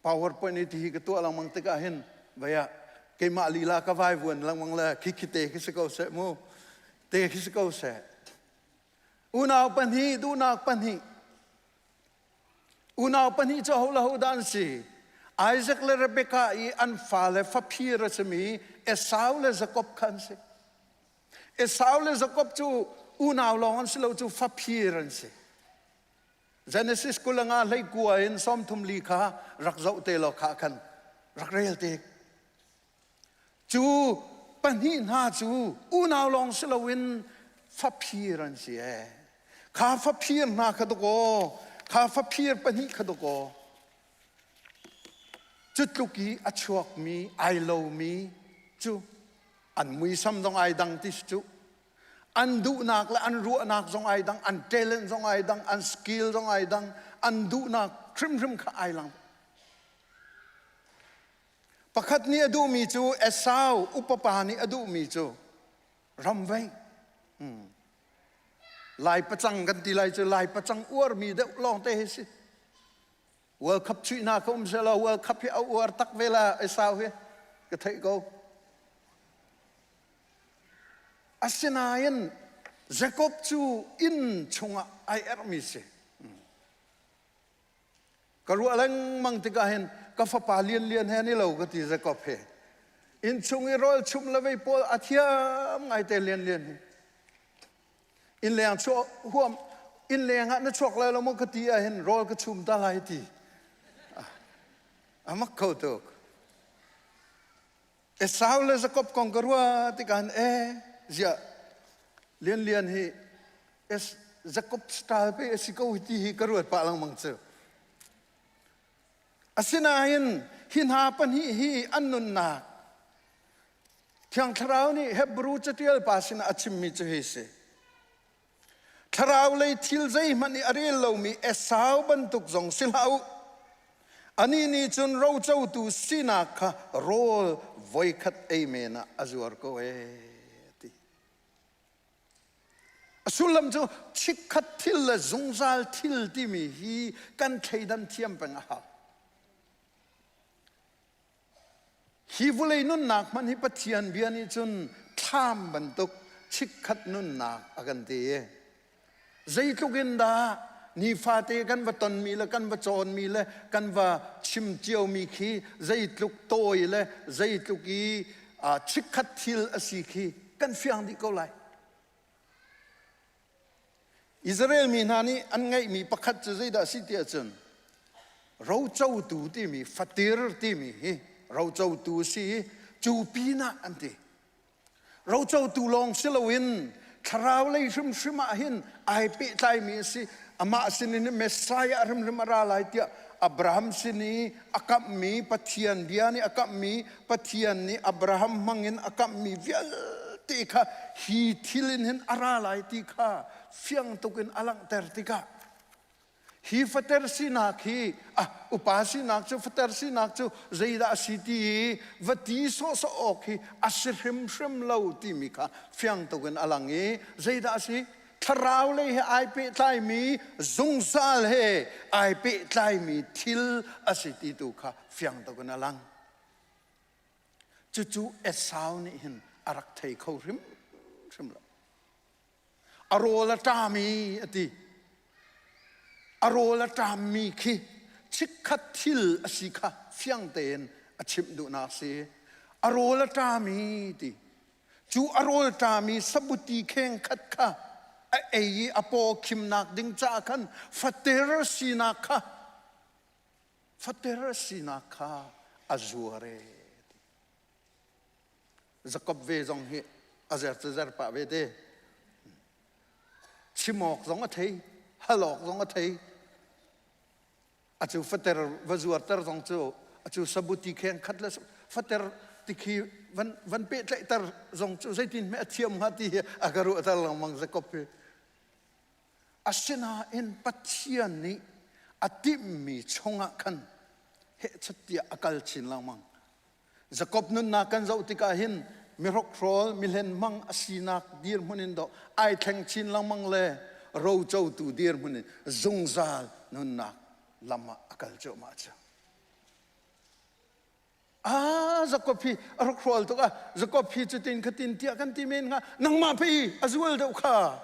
PowerPoint i ti hi ka tuah lengmang tikah hin vei ah keimah lila ka vai vuan lengmang le khi khi te khi si ko seh mu te khi si ko seh. Unau pahnih duhnak pahnih Unau pahnih cu ho le ho dah an si? Isaac le Rebekah i an fale faphir a simi Esau le Jakob kha an si. Esau le Jakob cu unau lawng an si lo cu faphir an si. Genesis 25 hlei kua in sawmthum li kha rak zoh te law kha khan rak rel te. Cu pahnih hna cu unau lawng si loin faphir an si ee. Kha faphir hna kha dawkaw, kha faphir pahnih kha dawkaw. Cu tluk i a chuakmi, ai lomi cu an muisam zong ai dang ti si cu. An duhnak le an ruahnak zong ai dang, an talent zong ai dang, an skill zong ai dang, an duhnak hrimhrim kha ai lang. Pakhat nih a duhmi cu Esau upa pa nih a duhmi cu ramvei. Lai pacang kan ti lai cu Lai pacang uarmi deuh lawng te hi si. World Cup chuih hna ka um selaw World Cup hi a uar tak ve la Esau hi ka theih ko. Asinain Jacob cu inn chungah ai erhmi si. Ka ruah lengmang tikah hin ka fapa lianlian he an i lo ka ti Jacob he. Innchung i rawl chumh le vei pawl a thiam ngaite lianlian hi. Innleng chuah huam innleng ah na chuak lai lo maw ka ti ah hin rawl ka chum ta lai ti. A mak kho tuk. Esau le Jacob kong ka ruah tikah hin e ziah lianlian hi es Jacob style pe a si ko hi ti hi ka ruat pah lengmang cu. Asinain hi hna pahnih hi an nunnak Thiang Thlarau nih Hebrew catial pa sinah a chimmi cu hi si. Thlarau lei thil zeihmanh i a rel lomi Esau bantuk zong si hlah u. Anih nih cun rocotu sinak kha rawl voikhat ei men ah a zuar ko ee ti. A sullam cu chikkhat thil le zungzal thil timi hi kan thleidan thiam peng a hau. Hi vawlei nunnak hmanh hi Pathian bia nih cun thlam bantuk chikkhat nunnak a kan ti. Zeitluk in dah nifate kan va tonmi le kan va cawnmi le kan va chim ciomi khi zeitluk tawi le zeitluk i chikkhat thil a si khi kan fiang dih ko lai. Israel mi hna nih an ngeihmi pakhat cu zeidah a si ti ahcun rocotu timi fatir timi hi rocotu a si i cu pinah an ti. Rocotu lawng si loin thlarau lei hrimhrim ah hin ai pehtlaimi a si. Amah sinin Messiah hrimhrim a ra lai tiah Abraham sin i a kamhmi Pathian bia nih a kamhmi Pathian nih Abraham hmangin a kamhmi vialte kha hi thil in hin a ra lai ti kha fiang tuk in a langhter tikah hi fater sinak hi ah upa sinak cu fater sinak cu zeidah a si ti i va ti sawhsawh awk hi a si hrimhrim lo timi kha fiang tuk in a lang i zeidah a si thlarau lei he ai pehtlaimi zungzal he ai pehtlaimi thil a si ti tu kha fiang tuk in a lang. Cucu Esau nih hin a rak thei kho hrimhrim lo. A rawl a ṭam i a ti. A rawl a ṭammi khi chikkhat thil a si kha fiang tein a chimh duhnak si. A rawl a ṭam i ti. Cu a rawl ṭami sabuti kheng khat kha a ei i a paw khimnak ding caah khan fater sinak kha fater sinak kha a zuar e. Jakob ve zong hi a zer cu zer pah ve te. Chim awk zong a thei, hal awk zong a thei. A cu fater va zuarter zong cu a cu sabuti kheng khat le fater tikhi van van pehtlaihter zong cu zeitin hme a thiam hnga ti hi a ka ruahter lengmang Jakob hi. Asinain Pathian nih a timhmi chungah khan hehchat tiah a kal chin lengmang. Jakob nunnak kan zoh tikah hin mihrokhrol mihlen hmang a sinak dirhmun in dawh ai thleng chin lengmang le rocotu dirhmun in zungzal nunnak lam ah a kal cuahmah cu. Ah, Jakob hi a hrokhrol tuk ah Jakob hi cutin khatin tiah kan ti men hnga nangmah pei a zual deuh kha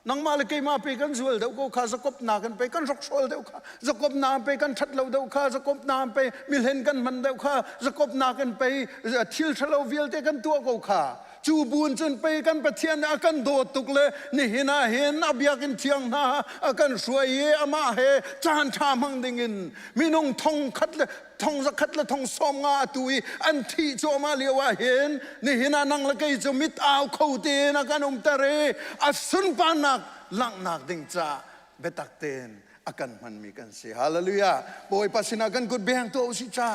nangmah le keimah pe kan zual deuh ko kha Jakob na kan pe kan hrokhrol deuh kha Jakob na pe kan ṭhat lo deuh kha Jakob na pe mihlen kan hman deuh kha Jakob na kan pe thil ṭhalo vialte kan tuah ko kha cu buun cun pei kan Pathian nih a kan dawt tuk le nihin ah hin a biakinn thiang hna a kan hruai i amah he caan ṭha hmang dingin minung thong khat le thong zakhat le thong sawm nga atu i an thih cuahmah lio ah hin nihin ah nang le kei cu mit au kho tein a kan umter i a sunparnak langhnak ding caah biatak tein a kan hmanmi kan si. Hallelujah. Bawipa sinah kan kut beng tuah usih ca.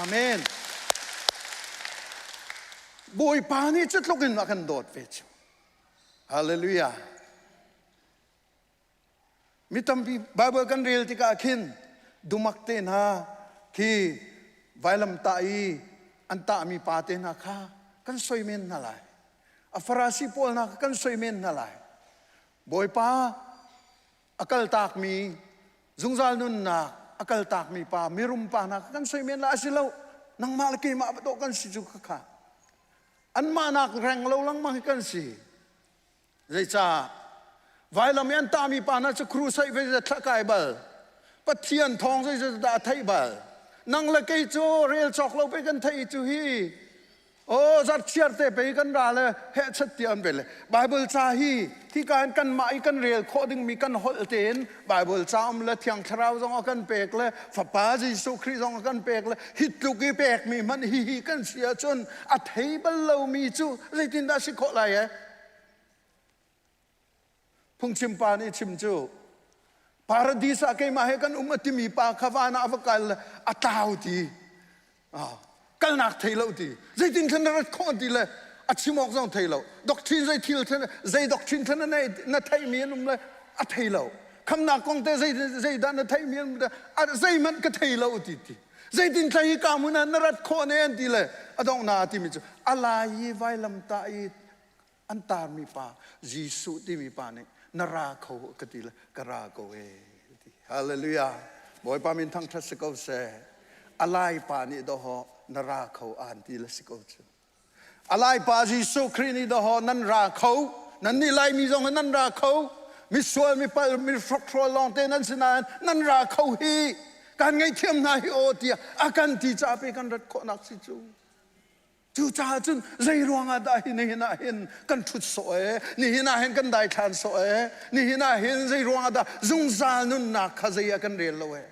Amen. Bawipa nih cu tluk in a kan dawt ve cu. Hallelujah. Mi tampi Bible kan rel tikah khin dumak te hna khi vailam tah i an tahmi pa te hna kha kan soi men hna lai. A Farasi pawl hna kha kan soi men hna lai. Bawipa a kaltakmi zungzal nunnak a kaltakmi pa mirum pa hna kha kan soi men lai a si lo. Nangmah le keimah dawh kan si cu kha. Anmah nak reng lo lengmang hi kan si. Zeicah? Vailam i an tahmi pa hna cu crusade ve thla kai bal. Pathian thawng zeizat dah a theih bal. Nang le kei cu rel cawk lo pe kan theih cu hi. Oh, zarchiar te pe kan ra le heh chat ti an ve le. Bible ca hi hi kan kan mah i kan rel khawh dingmi kan holh tein Bible ca um le Thiang Thlarau zong a kan pek le Fapa Jesuh Khrih zong a kan pek le hi tluk i pekmi hmanh hi hi kan si ahcun a thei bal lomi cu zeitindah si khawh lai eh? Phungchim pa nih chim cu paradis ah keimah he kan um a timi pa kha van ah va kal a tlau ti kalnak thei lo ti zeitin khan na rat khawh ti le a chim awk zong thei lo doctrine zei thil zei doctrine khan na na theihmi an um le a thei lo khamnak kong te zei zeidah na theihmi an um le zeihmanh ka thei lo ti ti zeitin thla hi ka hmun ah na rat khawh ne an ti le a donghnak timi cu a lai i vailam tah i an tarmi pa Jesuh timi pa nih na ra kho ka ti le ka ra ko e ti hallelujah Bawipa min thangṭhat si ko seh a lai pa nih dawhaw na ra kho an ti le si ko cu a lai pa Jesuh Khrih nih dawhaw nan ra kho nan nih Laimi zong nan ra kho misual mipal mi hrokhrol lawng te nan si nain nan ra kho hi kan ngaihthiam hna hi aw tiah a kan ti ca pe kan rat khawhnak si cu Cucaah cun zei ruangah dah hi nihin ah hin kan ṭhut sawh ee, nihin ah hin kan daithlan sawh ee, nihin ah hin zei ruangah dah zungzal nunnak kha zei ah kan rel lo ee.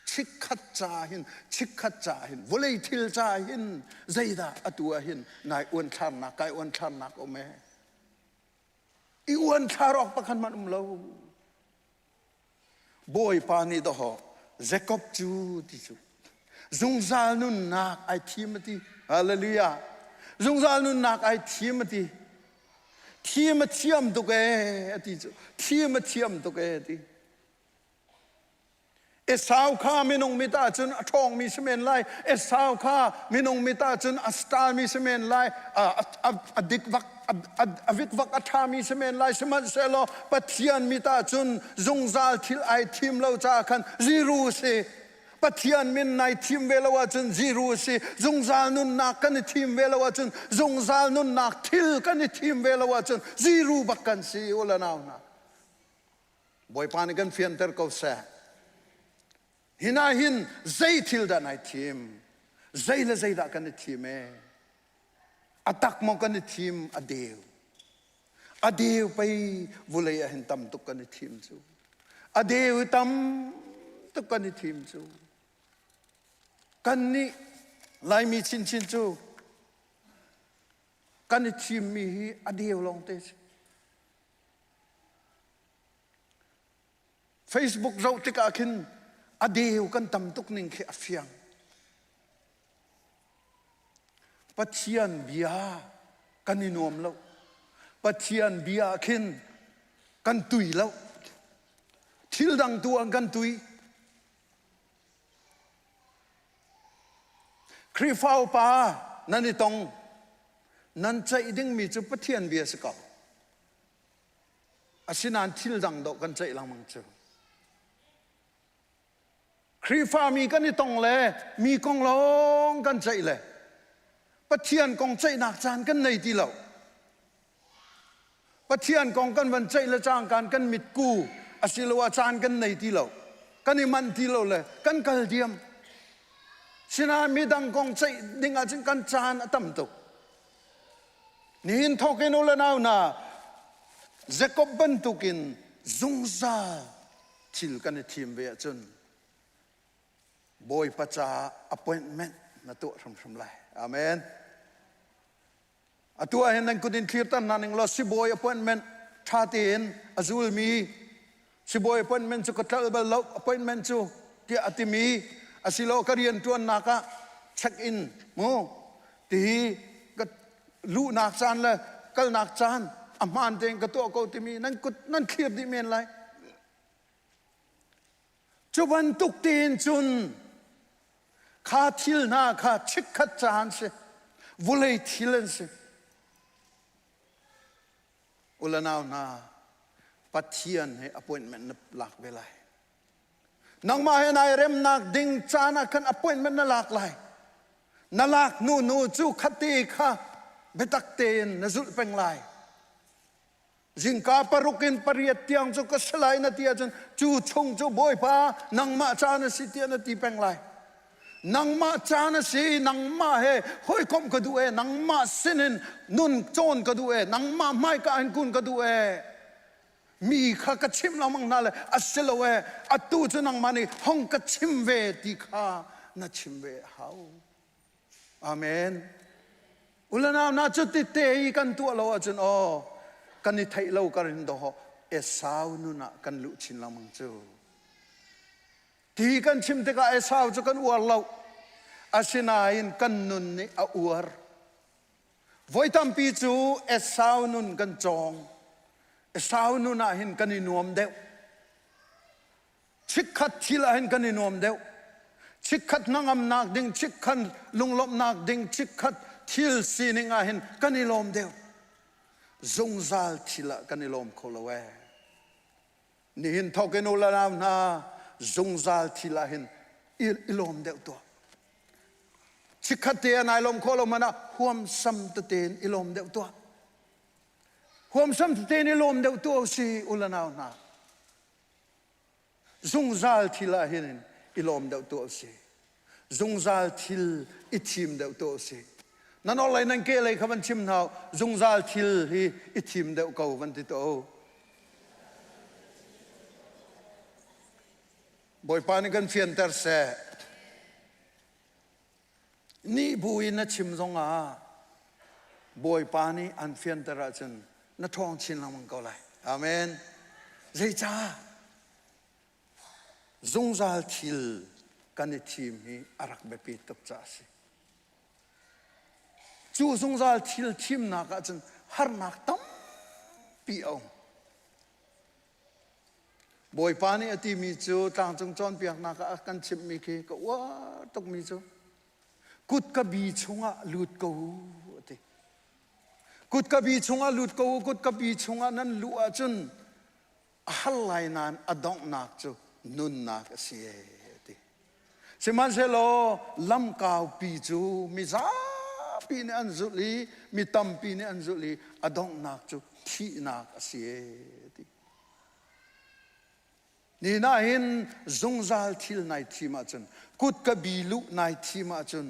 Chikkhat ca hin, chikkhat ca hin, vawlei thil ca hin zeidah atu ah hin nai uanthlarnak, kai uanthlarnak um ee. I uanthlar awk pakhat hmanh um lo. Bawipa nih dawhaw Jacob cu ti cu zungzal nunnak ai thim a ti. Hallelujah. Zungzal nunnak ai thim a ti. Thim a thiam tuk ee a ti cu. Thim a thiam tuk ee a ti. Esau kha minung mit ahcun a ṭhawngmi si men lai. Esau kha minung mit ahcun a starmi si men lai. A dik vak a vikvak a ṭhami si men lai sihmanhsehlaw Pathian mit ahcun zungzal thil ai thim lo caah khan ziru a si. Pathian min nai thim ve lo ahcun ziru a si. Zungzal nunnak kan i thim ve lo ahcun zungzal nunnak thil kan i thim ve lo ahcun ziru bak kan si u le nau hna. Bawipa nih kan fianter ko seh. Hin ah hin zei thil dah nai thim? Zei le zei dah kan i thim ee? A tak maw kan i thim a deu. A deu pei vulei ah hin tam tuk kan i thim cu. A deu i tam tuk kan i thim cu. Kannih Laimi chinchin cu kan i thimmi hi a deu lawng te si. Facebook zoh tikah khin a deu kan tam tuk ning khi a fiang. Pathian bia kan i nuam lo. Pathian bia khin kan tui lo. Thil dang tu an kan tui. Khrihfa upa nan i tong. Nan ceih dingmi cu Pathian bia si ko. Asinain thil dang dawh kan ceih lengmang cu. Khrihfami kan i tong le mi kong lawng kan ceih le Pathian kong ceihnak caan kan nei ti lo. Pathian kong kan van ceih le cangkan kan mitku asiloah caan kan nei ti lo. Kan i manh ti lo le kan kal diam. Sinain midang kong ceih ding ahcun kan caan a tam tuk. Nihin thawk in u le nau hna, Jakob bantukin zungzal thil kan i thim ve ahcun Bawipa caah appointment na tuah hrimhrim lai. Amen. Atu ah hin nan kut in thlir tan hna ning law sibawi appointment ṭha tein a zulmi sibawi appointment cu ka tlal bal lo appointment cu tiah a timi asilo ka rian ṭuannak ah check in mu tihi ka luhnak caan le kalnak caan a hmaan tein ka tuah ko timi nan kut nan thlir dih men lai. Cu bantuk tein cun kha thil hna kha chikkhat caan si, vulei thil an si. Ulanau hna, Pathian he appointment na lak ve lai. Nangmah he nai remnak ding caan ah khan appointment na lak lai. Na lak hnu hnu cu khate kha biatak tein na zulh peng lai. Zingka paruk in pariat tiang cu ka si lai na ti ahcun cu chung cu Bawipa nangmah caan a si tiah na ti peng lai. Nangmah caan a si, nangmah he hawikomh ka duh e, nangmah sinin nun cawn ka duh e, nangmah hmaika in kun ka duh e. Mi kha ka chimh lengmang hna le a si lo e, atu cu nangmah nih hong ka chim ve ti kha na chim ve a hau. Amen. Ulanau na cu ti te i kan tuah lo ahcun aw kan i theih lo kar in doho Esau nun ah kan luh chin lengmang cu. Ti kan chim tikah Esau cu kan uar lo. Asinain kan nun nih a uar. Voi tampi cu Esau nun kan cawng. Esau nun ah hin kan i nuam deuh. Chikkhat thil ah hin kan i nuam deuh. Chikkhat hnangamnak ding, chikkhat lunglawmhnak ding, chikkhat thil sining ah hin kan i lawm deuh. Zungzal thil ah kan i lawm kho lo ee. Nihin thawk in u le nau hna, zungzal thil ah hin i lawm deuh tuah. Chikkhat te ah nai lawm khawh lo hmanh ah huamsam tete in i lawm deuh tuah. Huamsam tete in i lawm deuh tuah u si u le nau hna. Zungzal thil ah hin i lawm deuh tuah usih. Zungzal thil i thim deuh tuah usih. Nan orhlei nan kehlei kha van chim hna u. Zungzal thil hi i thim deuh ko van ti tuah u. Bawipa nih kan fianter seh. Nih bu in na chim zongah Bawipa nih an fianter ahcun na ṭhawng chin lengmang ko lai. Amen. Zeicah? Zungzal thil kan i thim hi a rak biapi tuk caah a si. Cu zungzal thil thimnak ahcun harnak tampi a um. Bawipa nih a timi cu tlangcung cawnpiaknak ah a kan chimhmi khi ka uar tukmi cu kut ka bi chungah lut ko u a ti. Kut ka bi chungah lut ko u, kut ka bi chungah nan luh ahcun a har lai nain a donghnak cu nunnak a si ee a ti. Sihmanhsehlaw lamkaupi cu mizapi nih an zulh i mi tampi nih an zulh i a donghnak cu thihnak a si ee a ti. Nihin ah hin zungzal thil nai thim ahcun kut ka bi luh nai thim ahcun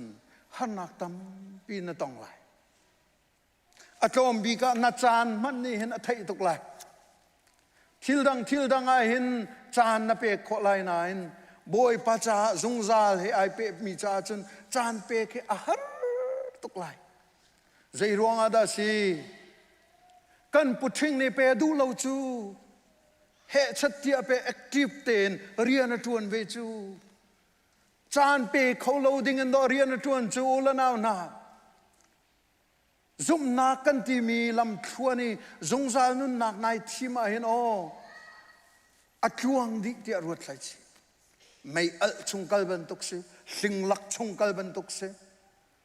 harnak tampi na tong lai. A tlawm bik ah na caan hmanh nih hin a theih tuk lai. Thil dang thil dang ah hin caan na pek khawh lai nain Bawipa caah zungzal he ai pehmi caah cun caan pek hi a har tuk lai. Zei ruangah dah si? Kan puṭhing nih pe duh lo cu hehchat tiah pe active tein rian a ṭuan ve cu. Caan pe kho lo ding in dawh rian a ṭuan cu u le nau hna. Zumhnak kan timi lamthluan i zungzal nunnak nai thim ah hin aw a tluang dih tiah ruat hlai chih. Mei alh chung kal bantuk si, hling lak chung kal bantuk si.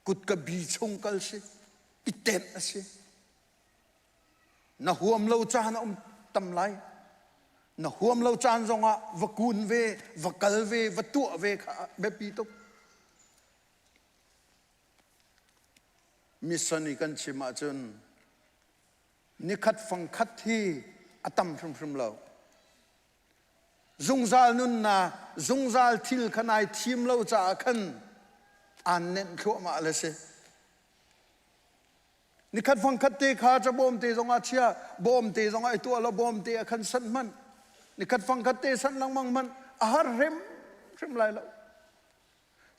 Kut ka bi chung kal si. I tenh a si. Na huam lo caan a um tam lai. Na huam lo caan zongah va kun ve, va kal ve, va tuah ve kha biapi tuk. Mission i kan chim ahcun nikhat fangkhat hi a tam hrimhrim lo. Zungzal nunnak, zungzal thil kha nai thim lo caah khan aan nenh thluahmah le si. Nikhat fangkhat te kha cabawm te zongah chia, bawm te zongah i tuah lo, bawm te ah khan sanh hmanh. Nikhat fangkhat te sanh lengmang hmanh a har hrimhrim lai lo.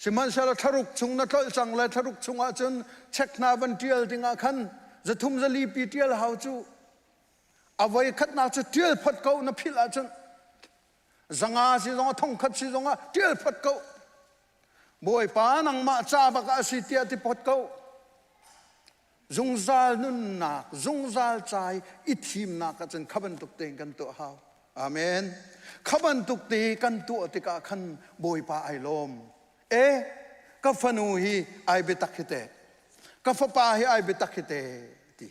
Sihmanhsehlaw thlaruk chung na tlolh cang le thlaruk chungah cun chek hna van ṭial dingah khan zathum zali pi ṭial hau cu a voi khatnak cu ṭial phot ko na philh ahcun zanga si zongah thongkhat si zongah ṭial phot ko Bawipa nangmah ca bak ah a si tiah ti phot ko zungzal nunnak zungzal ca i i thimnak ah cun kha bantuk tein kan tuah hau amen kha bantuk te kan tuah tikah khan Bawipa ai lawm e ka fanu hi ai biatak hi te ka fapa hi ai biatak hi te ti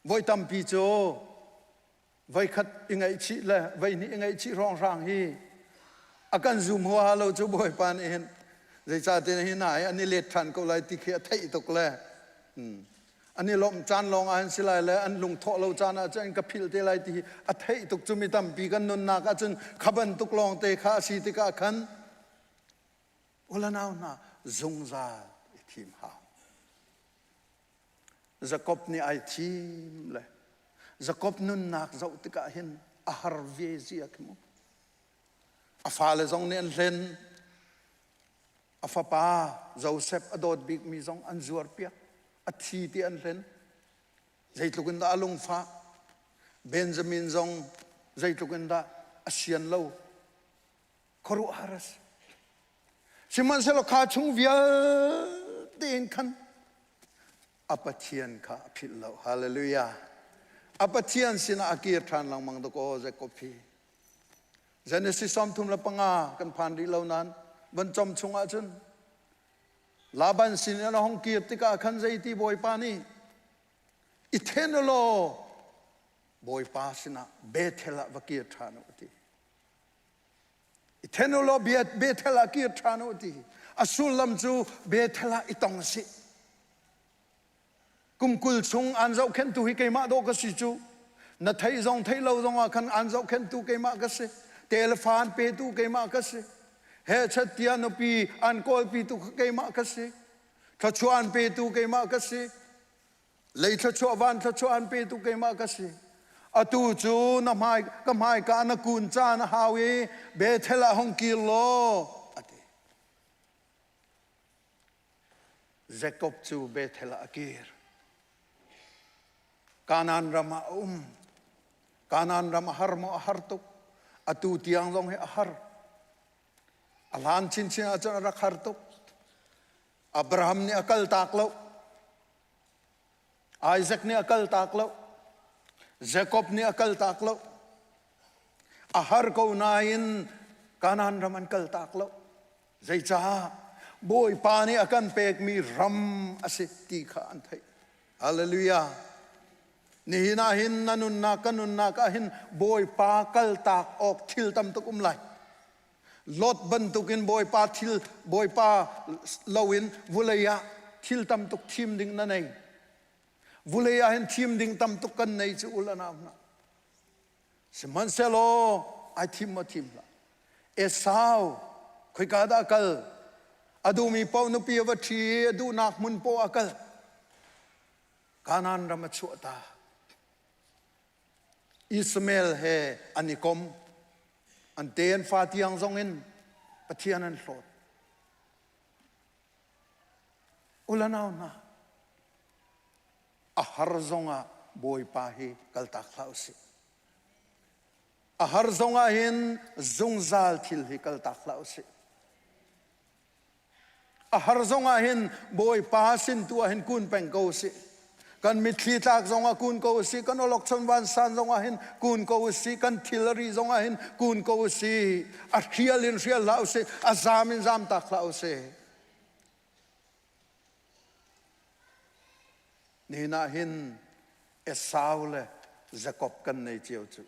voi tampi cu voikhat i ngaihchih le voihnih i ngaihchih hrawnghrang hi a kan zum huaha lo cu Bawipa nih hin zeicahtiah hi hna hi an i let ṭhan ko lai ti khi a theih tuk le an i lawmh caan lawng ah hin si lai le an lungthawh lo caan ah cun ka philh te lai ti hi a theih tuk cu mi tampi kan nunnak ah cun kha bantuk lawng te kha a si tikah khan ulanau hna zungzal i thim hau Jakob nih ai thim le Jakob nunnak zoh tikah hin a har ve zia khi mu. A fale zong nih an hlen. A fapa Joseph a dawt bikmi zong an zuar piak. A thi ti an hlen. Zeitluk in dah a lungfah. Benjamin zong zeitluk in dah a sian lo. Khuaruahhar a si. Sihmanhsehlaw kha chung vialte in khan a Pathian kha a philh lo. Hallelujah. A Pathian sinah a kir ṭhan lengmang dakaw Jakob hi. Genesis 35 kan phan rih lo nain van com chungah cun Laban sin in a hong kir tikah khan zeiti Bawipa nih i then u law Bawipa sinah Bethel ah va kir ṭhan u a ti. I then u law Bethel ah kir ṭhan u ti. A sullam cu Bethel ah i tong sih. Kum 20 chung aan zohkhenhtu hi keimah dawh ka si cu. Na theih zong theih lo zong ah khan aan zohkhenhtu keimah ka si. Telefa an petu keimah ka si. He chat tiah nupi an kawlpitu kha keimah ka si. Thluachuah an petu keimah ka si. Lei thluachuah van thluachuah an petu keimah ka si. Atu cu na hmai ka hmaika na kun caan a hau i Bethel ah hung kir law a ti. Jakob cu Bethel ah a kir. Kanaan ram ah a um. Kanaan ram a har maw a har tuk. Atu tiang zong hi a har. A hlan chinchin ahcun a rak har tuk. Abraham nih a kaltak lo. Isaac nih a kaltak lo. Jacob nih a kaltak lo. A har ko nain Kanaan ram an kaltak lo. Zeicah? Bawipa nih a kan pekmi ram a si ti kha an theih. Hallelujah. Nihin ah hin na nunnak ka nunnak ah hin Bawipa kaltak awk thil tam tuk um lai. Lot bantukin Bawipa thil Bawipa loin vulei ah thil tam tuk thim ding na nei. Vulei ah hin thim ding tam tuk kan nei cu ul anau hna. Sihmanhsehlaw ai thim maw thim hlah. Esau khoika dah a kal? A duhmi paoh nupi a va ṭhi i a duhnak hmun paoh a kal. Kanaan ram a chuah ta. Ishmael he an i kom. An te an fa tiang zongin Pathian an hlawt. Ulanau hna, a har zongah Bawipa hi kaltak hlah usih. A har zongah hin zungzal thil hi kaltak hlah usih. A har zongah hin Bawipa sin tu ah hin kun peng ko usih. Kan mitthli tlak zongah kun ko usih, kan awlokchon vansan zongah hin kun ko usih, kan thil a ri zongah hin kun ko usih. A hrial in hrial hlah usih, a zam in zam tak hlah usih. Nihin ah hin Esau le Jakob kan nei cio cu.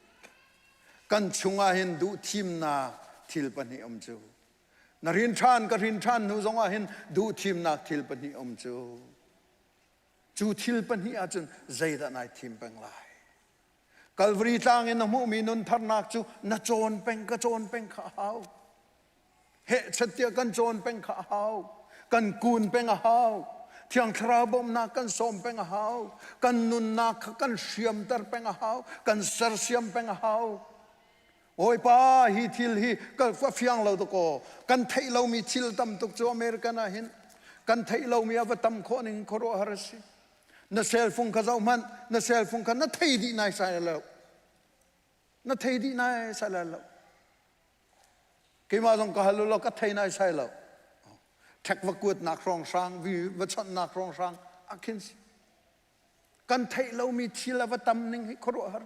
Kan chungah hin duh thimnak thil pahnih um cu. Na rin ṭhan ka rin ṭhan hnu zongah hin duh thimnak thil pahnih um cu. Cu thil pahnih ahcun zeidah nai thim peng lai? Kalvari tlang in na hmuhmi nun tharnak cu na cawn peng ka cawn peng kha a hau. Hehchat tiah kan cawn peng kha a hau. Kan kun peng a hau. Thiang Thlarau bawmhnak kan sawm peng a hau. Kan nunnak kha kan hriamter peng a hau. Kan sersiam peng a hau. Bawipa hi thil hi ka fiang lo dakaw. Kan theih lomi thil tam tuk cu American ah hin kan theih lomi a va tam khawh ning khuaruahhar a si. Na cell phone kha zoh hmanh. Na cell phone kha na thei dih nai sai lo. Na thei dih nai sai lo. Keimah zong ka hal u law ka thei nai sai lo. Ṭhek va kuatnak hrawnghrang, vi va chawnhnak hrawnghrang ah khin si. Kan theih lomi thil a va tam ning hi khuaruahhar.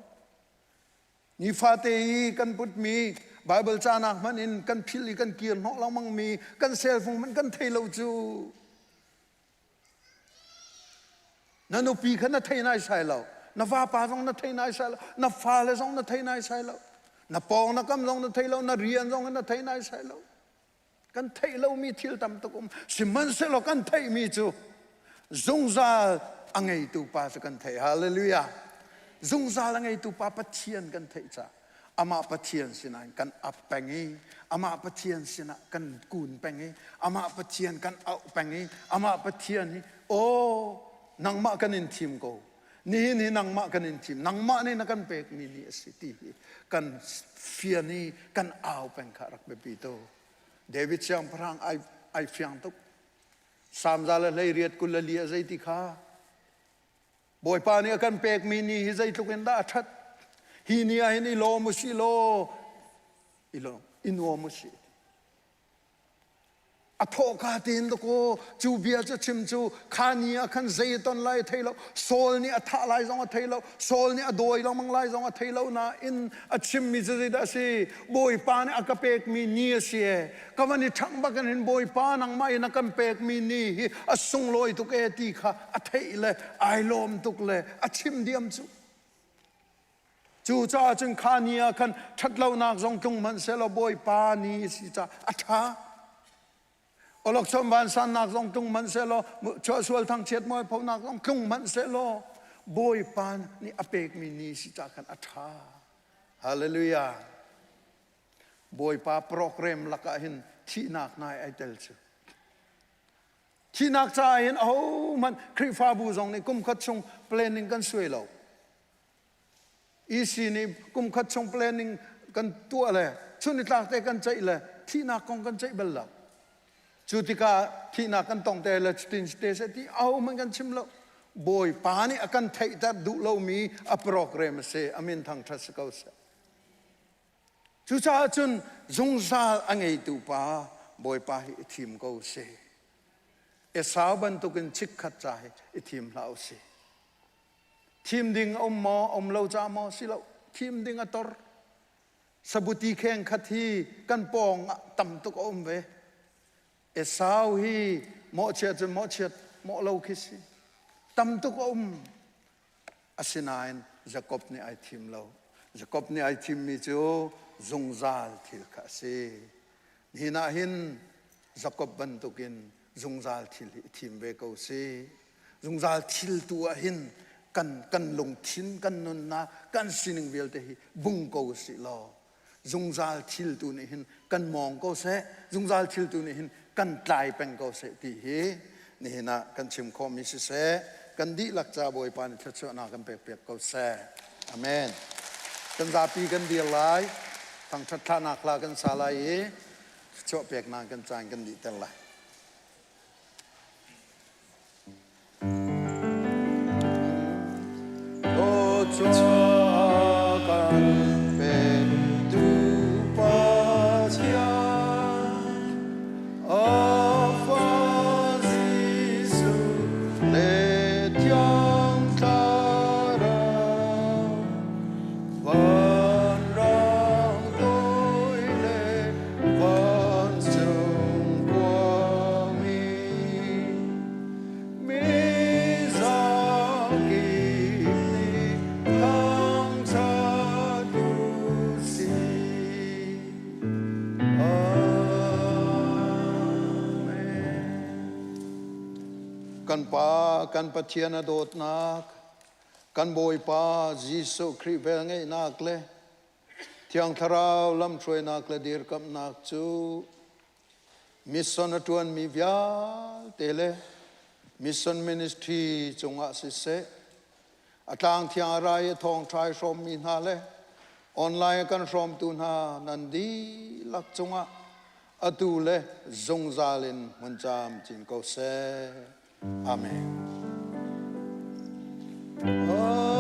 Nifate i kan putmi Bible canak hmanh in kan philh i kan kir hnawh lengmangmi kan cell phone hmanh kan thei lo cu. Na nupi kha na thei naisai lo. Na vapa zong na thei naisai lo. Na fale zong na thei naisai lo. Na pawng na kam zong na thei lo. Na rian zong na thei naisai lo. Kan theih lomi thil tam tuk um. Sihmanhsehlaw kan theihmi cu zungzal a ngeitu pa cu kan theih. Hallelujah. Zungzal a ngeitu pa Pathian kan theih caah amah Pathian sinah kan ap peng i amah Pathian sinah kan kun peng i amah Pathian kan auh peng i amah Pathian hi aw nangmah kan in thim ko nihin hi nangmah kan in thim nangmah nih na kan pekmi ni a si ti hi kan fian i kan au peng kha rak biapi tu David siangpahrang ai ai fiang tuk Samza le 18 24 a zei ti kha Bawipa nih a kan pekmi ni hi zeitluk in dah a ṭhat. Hi ni ah hin i lawm u sih law i lawm i nuam u sih. A thawhka tein dakaw cu bia cu chim cu kha ni ah khan zei a ton lai a thei lo. Saul nih a thah lai zong a thei lo. Saul nih a dawi lengmang lai zong a thei lo nain a chimmi cu zeidah a si? Bawipa nih a ka pekmi ni a si ee. Ka van i ṭhangh bak in hin Bawipa nangmah in a kan pekmi ni hi a sunglawi tuk ee ti kha a theih le ai lawm tuk le a chim diam cu. Cucaah cun kha ni ah khan ṭhatlonak zong tlung hmanh sehlaw Bawipa ni a si caah a ṭha. Awlokchon vansannak zong tlung hmanh sehlaw chuahsual thangchiat mualphonak zong tlung hmanh sehlaw Bawipa nih a pekmi ni si caah khan a ṭha. Hallelujah. Bawipa program lakah hin thihnak nai ai tel cu. Thihnak caah hin ahohmanh Khrihfabu zong nih kum khat chung planning kan suai lo. EC nih kum khat chung planning kan tuah le chun nitlak te kan ceih le thihnak kong kan ceih bal lo. Cu tikah thihnak kan tong te le cutin te seh ti ahohmanh kan chim lo. Bawipa nih a kan theihter duh lomi a program a si. Amin thangṭhat si ko seh. Cucaah cun zungzal a ngeitu pa Bawipa hi i thim ko sih. Esau bantukin chikkhat ca hi i thim hlah u sih. Thim ding a um maw, um lo ca maw si lo. Thim ding a tor. Sabuti kheng khat hi kan pawng ah tam tuk a um ve. Esau hi mawhchiat cun mawhchiat mawh lo khi si. Tam tuk a um. Asinain Jakob nih ai thim lo. Jakob nih ai thimmi cu zungzal thil kha a si. Nihin ah hin Jakob bantukin zungzal thil hi i thim ve ko si. Zungzal thil tu ah hin kan, kan lungthin, kan nunnak, kan sining vialte hi bung ko sih law zungzal thil tu nih hin kan mawng ko seh, zungzal thil tu nih hin kan tlai peng ko seh ti hi nihin ah kan chim khawhmi siseh, kan dihlak ca Bawipa nih thluachuahnak kan pekpiak ko seh. Amen. Kan zapi kan dir lai, thangṭhat thlahnak hla kan sa lai i thluachuah peknak kan caan kan dihter lai. Thluachuah kan petu Pathian, a Fa Jesuh le Thiang Thlarau, vanrang toi le vancung khua. Kan Pa, kan Pathian a dawtnak, kan Bawipa Jesuh Khrih velngeihnak le Thiang Thlarau lamhruainak le dirkamhnak cu mission a ṭuanmi vialte le mission ministry cungah siseh, a tlang thiang a ra i a thawngṭha i hrawmmi hna le online a kan hrawmtu hna nan dihlak cungah atu le zungzal in hmun camcin ko seh. Amen. Amen.